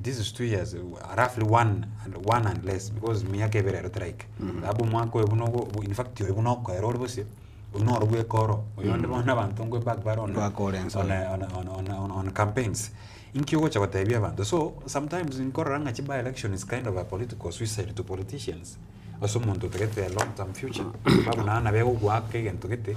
this is 2 years, roughly one and one and less, because miaka ebere ero teraika sababu omwaka oyo buna in fact oyo buna okoera ore bosio noro bwekoro oyonde bono abanto ngwe back bare on, on campaigns inkiogocha gotebia abanto. So sometimes nkorora ng'a chi by election is kind of a political suicide to politicians ase omonto otagete a long term future sababu naana begogwaka egento gete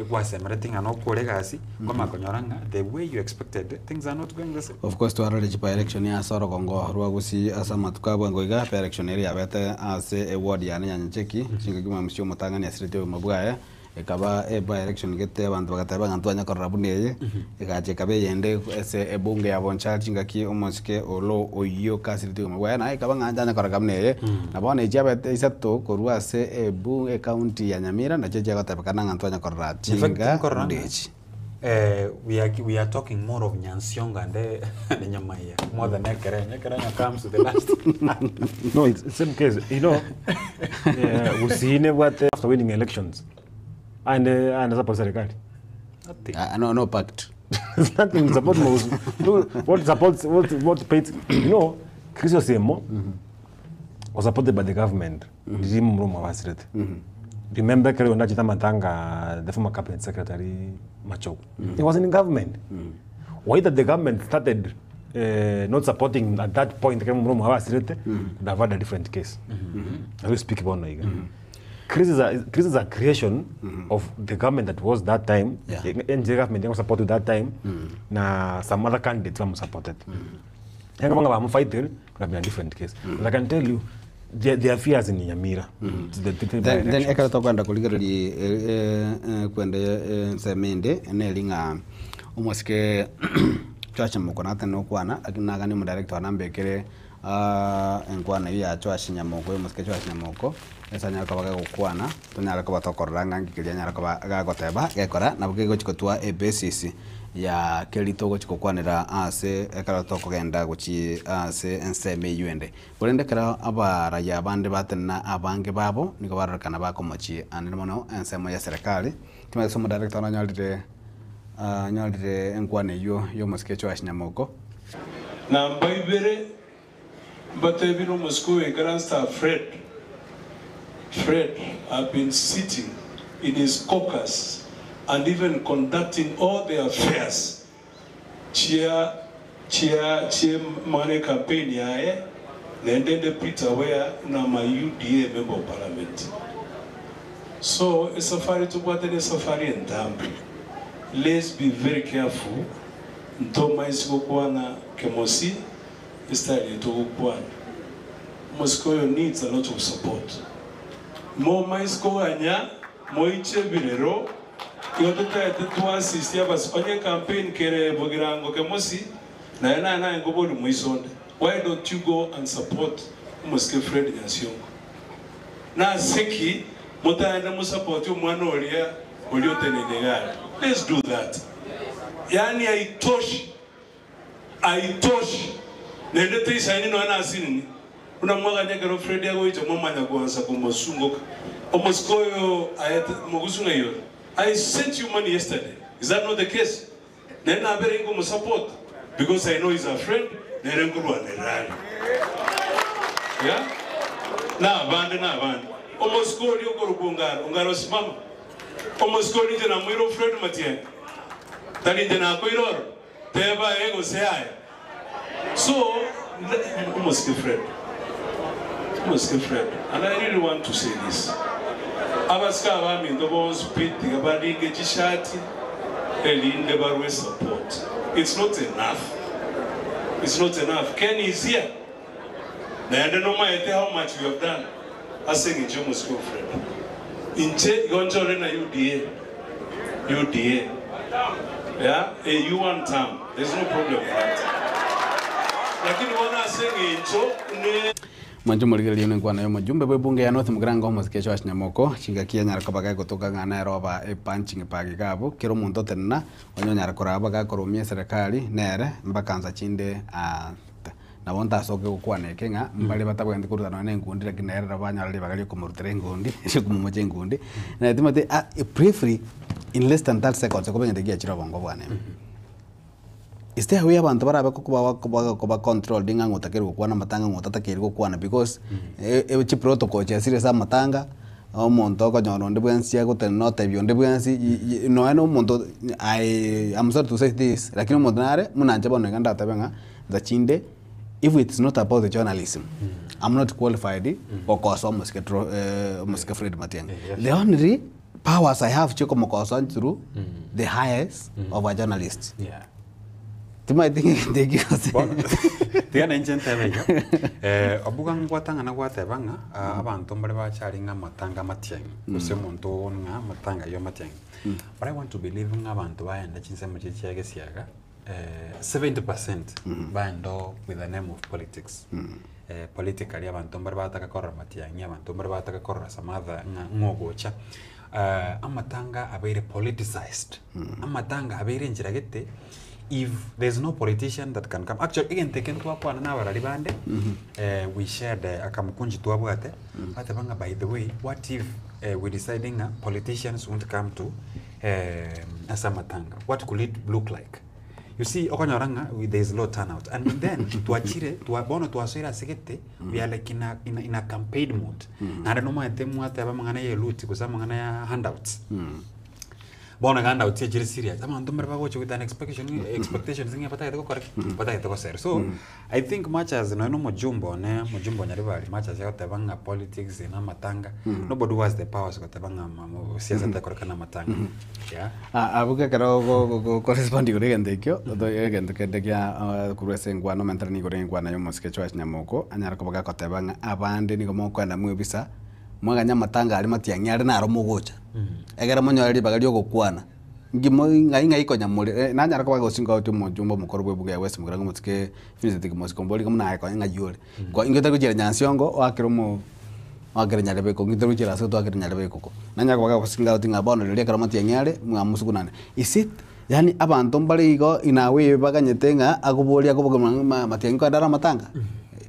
gwasemereti ng'a nokore egasi kwamanya konyora ng'a the way you expected things are not going the same. Of course twarore chi by election ase orogongo rwa Gusii ase amatuko abwango iga by election eri yabete ase eward yane ya Nyacheki chingaki mwamusi omotang'ani asirete obogima bwaye ekaba e by election gete abanto bagateba ng'a ntwanya korora buna eye egacha ekaba eyende ase ebunge ya Bonchari chingaki omosike oro oyio kasirete obogima bwaye naye ekaba ng'a ntwanya korora buna eye na bono echi abete isato korwa ase ebu ecounty ya Nyamira nachio chiagotebekana ng'a ntwanya korora In fact, chinga nkorora ng'a, ndechi. We are talking more of Nyansiongo and Nyamaiya more than Ekerenyo. Ekerenyo comes to the last. No, it's the same case. Gusii nebwate after winning elections and support serikali. No, no pact. There's nothing support Mos- no, what supports what pays Chris Osemo was supported by the government. Ndiri mrumo wasirete. Remember kare ndachita matanga the former cabinet secretary Machogu. He was in government. Why that the government started not supporting at that point kare mrumo wasirete could have had a different case. As we speak about now. Chris is a creation of the government that was that time. NJ government was supported that time. Na some other candidates were supported. Henga banga bamufighter could have been a different case. But I can tell you there are fears in Nyamira. The Then ekero tokwenda kurigereria kwenda nsemo ende neri ng'a omosike Joash Nyamoko nate nokwana lakini nagani omodirector anambekere enkwana eywo ya Joash Nyamoko omosike Joash Nyamoko ase anyare koba gagokwana tonyare koba tokorora ng'a nki keria anyare koba gagoteba gekora nabo kegochi gotwa ebasis ya keri togochi gokwanera ase ekero tokogenda gochi ase ensemo eywo ende korende ekero abaraya abande batenena abange babo nigo barorekana bakomochi anene mono ensemo ya serikali timanyete ase omodirector nonyorire nyorire enkwana eywo ya omosike Joash Nyamoko. Namba ibere mbatebire omusiko oyo Fred. Fred have been sitting in his caucus and even conducting all the affairs chia chia chia money campaign yaye nendende Peter Ware na ma UDA member of parliament. So esafari tubwatene safari entambi. Let's be very careful ntoma gokwana kemosi estyle yetugokwana mosikoyo needs a lot of support mo maisiko ganya moiche birero igo tutaete twasisi abasi onye campaign kere bogirango kemosi naye naye naye ngobori moisonde. Why don't you go and support omosike Fred Nyansiongo na seki mutaenda musupport omwana oria oria otenene gari? Let's do that. Yani haitoshi, haitoshi nende teisaini no na asinini unamwaganya Fred agoicha mwamanya kuanza kumusunguka omosikoyo mugusunga iyo. I sent you money yesterday. Is that not the case? Nena abere ngo support because I know he's a friend nere ngurwa nerali yeah na abande na abande omosiko ori okorukungara ungaro simama omosiko ori na mwiro Fred Matiang'i talinde nakoiroro teba ego seaya. So omosike Fred, omosike Fred, and I really want to say this, abasika abaminto bonsi pitiga baringe chishati elinde barwe support. It's not enough, it's not enough. Ken is here naende nomaete how much you have done asengeje omosike Fred. Inche igo nchore na UDA, UDA, yeah, eh, you one term, there's no problem with that. Lakini bono ase eng'encho ne. Mwanche morigererie nenkwana y'omojumbe bw'ebunge ya North Mugirango omosike Joash Nyamoko, chingaki anyare koba gegotoka ng'a nere oba epunching bag iga abwo, kera omonto otenena onye onyare koraba gakoromia eserekari nere mpaka nsa chinde aa. Nabo ntasoke gokwana eke ng'a mbare batabwenereti koruta nonya na enkundi lakini nere nabo banyora ribaga riokomorutera enkundi, riokomomocha enkundi. Na timothy ah briefly in less than 30 seconds okoba egento giachire obongo bwane. Is there a way abanto barabe koba koba koba controlled ng'a ng'a otakeire gokwana amatanga ng'a otatakeire gokwana because chiprotocol chiasire ase amatanga, omonto okonyora onde bwensi agotenena otebia onde bwensi nonya na omonto I am sorry to say this lakini omonto nare buna inche bono iga ndatebe ng'a nsa chinde if it's not about the journalism I'm not qualified gokosa omosike tro omosike Fred Matiang'i. The only powers I have chiokomokosa through the highest of a journalist. Yeah. Timaeti ng'egento ekio gose. Bono tiga nainche ntebe iga, eh, obuga ngwatang'ana gwateba ng'a ah, abanto mbare bachare ng'a amatanga amatiang'i, gose omonto oo ng'a amatanga aywo amatiang'i. But I want to believe ng'a abanto baenda chinsemo chiria chia gesiaga, eh, 70% baenda oo with the name of politics. Eh, politically abanto mbare bataka korora matiang'i, abanto mbare bataka korora some other ng'a ng'a ogocha. Eh, amatanga abeire politicized, amatanga abeire enchera gete, if there is no politician that can come, actually egento eke ntwakwana na abarari bande, eh, we shared akamukunji twabwate, bateba ng'a by the way, what if eh, we decide ng'a politicians won't come to eh, ase amatanga, what could it look like? You see, okonyora ng'a we- there is low turnout and then twachire twa, bono twasoire ase gete we are like in a, in a, in a campaign mode naende nomanyete mwateba amang'ana ya eluti gose amang'ana ya handouts bono iga handouts echire serious abanto mbare bagocha with an expectation expectations ng'a batagete gokora ki? Batagete gosera so I think much as nonye na omojumbe one omojumbe o Nyaribari much as agoteba ng'a politics na amatanga nobody who has the powers goteba ng'a ma- ma- siasa tekorekana amatanga yeah. Ah, abwo ekero okorespond igoro egento ekio, egento kende kia korwa ase enkwana omentane nigo ore enkwana ya omosike Joash Nyamoko, anyare koba gagoteba ng'a abande nigo mokoenda mwebisa, mwaganye amatanga aria matiang'i are naro mogocha, ekero monyore ribaga ria ogokwana, nki mo ng'ai ng'ai konya more eh nanyare koba gosinka oti omochumba omokoro bwa ebuku ya West Mugirango omosike Vincent Kimosi kombori iga buna aye konya ng'ai ore. Kwa inki otari gochiera Nyansiongo oakere omo oakere Nyarebe inki otari gochiera ase otoakere Nyarebe ekoko. Nanyare koba gagosinga oti ng'a bono rirorio ekero matiang'i are mwamosugunane. Is it yaani abanto mbare igo in a way baganyete ng'a akoboria akoboka ng'a matiang'i nkoenda are amatanga?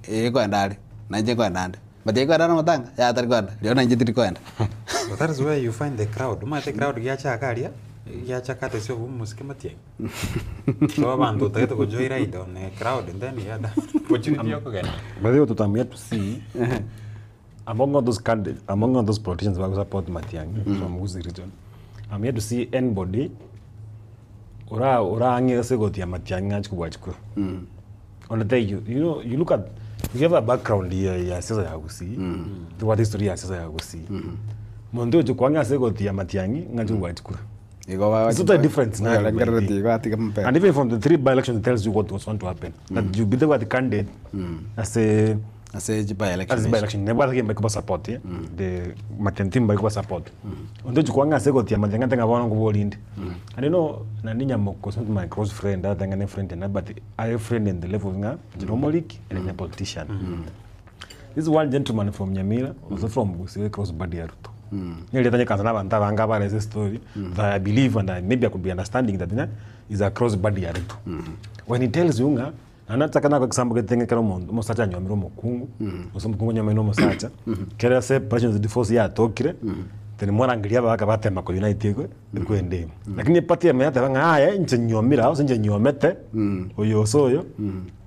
Eeh nkoenda are, nainche nkoenda ande. Matiang'i nkoenda are amatanga? Yaya tari koenda, rirorio nainche tindi koenda. But that is where you find the crowd. Omanyete crowd giachaka aria, giachaka ase obomosike matiang'i. So abanto otagete go joy ride on a crowd and then you had opportunity ya kogenda. By the way, tutamia to see among all those candidates, among all those politicians who support Matiang'i from Gusii region, I'm yet to see anybody ora orang'e ase gotia Matiang'i ng'a achie kobua chikura. On the you, you know, you look at you have a background ya ya siasa ya Gusii, tobwate history ya siasa ya Gusii. Monto oyochia koang'ea ase gotia Matiang'i ng'a achie kobua chikura. Igo ba- It's not a difference now. Oyorengereretie igo atige mapema. And even from the three by-elections, it tells you what was going to happen. That you be the what candidate as a Ase chi by-election as by-election. Never again by support. Eh? The Matiang'i team by support. Onto chikwanga ase gotia Matiang'i atenga bono ngoborinde. And you know, nani Nyamoko is not my close friend, atenga ne friend na but I friend in the level nga Jeromoliki and a politician. This one gentleman from Nyamira, also from Gusii cross body ya Ruto. Nerieta nyekansa na abanto abange abare ase story, that I believe and I, maybe I could be understanding that ng'a is a cross body ya Ruto. When he tells you ng'a, naende nataka nakoe example gete ng'a ekero omonto omosacha anyomire omokungu, gose omokungu anyomire na omosacha, kere ase separation divorce yatokire, then mwarangeria abagaka batema ko unite ekwe ekwende ime. Lakini eparty eyemo yateba ng'a yaya inche nyomire aa gose inche nyomete, oyo ase oyo,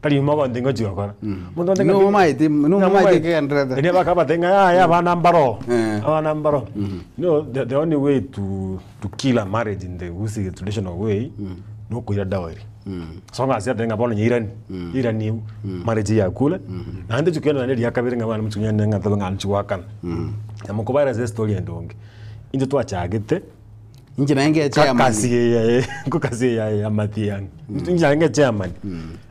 Tari nyuma ogonte ngochia gokora. Omonto onde Nigo omaete- nigo omaete kegendererete. Erio bakabatebia ng'a yaya abana mbaro, Eh. abana mbaro. You know, the, the only way to, to kill a marriage in the Gusii traditional way, nokoira dowry. So ng'a ase atebe ng'a bono nyairani, irani marriage yakure, naende chikenda naende ria kabere ng'a abana mochikonyene ng'a tobe ng'a nchigoakana. Nyamokobaera ase estory endonge, intwe twachagete. Inche naye chairman. Kakasi ya kokasi ya ya Matiang'i. Inche naye chairman.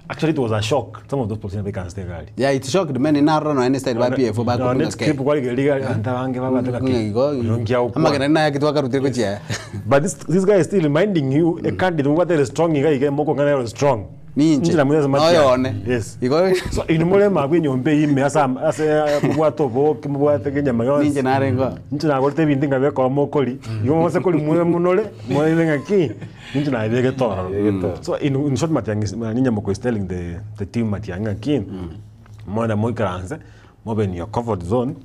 Actually it was a shock. Some of those politicians they stay gari. Yeah, it shocked many narro no any style ba PF ba No, kupinga next clip kwali geliga anta bange baba Kunga igo. Amagana naye kitwakarutire kuchia. But this this guy is still reminding you a candidate who is strong iga iga moko ngana strong. Ninche. Inche namweza Matiang'i. Noyone. Yes. Igo So inumule magwe nyombe ime asa ase mubwato oboke mubwate kenyama yonsi. Ninche narengo. Ninche nagorete ebinto nga bekora mokori. Igo mose kori mwe munore mwe ngaki. Ninche na bege toro. So in short Matiang'i ninye moko is telling the team Matiang'i ngaki. Mwana moikaranse mobe in your comfort zone.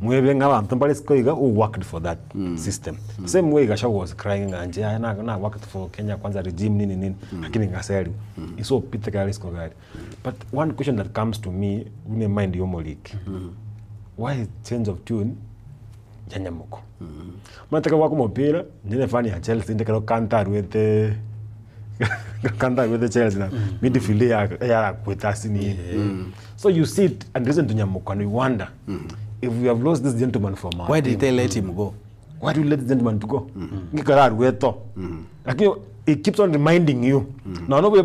Mwebe ng'abantu mbali siko iga who worked for that system. Same way Gachagua was crying nganje na na worked for Kenya Kwanza regime nini nini lakini ngaseri. Iso pite kali siko gari. But one question that comes to me une mind yomolik. Why change of tune ya Nyamuko? Mataka wako mupira ndine fani ya Chelsea ndekero kanta rwete kanta rwete Chelsea na midfield ya ya kweta sini. So you sit and listen to Nyamuko and you wonder if we have lost this gentleman from our Why did team, they let him go? Why do you let this gentleman to go? Ngikara rweto. Lakini it keeps on reminding you. Na no bwe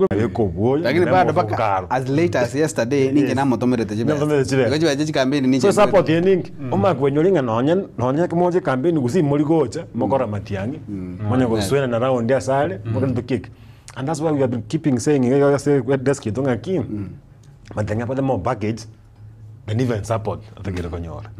Lakini bado paka as late as yesterday ninche namutumirite chibe. Namutumirite chibe. Igo chibe chikambeni ninche. So support yeningi. Omakwenyoringa nonye nonye kimoje campaign gusi muri gocha mokora Matiang'i. Manya goswena na round ya sale mokora to kick. And that's why we have been keeping saying you say desk itonga ki. Matiang'i apate more baggage than even support atakira konyora.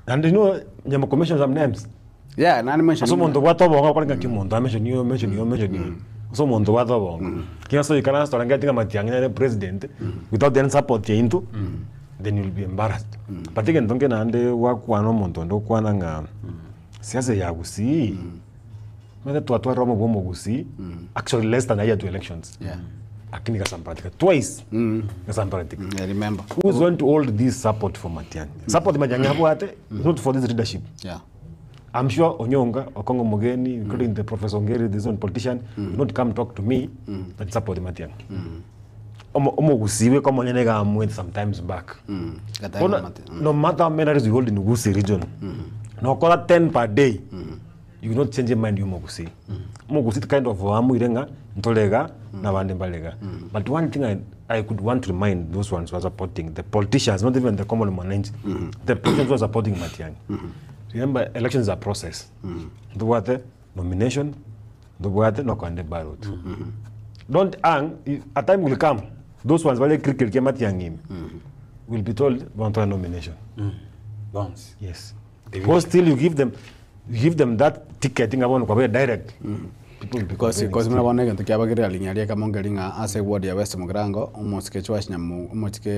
And you know nyama commission some names. Yeah, nani mention. So muntu gwatobonga kwaringa ki muntu mention you mention you mention you. So muntu gwatobonga. Kinya so ikana story ngatinga Matiang'i na president without any support ya into then you'll be embarrassed. But again tonke nande wakwana omuntu ndo kwana nga siasa ya Gusii. Mwana twatwara omo bwomo Gusii actually less than a year to elections. Yeah. Lakini kasambaratika twice. Kasambaratika. I remember. Who's going to hold this support for Matiang'i? Support Matiang'i abwate not for this leadership. Yeah. I'm sure Onyonga, Okongo Mogeni, including the Professor Ongeri, this one politician, will not come talk to me and support Matiang'i. Omo Gusii kama nyenega amwe sometimes back. Kata Ona, no matter how many rallies you hold in Gusii region, no kola 10 per day, you will not change your mind you Gusii. Gusii kind of amu irenga ntolega na bande mbalega. But one thing I could want to remind those ones who are supporting the politicians, not even the common mwananchi, the politicians who are supporting Matiang'i. Remember, elections are a process. Ndubwate nomination, ndubwate nokande ballot. Don't hang, a time will come, those ones wale cricket ke Matiang'i will be told want a nomination. Bounce. Yes. Because still you give them that ticket ngabona kwa direct. People will be Because complaining because still. muna bona egento kiabagire alinyaria kamongeri ng'a ase ward ya West Mugirango omosike Chwash Nyamu omosike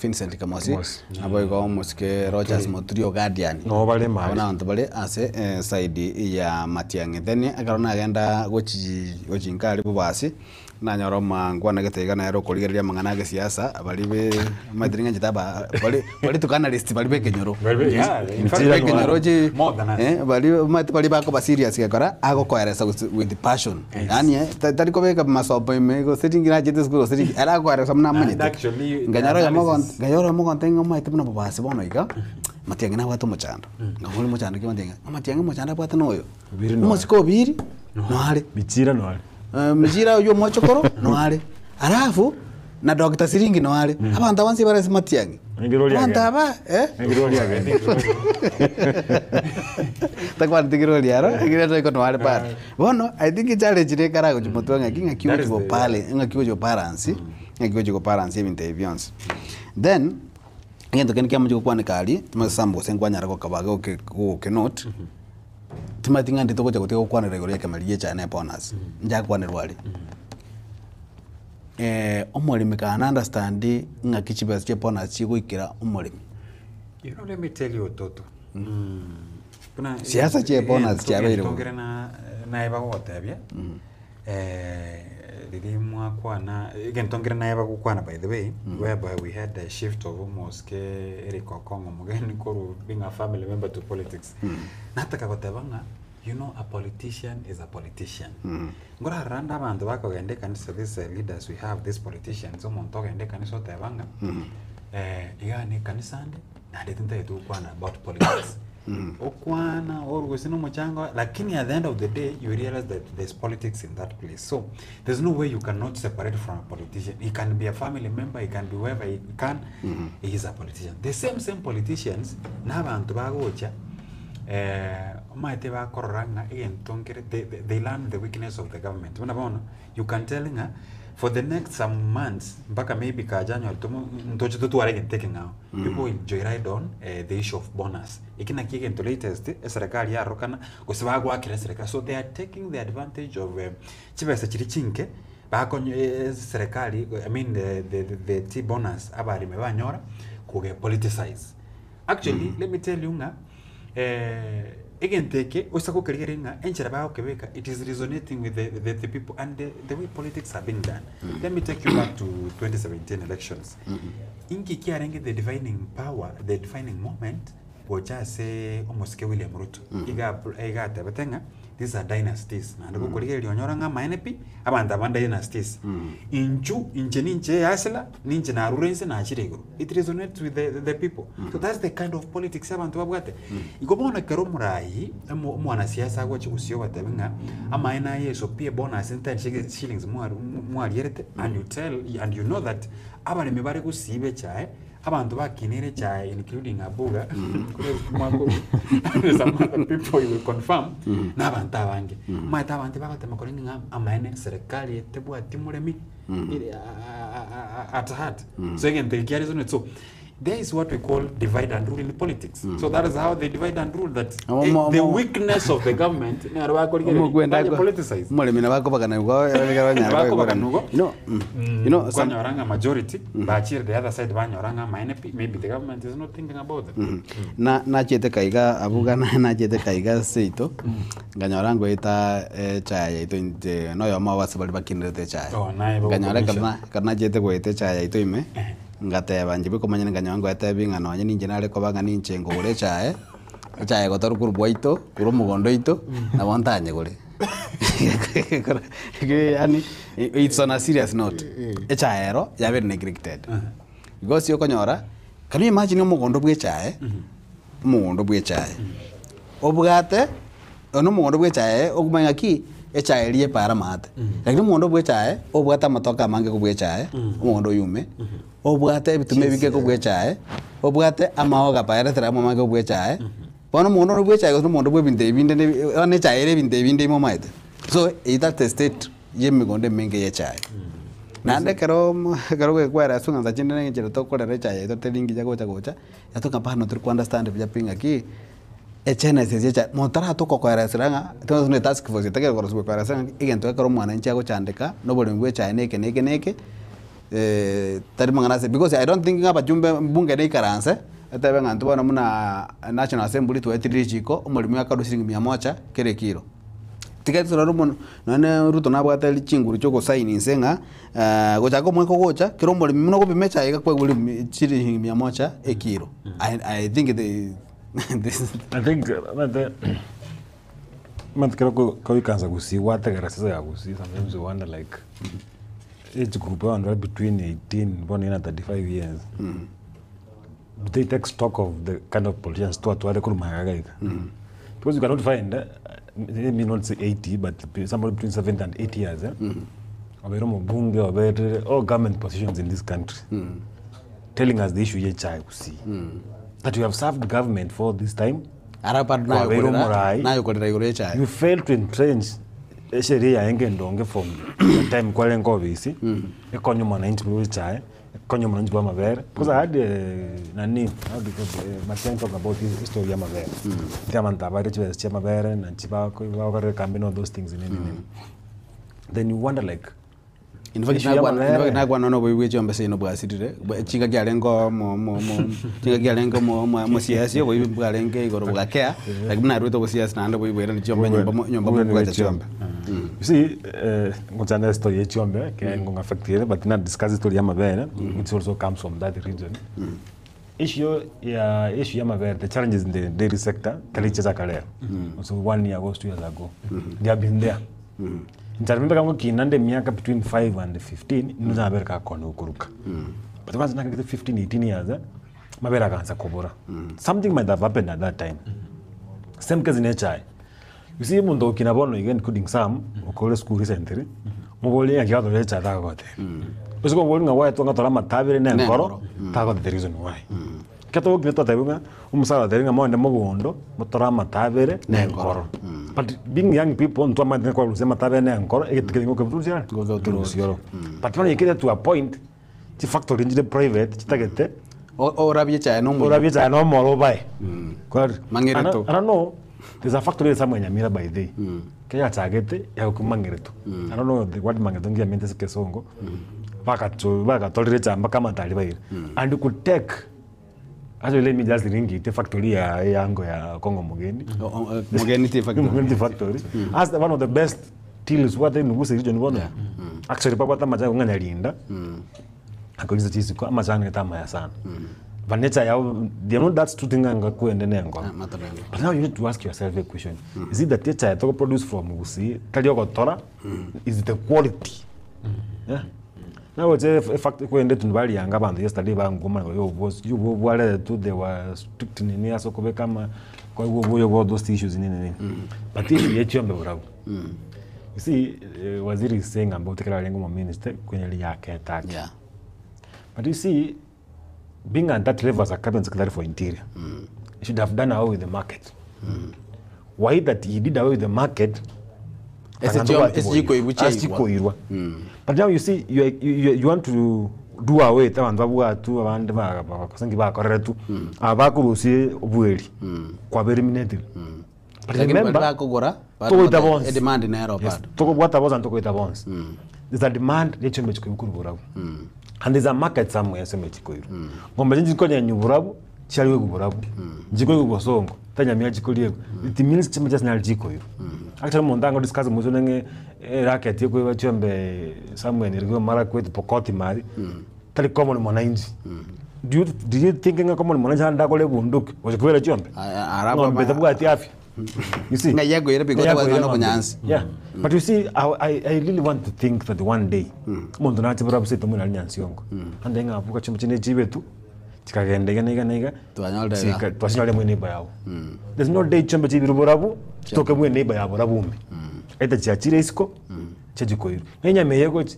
Vincent Kamosi Kamosi. nabo igo omosike Rogers Mutrio Guardian No bale mali. abona abanto bare ase side ya Matiang'i then ekero nagenda gochi gochinkari bobasi nanyora omangwana getaiga nere okorigereria amang'ana a gesiasa bari be maitiri ng'anchete aba bari political analyst bari bekenyoro Yeah, in fact, bekenyoro chi more than us. bari maite bari bakoba serious gekora agokoeresa with passion yani tari kobeka masopo ime go sitting nachete school sitting arakoeresa muna And amanyete actually, the nganyora ya mogon analysis- nganyora mogon tenga maite muna bobasi bono iga Matiang'i nabwate omochando ngakori mochando ki Matiang'i Matiang'i mochando abwate noyo Obiri noare. omosike obiri noare Michira noare. Michira oyo mochokoro noare alafu na Dr. Siringi noare abantu abansi baresi Matiang'i Engirori abantu again. aba Engirori again. takwanitigirori aro egiretoiko noare bado bono I think challenge rekara gochimotwa ng'aki ng'aki That is gochigo the- pale ng'aki gochigo balance ng'aki gochigo balance ebinto ebi bionsi then egento kende kiamochi gokwaneka aria timasambo gose nkwanyara gokaba goke goke note timati ng'andi togocha gotiga gokwanera igoro ya ekemeri gia echae na ebonus njakwanerwa aria omoremi kana understand ng'aki chibesa chia ebonus chigoikera omoremi You know, let me tell you, Toto. Kuna Siasa chia bonus chiabeire bono. tongere na naye bagogotebia riri mwakwana again tongere naye bagokwana by the way whereby we had a shift of almost ke Eric Okongo mugeni koru being a family member to politics nataka goteba ng'a you know a politician is a politician ngora randa abantu bakogenda ekanisa these leaders we have these politicians omonto ogenda ekanisa oteba ng'a iga ni ekanisa ande naende tintagete gokwana about politics. Okwana or gose na omochango lakini at the end of the day you realize that there's politics in that place. So there's no way you cannot separate from a politician. He can be a family member, he can be whoever he can, he is a politician. The same same politicians na abanto bagocha omanyete bakorora ng'a egento nkere they, they, they learn the weakness of the government. Buna bono you can tell ng'a for the next some months mpaka maybe ka January tomo ntoche totware egento ekeng'ao. People will joyride on the issue of bonus. Eki naki egento latest eserekari yarorokana gose bagoakera eserekari. So they are taking the advantage of chibesa chiria chinke bakonyo eserekari I mean the, the, the, the tea bonus abaremi banyora koge politicize. Actually let me tell you ng'a egento eke ose gokerigereria ng'a enchera bagokebeka it is resonating with the, the, the people and the, the way politics are being done. Let me take you back to 2017 elections. Inki kiarenge the defining power, the defining moment gocha ase omosike William Ruto. Iga iga atebete ng'a these are dynasties. Naende gokorigereria onyora ng'a amaene pi abanto aba dynasties. Inchu inche ninche eyasila ninche narure inse nachire igoro. It resonates with the, the people. So that's the kind of politics abanto babwate. Igo bono ekero omorai omo- omwanasiasa agocha gusii obatebia ng'a amaene aya Yeso pi ebonus 10 shillings mwaru mwarierete and you tell and you know that abaremi bare gusii bechae abanto bakinire echae including Abuga kore some other people you will confirm na abanto abange. Omanyete abanto bagotema korende ng'a amaene serikali etebwati moremi ere at heart. So egento eke kiaresonate so there is what we call divide and rule in politics. So that is how they divide and rule that Omo- the omo- weakness of the government nero bakorigereria Omokwenda baye politicize. omoremi nabo akobagana igo ekero banyara Bakobagana igo. No, you know, some- Kwanyora ng'a majority bachire the other side banyora ng'a amaene pi maybe the government is not thinking about them. Na nachete kaiga abwo gana nachete kaiga seito nkanyora ngoeta echae yaito inche noyomo ase baria bakinerete echae. Oh, naye Nkanyora ekero bagokomisha. na ekero nachete goeta echae yaito ime, ngateba inche bikomanya nkanyora ngoetebia ng'a nonye ninche nare koba ng'a ninche nkogora echae, echae egotorwa korwa bwaito korwa omogondo oito, nabo ntanyegore. Yaani it's on a serious note, echae ero yabeire neglected. Because okonyora, can you imagine omogondo bwa echae, omogondo bwa echae, obwate, oyo na omogondo bwa echae okomanya ng'aki, echae eria epara maate. Lakini omogondo bwa echae, obwate amatoke amange kobua echae, omogondo oywo ime, obwate ebituma ebike kobua echae, obwate amaoga paeretera amo amange kobua echae, bono omogondo oro bwa echae gose omogondo bwa ebinto ebi binde bono echae ere ebinto ebi binde ime omanyete. So eywo that's the state ya emegondo emenge ya echae. Naende ekero ekero ogoekwera ase eng'encho chinde na enchera tokorera echae yaito teri ngiya gocha gocha, yatoka bado tori ko understand buya pi ng'aki, egenesis ya echae, motaratoka koeresera ng'a tobwate buna etask force etagere korosiwa koeresera ng'a egento ekero omwananchi agochandeka na oboremi bwa echae na eke na eke na eke, tari mang'ana ase because I don't think ng'a abajumbe mbunge naikaranse, etebe ng'a intwe bono buna national assembly twaetire richiko, omoremi akarwa shilingi mia moja kera ekiro. Tiga torore mono, nonye Ruto nabwate chinguru chia ogosign inse ng'a gochaka omwaka ogocha, kera omoremi buna okopima echae iga kwegwa rimi chiringi mia moja ekiro. I I think the this I think omanyete omanyete ekero ko koikansa gusii gwategera siasa ya gusii sometimes you wonder like age group abanto bare between 18 bono na 35 years do they take stock of the kind of politicians twatware korwa magega iga because you cannot find let me not say 80 but somebody between 70 and 80 years obeire omobunge obeire all government positions in this country telling us the issue ya echae gusii that you have served government for this time Ara bado kwabeire nayokorera omorai nayokorera igoro ya echae. you fail to entrench esheria yaye ngendonge from the time kwarenge obisi ekonya omwananchi bwa echae ekonya omwananchi bwa amabere because I had nani how do you call it, Matiang'i talk about his history ya amabere mm. abanto abare chibesa chia amabere nanchi bakorire campaign all those things nini nini then you wonder like In fact, issue ya nakwana in fact, amabere nakwana noboibi bwa echiombe seino bwasirire, chingaki arenge omo omo omo chingaki arenge omo omo omosiasi oboibi bwarenge igoro bogakea, lakini buna arwete obosiasi naende oboibi bwairani chiombe nyomba mo nyomba mobwate chiombe. You see, ngochanda story ya chiombe ke ngonga affect but not discuss story ya mabere which also comes from that region. Issue ya issue ya mabere the challenges in the dairy sector talicheza kare. So one year ago, 2 years ago, they have been there. Ncharimbe kama kinande miaka between 5 and 15 nuza mabere kakona ukuruka. But once nakagete 15 18 years mabere akaanza kubura. Something might have happened at that time. Same case na echae. You see omonto ogokina bono iga including some, okore esukuru recently, moborie ng'aki gatorire echae tagogotebia. Gose komoboria ng'a why twanga tore amatabere na enkoro, tagotebia the reason why. Ekero togokina twatebiwa ng'a, omosacha agotebi ng'a mogende mogondo, motore amatabere na enkoro. But being young people, ntwamanyete ng'a kwarusia amatabere na enkoro, egento keria ngoka orusia are? Orusia oro. But bono yaikire to a point, chifactory nchire private chitagete, Orabie echae na omoyio. Orabie echae na omoro obae. Kwani? Mang'ereto. I don't know, there's a factory somewhere Nyamira by the way. Kero yachagete, yagokwa mang'ereto. I don't know the word mang'ereto nki yamenyete ase ekesongo. Bagacho bagatorire echae mpaka amatari baire. And you could take, actually let me just link it, efactory ya eyango ya Okong'o Mogeni. Mogeni Tea Factory. Mogeni Tea Factory. As the one of the best teas what in Gusii region bono. Actually babwate amachani ng'a Nyarinda. Akorisa chisiko amachani gete amaya sana. But nature yao they are not that strict ng'a ngakwende na enkoro. But now you need to ask yourself a question. Is it that echae togo produce from Gusii tari ogotora is it the quality? Yeah. Nagoche efact kwende tundubari yanga abanto yesterday bangoma igoro ya obosi sijui obwo bwareretwe they were strict nini ase okobeka ama koigwa obuya bwa those issues nini nini. But issue ya chiombe barabwo. You see waziri is saying about ekero arenge omominister kwenye riria aketa ake. But you see being at that level as a cabinet secretary for interior he should have done away with the market. Why that he did away with the market Ase Abanto chiom- bwati ase chikoirwa boirwa. chiairwa. Ase chikoirwa. But now you see you, are, you, you, you want to do away with abanto babwatu abande ba- ba- bakosa nki bakoreretwe aba bakorusia obweri kwaba eliminated. But Lakini remember, baria bakogora, togoita bado bonsi. edemand nero Yes, bado. tokobwata bonsi and togoita bonsi. There's a demand yechombe chikoirwa korwa borabu. And there's a market somewhere ase chikoirwa. Ng'ombe chinche chikonyenya oborabu, chiarigwe borabu. Nchikoigwa bosongo, tanyamira chikoriegwa. It means chimbe chiasinyaria chikoirwa. Actually omonto ango discuss mochie ng'e eracket ekoiba chiombe somewhere in Elgeyo Marakwet, Pokot mari, tari common mwananchi. Do you, do you think ng'a common mwananchi naende akore ebunduki gocha kobera chiombe? Araba Ng'ombe ba- tabwati afya. You see? Ng'a yakoira because Ng'a tabwati yakoira nonya ng'ombe. obonyansi. Yeah. But you see, I, I, I really want to think that one day, omonto nache bora busa etomo nari Nyansiongo. Ande ng'a abuka chimbe chinde chibetu, chikagenda iga na iga na iga, Twanyolire iga. chika- twasinyore mwe neighbor yabo. There's no day chimbe chibire borabu, chitoke mwe neighbor yabo borabu ime. Either chiachire isiko, chiachikoirwa. Na enyama eye egochi,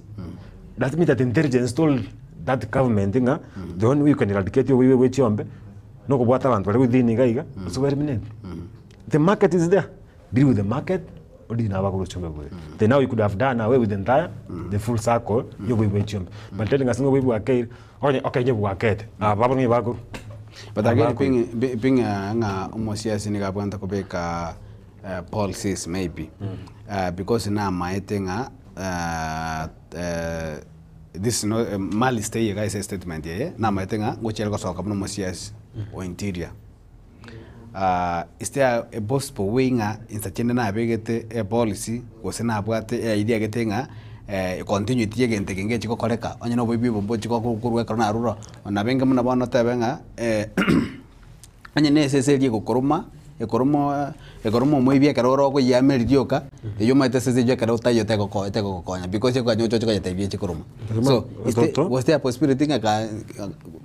that means that intelligence told that government ng'a the only way you can eradicate oboibi bwe chiombe, nokobwata abanto baria within iga iga, gose ba eliminate. The market is there, deal with the market, odeal na abagore chiombe bore. Then now you could have done away with the entire, the full circle, ya oboibi bwe chiombe. But telling us ng'a oboibi bwakeire, onye okay onye bwakete, aba abwo ng'ai bakorwa? But again, Abakorwa. being, be- being ng'a omosiasi nigo abwenerete kobeka policies maybe because namaete ng'a this is not malice teiyo iga ase estatement eye, namaete ng'a ngochia are gosoka buna omosiasi o interior. Is there a possible way ng'a insa chiende nabegete epolicy gose nabwate eidea gete ng'a continuity ya egento eke ngechi gokoreka onye na oboibi obo mbochi gokorwa ekero narure oo, nabenge buna bono otebe ng'a onye na esese eria egokoroma, ekoroma ekoroma omoibi ekero ore okoyiameria rioka, eywo omanyete esese eywo ekero otaiyo tegoko tegogokonya because ekoganya oche oche koyetebia eche koroma. So is the was there a possibility ng'a ka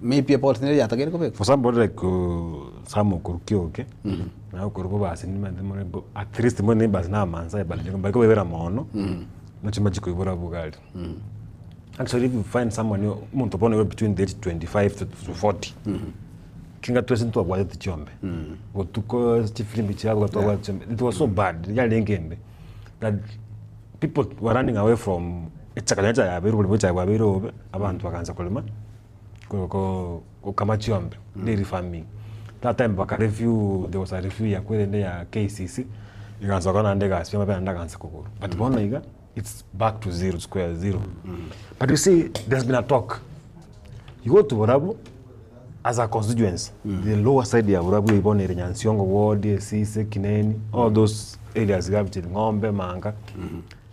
maybe epolicy nere yatakeire kobekwa? For somebody like Sam okorwa Kioke, naye okorwa Bobasi nimanyete more bo at least more neighbors na Amasai but mbari kobaibera mono, nochimba chikoibora abwo iga aria. Actually if you find someone omonto bono iga between the age 25 to 40, Kinga twensi ntwabwatete chiombe, botuko chifirimbi chiabo iga twabwate chiombe, it was so bad, yarenge embe, that people were running away from echaka nyacha yabeire oboremo echae bwabeire obobe, abanto bakaansa korema, ko- ko gokama chiombe, dairy farming. That time baka review, there was a review yakwerende ya KCC, egaansa gokora naende egasi, amabere naende agansa kogorwa. But bono iga, it's back to zero, square zero. But you see, there's been a talk, you go to Borabu, as a constituency, the lower side ya Borabu eye bono ere Nyansiongo ward, Esise, Kineni, all those areas iga bichiri Ng'ombe, Manga,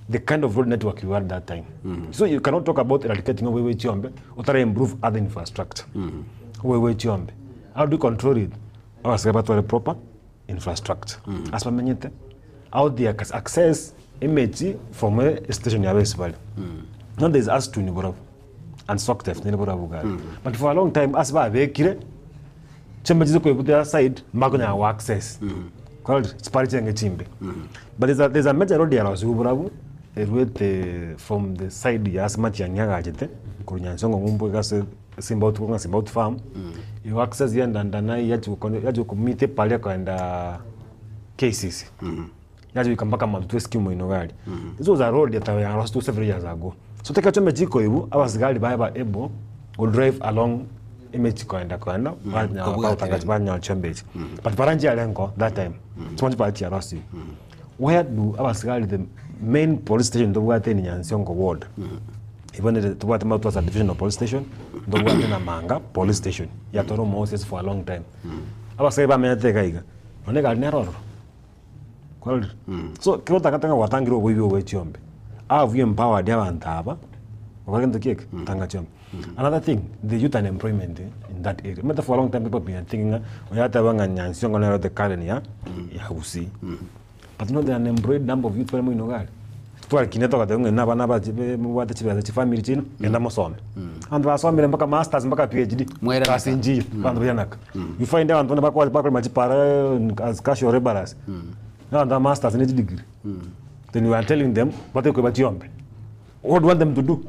the kind of road network you had that time. So you cannot talk about eradicating oboibi bwe chiombe otara improve other infrastructure. Oboibi bwe chiombe, how do you control it? Abasike batware proper infrastructure. Ase bamenyete, how they access emechi from e station yabo ase bare. Now there is us in Borabu. and Soctef nere borabu iga aria. But for a long time ase babekire, chiombe chise koigwa the other side mbakonyara go access. Kwarorire? Chipara chiarenge chimbe. But there's a, there's a major road yarosiwe borabu, erwete from the side ya ase Matiang'i agachete, korwa Nyansongo ng'umbu iga ase Simbauti korwa ng'a Simbauti farm, igo access ya Ndanda yachia gokona yachia gokomita epara ekoenda KCC. Yachia goika mpaka Matutu esike omoino iga aria. This was a road that yarosetiwe several years ago. So tekero chiombe chikoigwa, abasigari baye ba able go drive along emechi koenda koenda, banyora Kobwaterana. bagotanga banyora chiombe echi. But para nchiarengeo that time, chimwe chipara chiarosiwe. Where do abasigari the main police station tobwate in Nyansiongo ward, even ere tobwate Matutu as a divisional police station, ntobwate Namanga police station, yatwara omoosis for a long time. Abasigari bamenyete iga iga, nonye egari nere ororo. Kwarorire? So, kero otagete ng'a gwatangire oboibi obo bwe chiombe, have you empowered abanto aba, gokora gento ki eke? Gotanga chiombe. Another thing, the youth unemployment in that area. Omanyete for a long time people have been thinking ng'a, oyateba ng'a Nyansiongo nero the Karen ya ya Gusii. But you know the unemployed number of youth bare moino iga aria? Twakinete togateba ng'a inwe abana aba chibe mobwate chibesa chifamiri chiaino, genda mosome. Abanto basomire mpaka masters mpaka PhD, Mwairana gasi nchiyo, abanto bairanaka. You find abanto buna bako bakorema chipara as casual labourers, na abanto ba masters ne chidegree. Then you are telling them, batari koiba chiombe. What do you want them to do?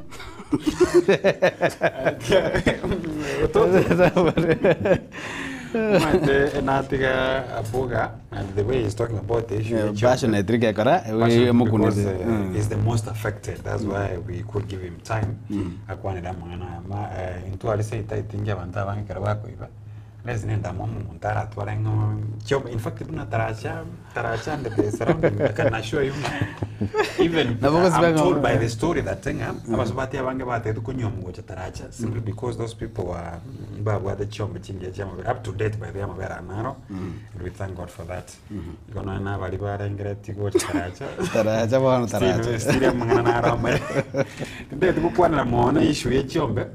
Omanyete natiga Abuga and the way he's talking about the issue Yeah, ya children. passionate gekora, Passionate emokunete. because, he's the most affected that's why we could give him time akwanere amang'ana aya ma intwe aria seito I think abanto abange ekero bakoiba Less nendamwamu omonto aratware ng'a chio in fact buna taracha taracha and the surrounding I can assure you ng'a even Nabo gosiba I'm ng'a- told by the story that ng'a abasubati abange batebiwe konywa gocha taracha simply because those people were mbabwate chiombe chingiya chia amabere up to date by the way amabere aya naro and we thank God for that igo nonya na baria barengeretie gocha taracha Taracha bono, taracha. Still- still amang'ana naro amaya tindeti gokwanera mono issue ya chiombe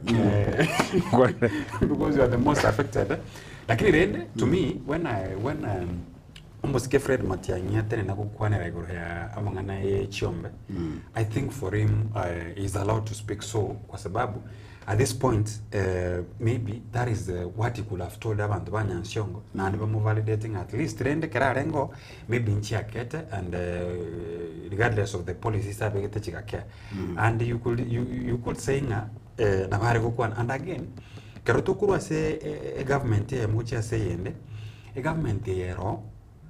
because you are the most affected lakini rende to me when I when omosike Fred Matiang'i atenena gokwanera igoro ya amang'ana ya chiombe I think for him he's allowed to speak so kwa sababu at this point maybe that is what he could have told abanto ba Nyansiongo naende bamuvalidating at least rende ekero arenge maybe nchiakete and regardless of the policies abegete chigakea and you could, you, you could say ng'a nabo are gokwana and again ekero tokorwa ase egovernment eyemo gochia ase eyende, egovernment eye ero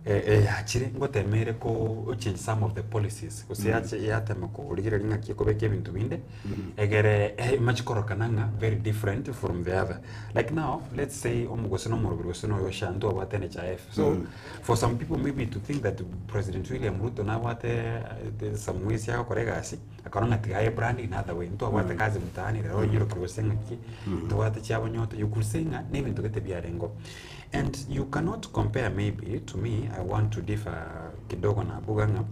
eyachire ngotema ere ko change some of the policies gose yache yatema korigereria ng'aki ekobeka ebinto binde egere emache korokana ng'a very different from the other. Like now let's say omogose na omoroberi gose na oyo sha ntwabwate NHIF so for some people maybe to think that President William Ruto nabwate some ways agokora egasi akarora ng'a tiga aye brand in other way ntwabwate kazi mtaani rero onyorokire gose ng'aki ntobwate chiabonyoto you could say ng'a na ebinto gete biarengeo. And you cannot compare maybe to me I want to differ kidogo na Abuga ng'a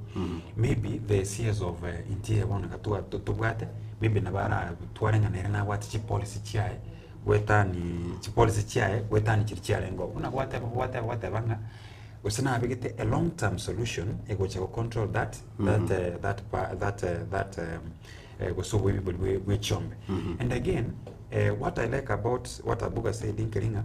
maybe the CS of interior bono iga twa tobwate maybe nabo aratware ng'a nere nabwate chipolicy chiaye goetani chipolicy chiaye goetani chiria chiarenge oo. Buna gwateba gwateba gwateba ng'a gose nabegete a long term solution egocha go control that that that pa that that gose oboibi boria bwe bwe chiombe. And again what I like about what Abuga said nkeri ng'a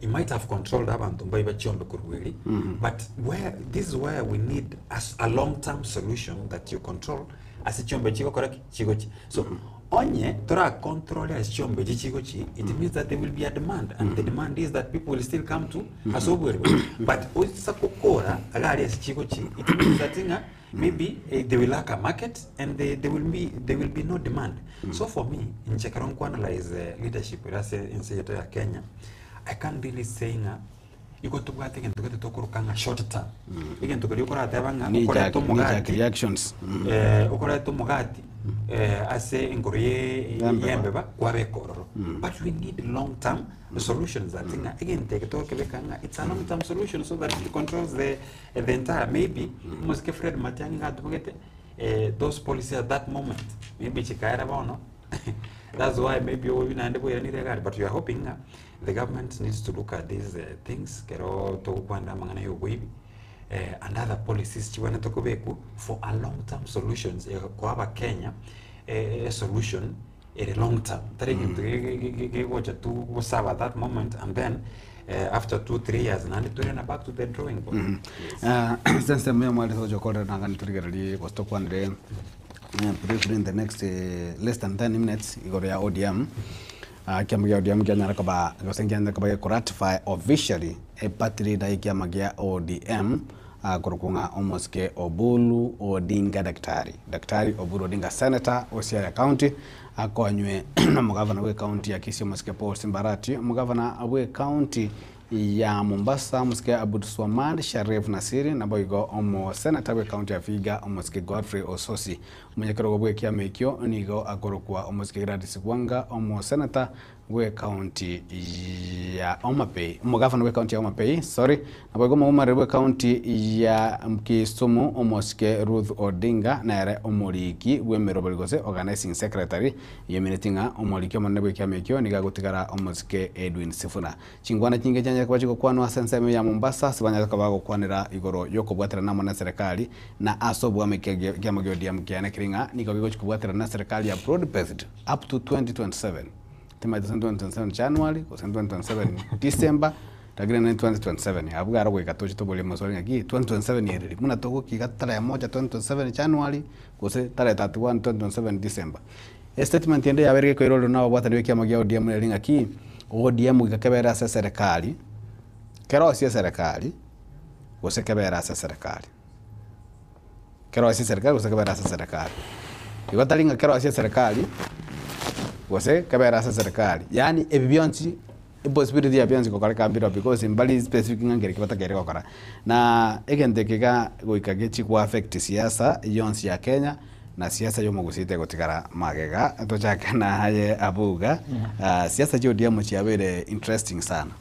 he might have controlled abanto mbaiba chiombe korwa eri but where this is where we need as a long term solution that you control ase chiombe chigokora ki chigochi so onye tora control ase chiombe echi chigochi it means that there will be a demand and the demand is that people will still come to ase obweri but oisa kokora iga aria ase chigochi it means that ng'a maybe they will lack a market and they, they will be there will be no demand so for me inche ekero nko analyze leadership ere ase ense yaito ya Kenya I can't really say ng'a igo tobwate egento gete tokoroka ng'a short term egento keria okorateba ng'a Knee okoreta jerk, knee jerk omogati reactions. Okoreta omogati ase enkoro ye Yembeba. yembeba kwabeka ororo but we need long term solutions that ng'a egento eke togokebeka ng'a it's a long term solution so that it controls the the entire maybe omosike Fred Matiang'i iga atobegete those policies at that moment maybe chikaera bono that's why maybe oboibi naende bwairanire iga aria but we are hoping ng'a the government needs to look at these things ekero togokwanera amang'ana ya oboibi and other policies chibwenerete kobekwa for a long term solutions koa abakenya esolution ere long term tari egento gegocha tu gosaba at that moment and then. After 2, 3 years naende toirana back to the drawing board. Yes. Ase ensemo ya mwarete gocha gokorera nanga nitorigererie gose tokwanere briefly in the next less than 10 minutes igoro ya ODM. Ekiama gia ODM kianyara koba gose nkianyare koba gekoratify officially e party leader y'ekiama gia ODM korokwa ng'a omosike Oburu Odinga Daktari. Daktari Oburu Odinga senator o Siaya County akonywe na omogavana bwe county ya Kisii omosike Paul Simba Arati, omogavana bwe county ya Mombasa omosike Abdulswamad Sharif Nasiri naboigo omoseneta bwe county ya Vihiga omosike Godfrey Osotsi. Omonyakerogo bw'ekiama ekio nigo akorokwa omosike Gladys Wanga omoseneta bwe county ya Homa Bay, omogavana bwe county ya Homa Bay, sorry, naboigo omoumareri bwe county ya Kisumu omosike Ruth Odinga nere omoriki bw'emeroberi gose organizing secretary yemineti ng'a omoriki omonene bw'ekiama ekio nigo agotigara omosike Edwin Sifuna. Chingwana chinge chianyare koba chigokwanwa ase ensemo ya Mombasa ase banyare koba bagokwanera igoro y'okobwaterana amo neserekari na ase obwamo ekiama gia ODM kiane kere ng'a nigo gegochia kobwaterana na serikali ya broad based up to 2027. Timanyete gose 2027 January gose 2027 December lakini ne 2027 abwo aro goika toche toborie amaswali ng'aki 2027 ereri buna togokiga tarehe moja 2027 January gose tarehe 31 2027 December. Estatement ende yabeire gekoirorerwa na ababwatani b'ekiama gia ODM nere ng'aki, ODM goika kebere ase eserekari, kerosie eserekari, gose kebere ase eserekari. Kerosie eserekari gose kebere ase eserekari. Igo tari ng'a kerosie eserekari, gose kebere ase eserekari, yaani ebi bionsi epossibility ya bionsi gokoreka mbirobio because mbari specific ng'a nkere ki batakeire gokora. Na egento eke iga goika gechi go affect siasa yonsi ya Kenya, na siasa ya omogusii tegotigara magega, tochake na aye abwo iga, siasa chia ODM chiabeire interesting sana.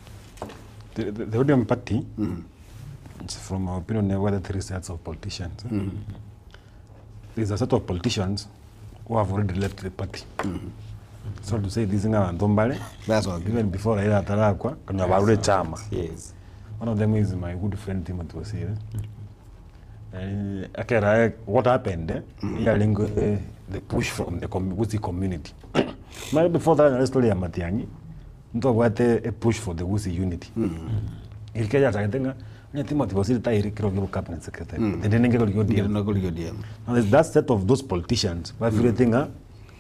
The ODM party, it's from my opinion, nebwate three sets of politicians. There's a set of politicians who have already left the party. So to say this ng'a abanto mbare, even before Raila atarakwa, konya barure chama. Yes. One of them is my good friend Timothy Bosire. Ekero what happened, yarenge the push from the Gusii community. Mara before that, nare story ya Matiang'i, ntobwate a push for the Gusii unity. Erike yachagete ng'a onye Timothy Bosire tairi kero kia cabinet secretary. Ende nenge kori ODM. Now there's that set of those politicians bafirete ng'a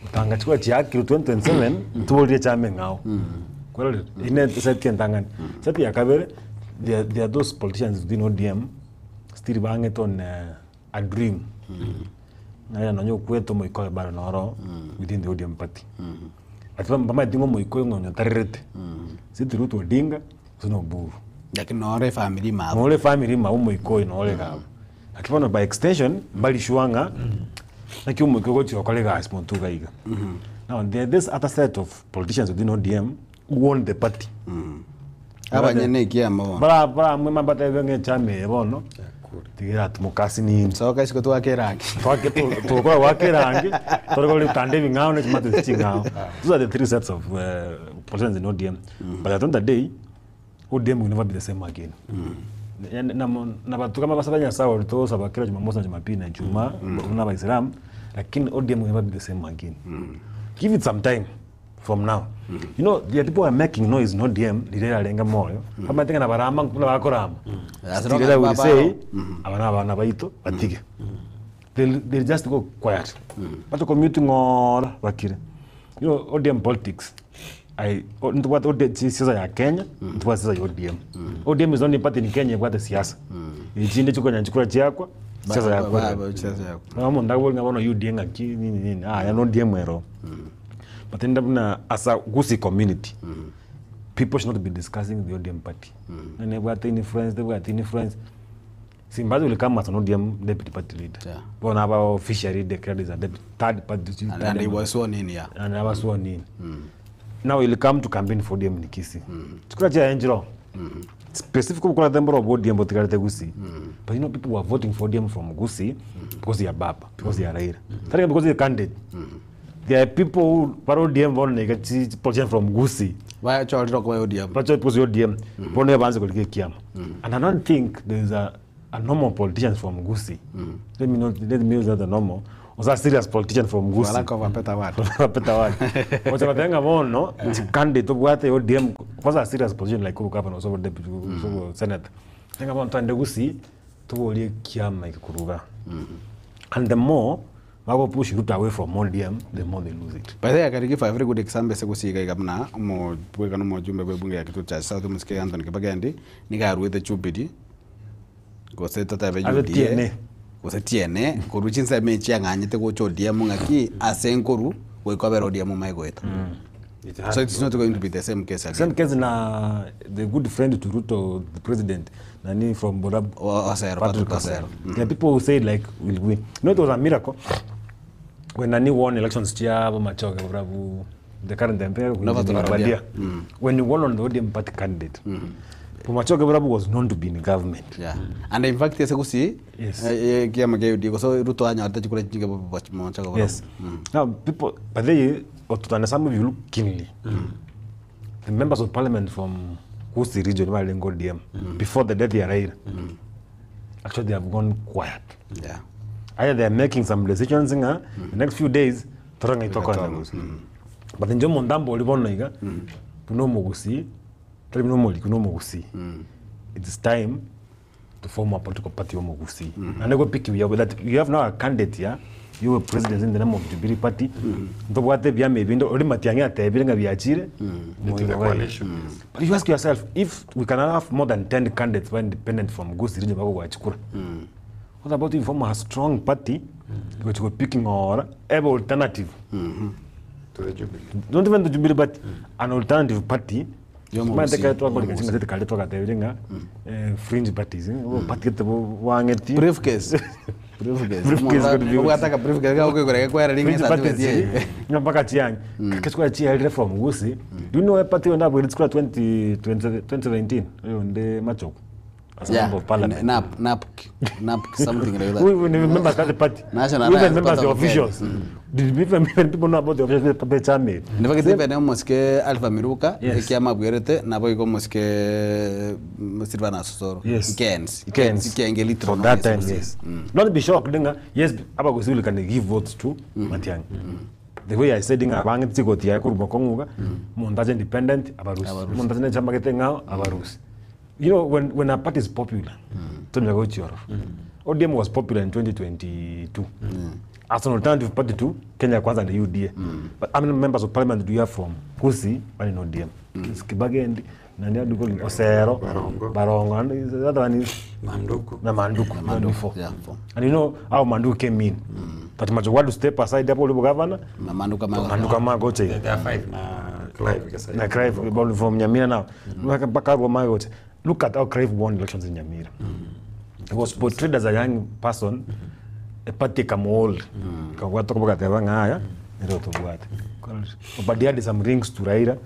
otanga chikura chiakirwe 2027 tuborire chama eng'ao. Kwarorire? Ine set entang'ani. Set ya kabere there are those politicians within ODM still bang'ete on a dream. Ng'a nonye okwete omoika oyo bado noro within the ODM party. But bamaete ng'a omoika oyo ng'a onye otarerete. Siti Ruth Odinga gose na Oburu. Lakini nore efamiri mabo. Nore efamiri mabo omoika oyo nore iga. Lakini bono by extension mbari sure ng'a naki omoika ogochia gokora egasi monto iga iga. Now there this other set of politicians within ODM who want the party. Abanyene ekiama bono. Bara baramwe batebe ng'a echama eye bono tiga eratimoka ase nini. Soka isiko twake erangi. Twake tokora goaka erangi tore kore tande ebing'ao ne chimate ching'ao. Those are the three sets of politicians in ODM. But at the end of the day, ODM will never be the same again. Yani na bantu kama basaba Nyasaye ori togosaba kera Jumamosi na Jumapili na Ijumaa buna Abaisilamu, lakini ODM will never be the same again. Give it some time from now. You know, the people are making noise in ODM, riria yarenge moyo, bamaete ng'a nabarama buna bakorama. As long Still as I will baba say, aro. aba na abana baito, batige. They'll just go quiet. Bache commute ng'ora bakire. You know, ODM politics, I, ntobwate ODM siasa ya Kenya, ntobwate siasa ya ODM. ODM is the only party in Kenya ebwate siasa. Echinde chikonya chikura chiakwa, siasa ya Ba- ba- siasa yakwa. Nabo omonto akobori ng'a bono UDA ng'aki nini nini, aya na ODM ero. But inde buna as a Gusii community, people should not be discussing the ODM party. Ng'a nebwate influence, tebwati influence. Simbazi will come as an ODM deputy party leader. Bono aba officially declared as a deputy, third party. And he was sworn in, yeah. And aba sworn in. Now he'll come to campaign for ODM in Kisii. Chikura chia enjiro. Specific kukura tembro of ODM botigarete Gusii. But you know people were voting for ODM from Gusii because they are Baba, because they are Raila. Tari because they are candidate. There are people who are ODM bono nega politician from Gusii. Bachorire kwa ODM. Bachorire because ODM. Bono banze kulikia kiama. And I don't think there is a normal politician from Gusii. Let me not, let me use that a normal. Was a serious politician from For Gusii. lack of a better word. For a better word. Ocha bateba ng'a bono, candidate tobwate ODM, kwanza a serious position like obo governor, gose obo deputy, gose obo senator. Ng'a bono togende Gusii, toborie kiama eke korwa igaa. And the more bago push Ruto away from ODM, the more they lose it. By the way, I can give a very good example ase gusii iga iga buna omobwekano omojumbe bwe ebunge ya Kitutu Chache South omosike Anthony Kibagendi, nigo aruete Jubilee, gose totebe Ase UDA, TNA. gose TNA, korwa chinsemo echi ang'anyete gocha ODM ng'aki ase nkorwa goika obere ODM omaye goeta. So it's not going to be the same case again. Same case na the good friend to Ruto, the president, nani from Borab, Osero, Patrick Osero. There are people who said like, we'll win. You know, it was a miracle when Nani won elections chia Machoge, Borabu, the current MP, Novato Obadia. Obadia. When he won on the ODM party candidate, Machoge Borabu was known to be in government. Yeah. And in fact, ase gusii, Yes. kiama kia UDA, gose Ruto anyorete chikura chinge Machoge Borabu. Yes. Now, people, but they, or some of you look keenly. The members of parliament from Gusii region, were in ODM, before the death of Raila, actually they have gone quiet. Yeah. Either they are making some decisions in the next few days, toranga itoka na Gusii. But njo mondambo olibono iga, kuno Gusii, tari no moli kuno Gusii. It is time to form a political party wa Gusii. And they go pick you up that you have now a candidate here. You were president in the name of Jubilee Party. Ntobwate byama ebindu ori Matiang'i atebire nga byachire. Into the coalition. But you ask yourself if we can have more than 10 candidates who are independent from Gusii region bako gwachikura. What about if you form a strong party which we're picking or have alternative? To the Jubilee. Not even the Jubilee but an alternative party. Yo Mane Gusii, teka twakora yo chinga Gusii. tete kale twakatebire nga fringe parties party kete wang'eti Briefcase. Briefcase. Briefcase could be- Obwataka briefcase gagokigora gekwera ringi Fringe esati parties betie. nga mpaka chiang kakechukua chiaire from Gusii. Do you know a party wenda bwiri chikura 2017 oyo nde Machoko as a Yeah, member of parliament. NAP, NAP, NAP, something like that. We even remember that party. National We even Alliance remember Party the of Kenya. officials. Did even, even people know about the officials? Pape chame. Nibagete bene omosike Alpha Miruka Yes. ekiama bwerete nabo igo omosike Silvana Sosoro. Yes. Kens. Kens. Kenge litro. For that time, yes. Not be shocked, dinga. Yes, Abagusii can give votes to Matiang'i. The way I said, dinga, abange tsikoti ya kuruma konguga, mundaje independent, abarusi. Mundaje ne chama kete ngao, abarusi. You know, when a party is popular, mm. go chioro. ODM was popular in 2022. As an alternative party to Kenya Kwanza and the UDA. But how many members of parliament do you have from Gusii and in ODM? It's Kibage and nani adu call him? Osero, Barongo. Barongo, and the other one is Manduku. Na Manduku. Manduku, Four. yeah, four. And you know how Manduku came in. But Machogu had to step aside hapo ulipo governor. Na Manduku ama- Manduku ama goche. There are five na Clive Kasai. Na Clive from Nyamira now. Mpaka hapo Magoche. Look at how Clive won elections in Nyamira. He was portrayed as a young person, a party kamuold. Kagwato kwa ngaya, ndio tobwate. But he had some rings to Raila.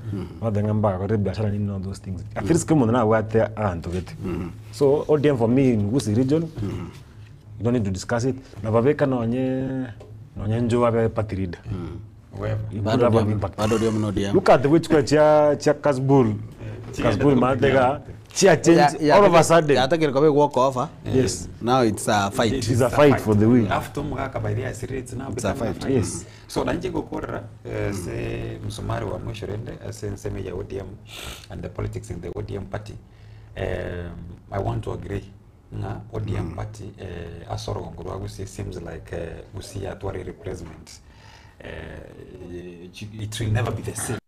Wathenga mpaka kwa biashara nini all those things. At least kama na wate antu gete. So ODM for me in Gusii region, you don't need to discuss it. Na babeka nonye nonye njo abe party leader. It could have an impact. Bado ODM no ODM. Look at the which kwa chia chia Kasbul. Kasbul matega chia change all of a sudden. Yatakire kobe walk over. Yes. Now it's a fight. It is a fight for the win. After mugaka by the it's now It's a becoming fight. Yes. So nanje gukorera se msumari wa mwisho rende ase nseme ya ODM and the politics in the ODM party. I want to agree nga ODM party asoro rwa Gusii seems like Gusii atware replacement. It will never be the same.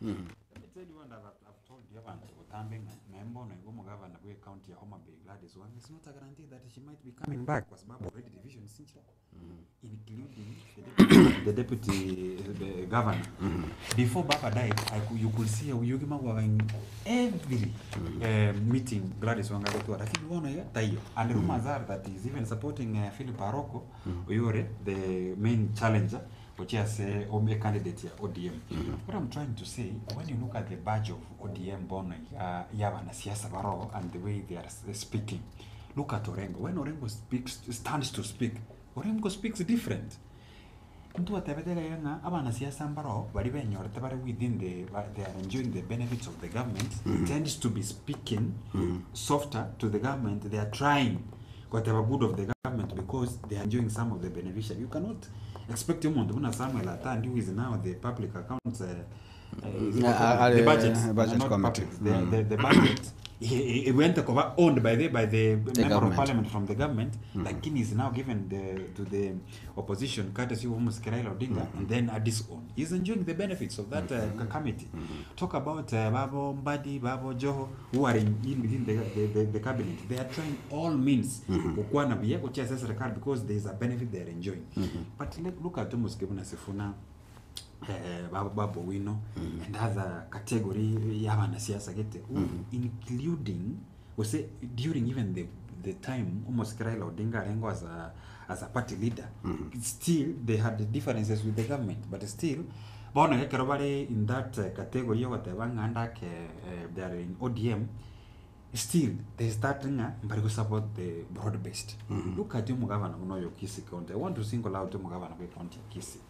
Let me tell you one that I've told you about Utambe na Igomo governor wa county ya Homa Bay Gladys Wanga. It's not a guarantee that she might be coming back kwa sababu already division sinchira including the deputy, the governor. Before Baba died, you could see Oyugi Magwa in every meeting Gladys Wanga gotua, lakini uona ya taiyo. And rumors are that he's even supporting Philip Aroko Oyore, the main challenger. Gochia ase ome candidate ya ODM. What I'm trying to say, when you look at the badge of ODM bono iga ya abanasiasa baroo and the way they are speaking, look at Orengo. When Orengo speaks, stands to speak, Orengo speaks different. Ntwatebete iga ng'a abanasiasa mbaroo baria benyorete bare within the they are enjoying the benefits of the government, tends to be speaking softer to the government, they are trying goteba good of the government because they are enjoying some of the beneficiary. You cannot expect omonto buna Samuel Atandi who is now the public accounts is it the budget, budget not committee. public, the budget he went koba owned by the The member of government. parliament from the government, lakini is now given the to the opposition courtesy of Mosike Raila Odinga and then a disown. He's enjoying the benefits of that committee. Talk about Babo Mbadi, Babo Joho, who are in within the cabinet. They are trying all means kukwana buya kuchia serikali because there is a benefit they are enjoying. But look at Mosike buna Sifuna, Babu Owino and other category ya banasiasa gete who, including we say during even the time almost Raila Odinga arengo as a party leader, still they had the differences with the government, but still bono gekero bari in that category yogoteba ng'a ndake they are in ODM, still they start ng'a mbari go support the broad based. Look at omugavana buno oyo Kisii County. I want to single out omugavana bwe county ya Kisii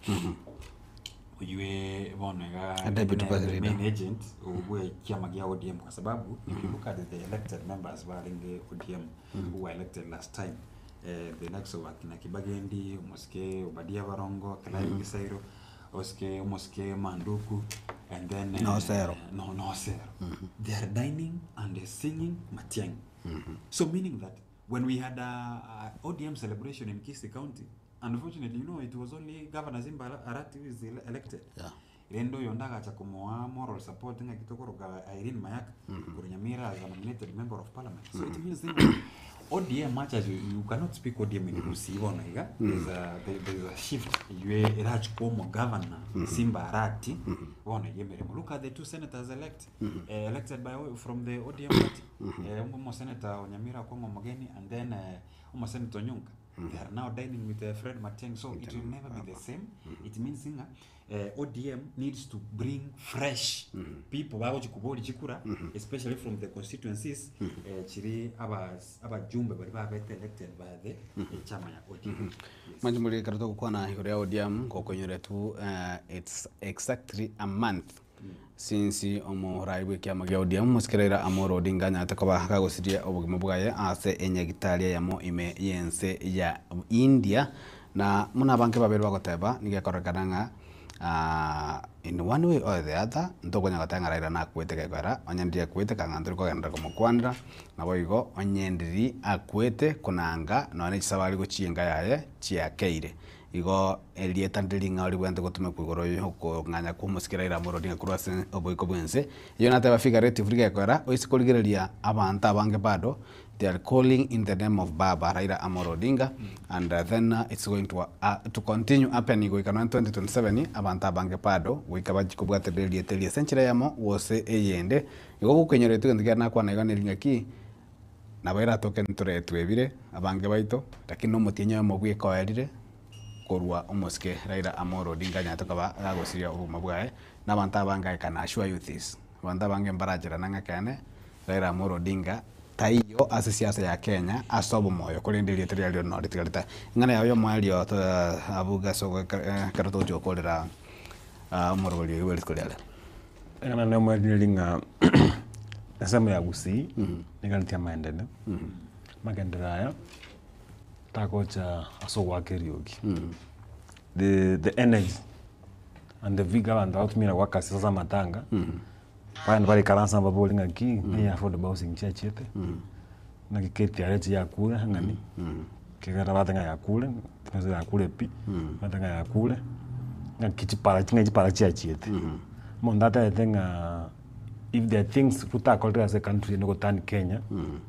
oywe bono iga A deputy party the leader. main agent obwe kiama gia ODM, kwa sababu if you look at the elected members baringe ODM who were elected last time, the likes of akina Kibagendi, Omosike Obadia Barongo, Clive Gisairo, Osike Omosike Manduku, and then No Osero. No Osero. They are dining and they're singing Matiang'i. So meaning that when we had a ODM celebration in Kisii County, unfortunately, it was only Governor Simba Arati who is elected. Rendo yondaga cha kumuwa moral support nga kitokoro Irene Mayaka Kurunyamira as a nominated member of parliament. So it means that ODM, much as you cannot speak ODM in Kisii bono iga, there's a shift yue erach komo governor Simba Arati bono yemeremo. Look at the two senators elected by from the ODM party. Umo senator Onyamira Kongo Mogeni and then umo senator Onyonka. They are now dining with Fred Matiang'i, so it will never be the same. It means nga ODM needs to bring fresh people bagochikubori chikura, especially from the constituencies chiri aba abajumbe bari babete elected by the chama ya ODM. Manji muri karuto gukwana iguru ya ODM gokunyure tu it's exactly a month since omurai bwe kiama gia ODM Musikirira Amolo Odinga nyate koba kagusiria obogima bwaye ase enyagitaria yamo ime yense ya India na muna banke babere bagoteba nigekorekana ng'a in one way or the other ntokonya gotanga Raila nakwete gekora onyendiri akwete kang'a nturi kogenderera komokwanera nabo igo onyendiri akwete konanga nonye chisabari gochienga yaye chiakeire igo erieta ndiri ng'a oribwente gotumekwa igoro okong'anya kwa omosike Raila Amolo Odinga korwa ase oboiko bwense eyo nateba figuratively gekora oise korigereria abanto abange bado they are calling in the name of Baba Raila Amolo Odinga and then it's going to continue happening goika nonya 2027 abantu abange bado goika bachikobwatereria erieta eria ase enchera yamo gose eyende igo gokenyeretwe egento kiare nakwana iga neri ng'aki nabo eratoke ntoretwe ebire abange baito lakini na omotienyi oyomo bwekoerire korwa omosike Raila Amolo Odinga nyate koba agosiria obogima bwaye na abanto abange I can assure you this abanto abange mbaracherana ng'a kene Raila Amolo Odinga taiyo ase siasa ya Kenya ase obomoyo korende erieta riario no ritigarete ng'ana yago ya omoerio abuga ase ekero togochia gokorera omorobori oyo bwa rituko riare. Eng'ana na omoerio neri ng'a ensemo ya Gusii niganetie amaendeleo, amagenderero aya tagocha ase ogoaka eriogi. The energy and the vigor abanto bagotumia goaka ase ase amatanga, bagenda baikaransa babori ng'aki ng'ai affordable housing chiachiete, naki KTRH yakure ng'ani, kegera bateba ng'a yakure, timanyeti yakure pi, bateba ng'a yakure, ng'aki chipara ng'ai chipara chiachiete. Omonto atebete ng'a if there are things totakorire ase ecountry eye goturn Kenya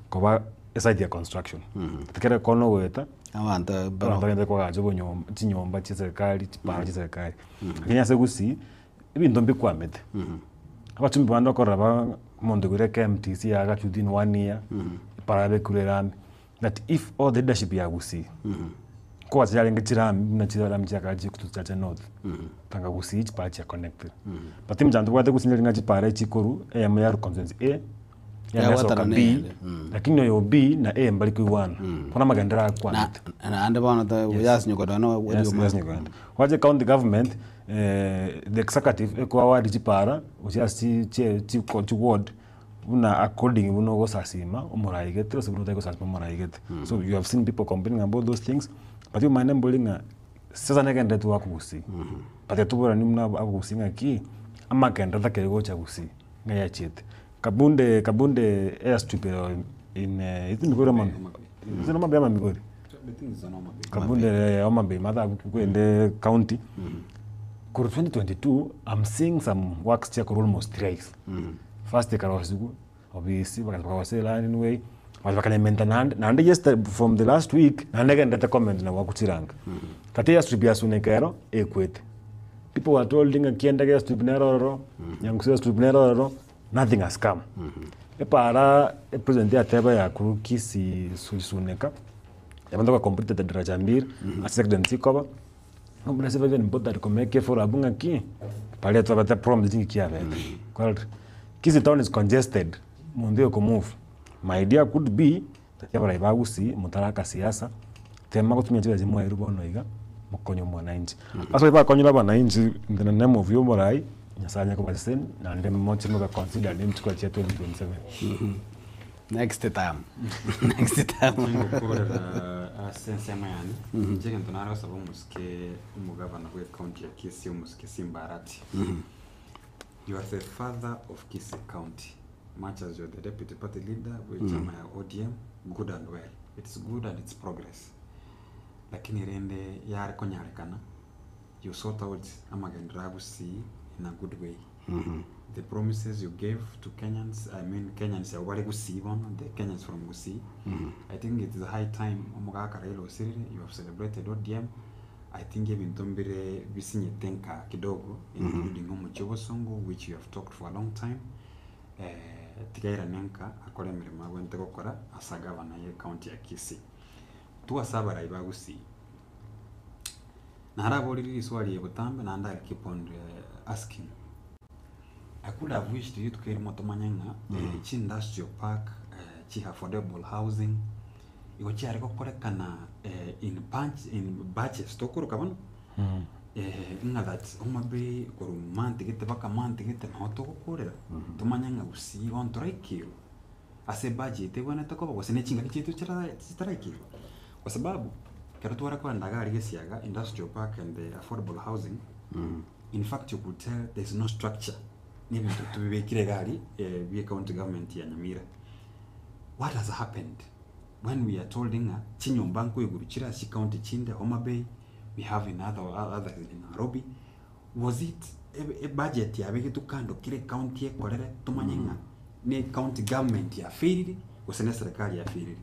koba eside ya construction. Tikere kono goeta abanto abanto bagende koagacha obonyomba chinyomba chia serikali chipara chia serikali. Lakini ase Gusii ebinto mbikwamete. Abachumbi bande okorora ba omonto oigure KMTC yaagachwa within one year, epara yabekirwe erami. That if all the leadership ya Gusii. Nkobacha yarenge chirami buna chirami chiakare chikotu chiacha north, tanga gusii chipara chia connected. But emechando tobwate gusii neri ng'a chipara echikorwa eyemo yarwa constituency A, eyende yasoka Yabwatana B, neyende. Lakini oyo B na A mbari koigwana, bono amagenderero akwanete. Naende bono yasinywa kogenda Yes, yasinywa kogenda. Gwacha county government, the executive ekoa award chipara gochia ase chi chi chi ward buna according buna ogosasima omorai gete gose buna otari gosasima omorai gete. So you have seen people complaining about those things, but omanyete mbori ng'a siasa negenderete goaka gusii. But etoborani buna abagusii ng'aki, amagenderero takeri gocha gusii ng'a yachiete. Kabunde Kabunde airstrip in is it Migori ama is it Homa Bay ama Migori? Kabunde Homa Bay matha kwende county. Korwa 2022 I'm seeing some works chiakorwa almost thrice. First ekarosiwa obisi bakacha bakarosia elaneway, bakacha bakanyementa naende naende yesterday from the last week naende egenderete comment nabo bagochiranga. Kata airstrip ya Suneka ero ekwete. People were told ng'a kiendege airstrip nero ororo, Nyangusu airstrip nero ororo, nothing has come. Epaara epresident yateba yakorwa Kisii Suneka, yabande goka completed daraja mbiri, ase accident chikoba, nobuna ase even bothered ko make follow up ng'aki, baria twabete promise chingaki chiabete. Kwarorire? Kisii town is congested, monto oyo okomove, my idea could be, gaki abarai ba Gusii motaraka siasa, tema gotumia chibesa mwaerwe bono iga, mokonye omwananchi. Ase baria bakonyire abananchi in the name of oborai, Nyasaye anyare kobaseseni naende moche mobe considered in chikura chia 2027. Next term. Next term. Ngokorera ase ensemo yane, inche egento nare gosaba omosike omogavana bwe county ya Kisii omosike Simba Arati. You are the father of Kisii County, much as you are the deputy party leader bwe chama ya ODM, good and well. It's good and it's progress. Lakini rende yare konyarekana, you sort out amagenderero a Gusii in a good way. The promises you gave to Kenyans, I mean Kenyans abo bare Gusii bono, the Kenyans from Gusii, I think it is high time omogaka Raila osirire, you have celebrated ODM, I think ebinto mbire bisinyete nka kidogo, including omochie obosongo which you have talked for a long time, eh, tiga airane nka akore emeremo abwenerete gokora ase agavana ye county ya Kisii. Twase abarai ba Gusii, naraborire riswali eye botambe naende I keep on asking. I could have wished rituko erimo tomanye ng'a chi industrial park, chi affordable housing, igo chiare gokorekana in bunch in batches tokoroka bono, ng'a that Homa Bay korwa month gete mpaka month gete nabo togokorera, tomanye ng'a gusii bono toraikirwe ase ebudget ebwenerete koba gose ne chingaki chiaito chira chitaraikirwa. Kwa sababu, ekero tware kogenda iga aria Gesiaga industrial park and the affordable housing, in fact you could tell there is no structure, na ebinto tobibekire iga aria bia county government ya Nyamira. What has happened when we are told ng'a chinyomba nkoiguru chire ase chicounty chinde Homa Bay, we have in other others in Nairobi, was it ebudget yabegetwe kando kera ecounty ekorere tomanye ng'a ne county government yafailire gose ne serikali yafailire.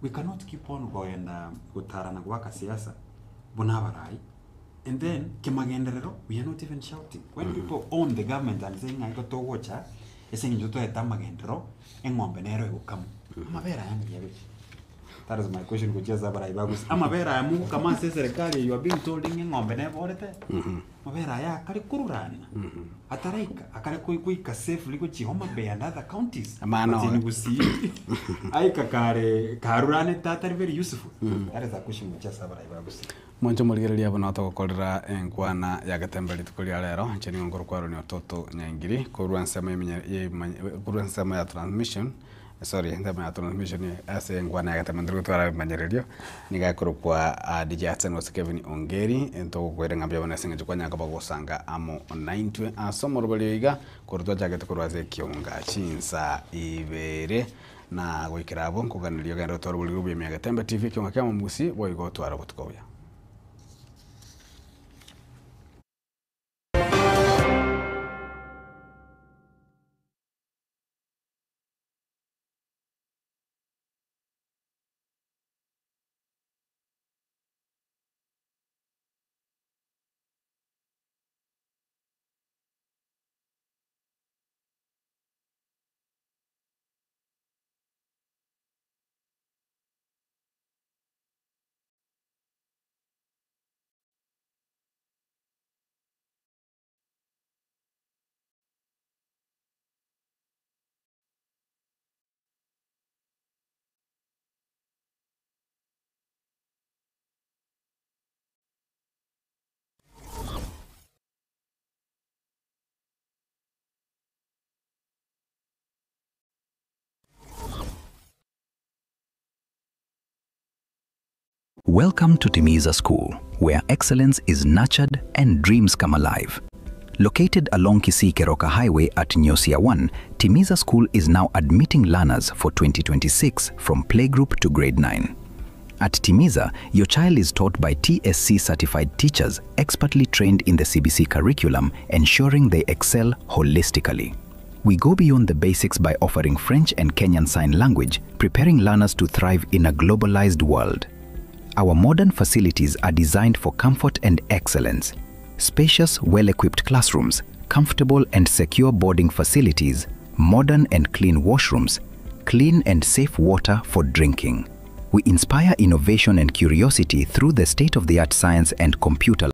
We cannot keep on kogenda gotarana goaka siasa buna abarai and then kemagenderero we are not even shouting. When people own the government and saying ng'a igo togocha ase eng'encho toete amagenderero eng'ombe nero egokama. Amabere aya ng'ai agochia? That is my question gochia ase abarai ba Gusii. Amabere aya mogokama ase eserekari you are being told ng'a eng'ombe neborete, amabere aya akare korurana ataraika akare goika safely gochia Homa Bay and other counties. Amano. But in Gusii aika kare karuranete atari very useful. That is a question gochia ase abarai ba Gusii. Mwanche omorigereria buna togokorera enkwana ya Getembe rituko ria rero, inche nigo nkorokwa Aaron Ototo Nyaingiri, korwa ensemo korwa ensemo ya transmission, sorry ensemo ya transmission ase enkwana ya Getembe ntari gotwara ebimanyererio, nigo ekorokwa DJ Hudson gose Kevin Ongeri, ntogokoira ng'a mbuya mono ase eng'encho kwanyara koba gosanga amo naintwe ase omoroberio iga, korwa twachagete korwa ase ekionga chinsa ibere, na goikera abwo nkoganeria ogende otware oboriri obuya ime ya Getembe TV ekionga kia Momusi, boigo otware obotuko obuya. Welcome to Timiza School, where excellence is nurtured and dreams come alive. Located along Kisii Keroka Highway at Nyosia 1, Timiza School is now admitting learners for 2026 from playgroup to grade 9. At Timiza, your child is taught by TSC certified teachers expertly trained in the CBC curriculum, ensuring they excel holistically. We go beyond the basics by offering French and Kenyan Sign Language, preparing learners to thrive in a globalized world. Our modern facilities are designed for comfort and excellence. Spacious, well equipped classrooms, comfortable and secure boarding facilities, modern and clean washrooms, clean and safe water for drinking. We inspire innovation and curiosity through the state of the art science and computer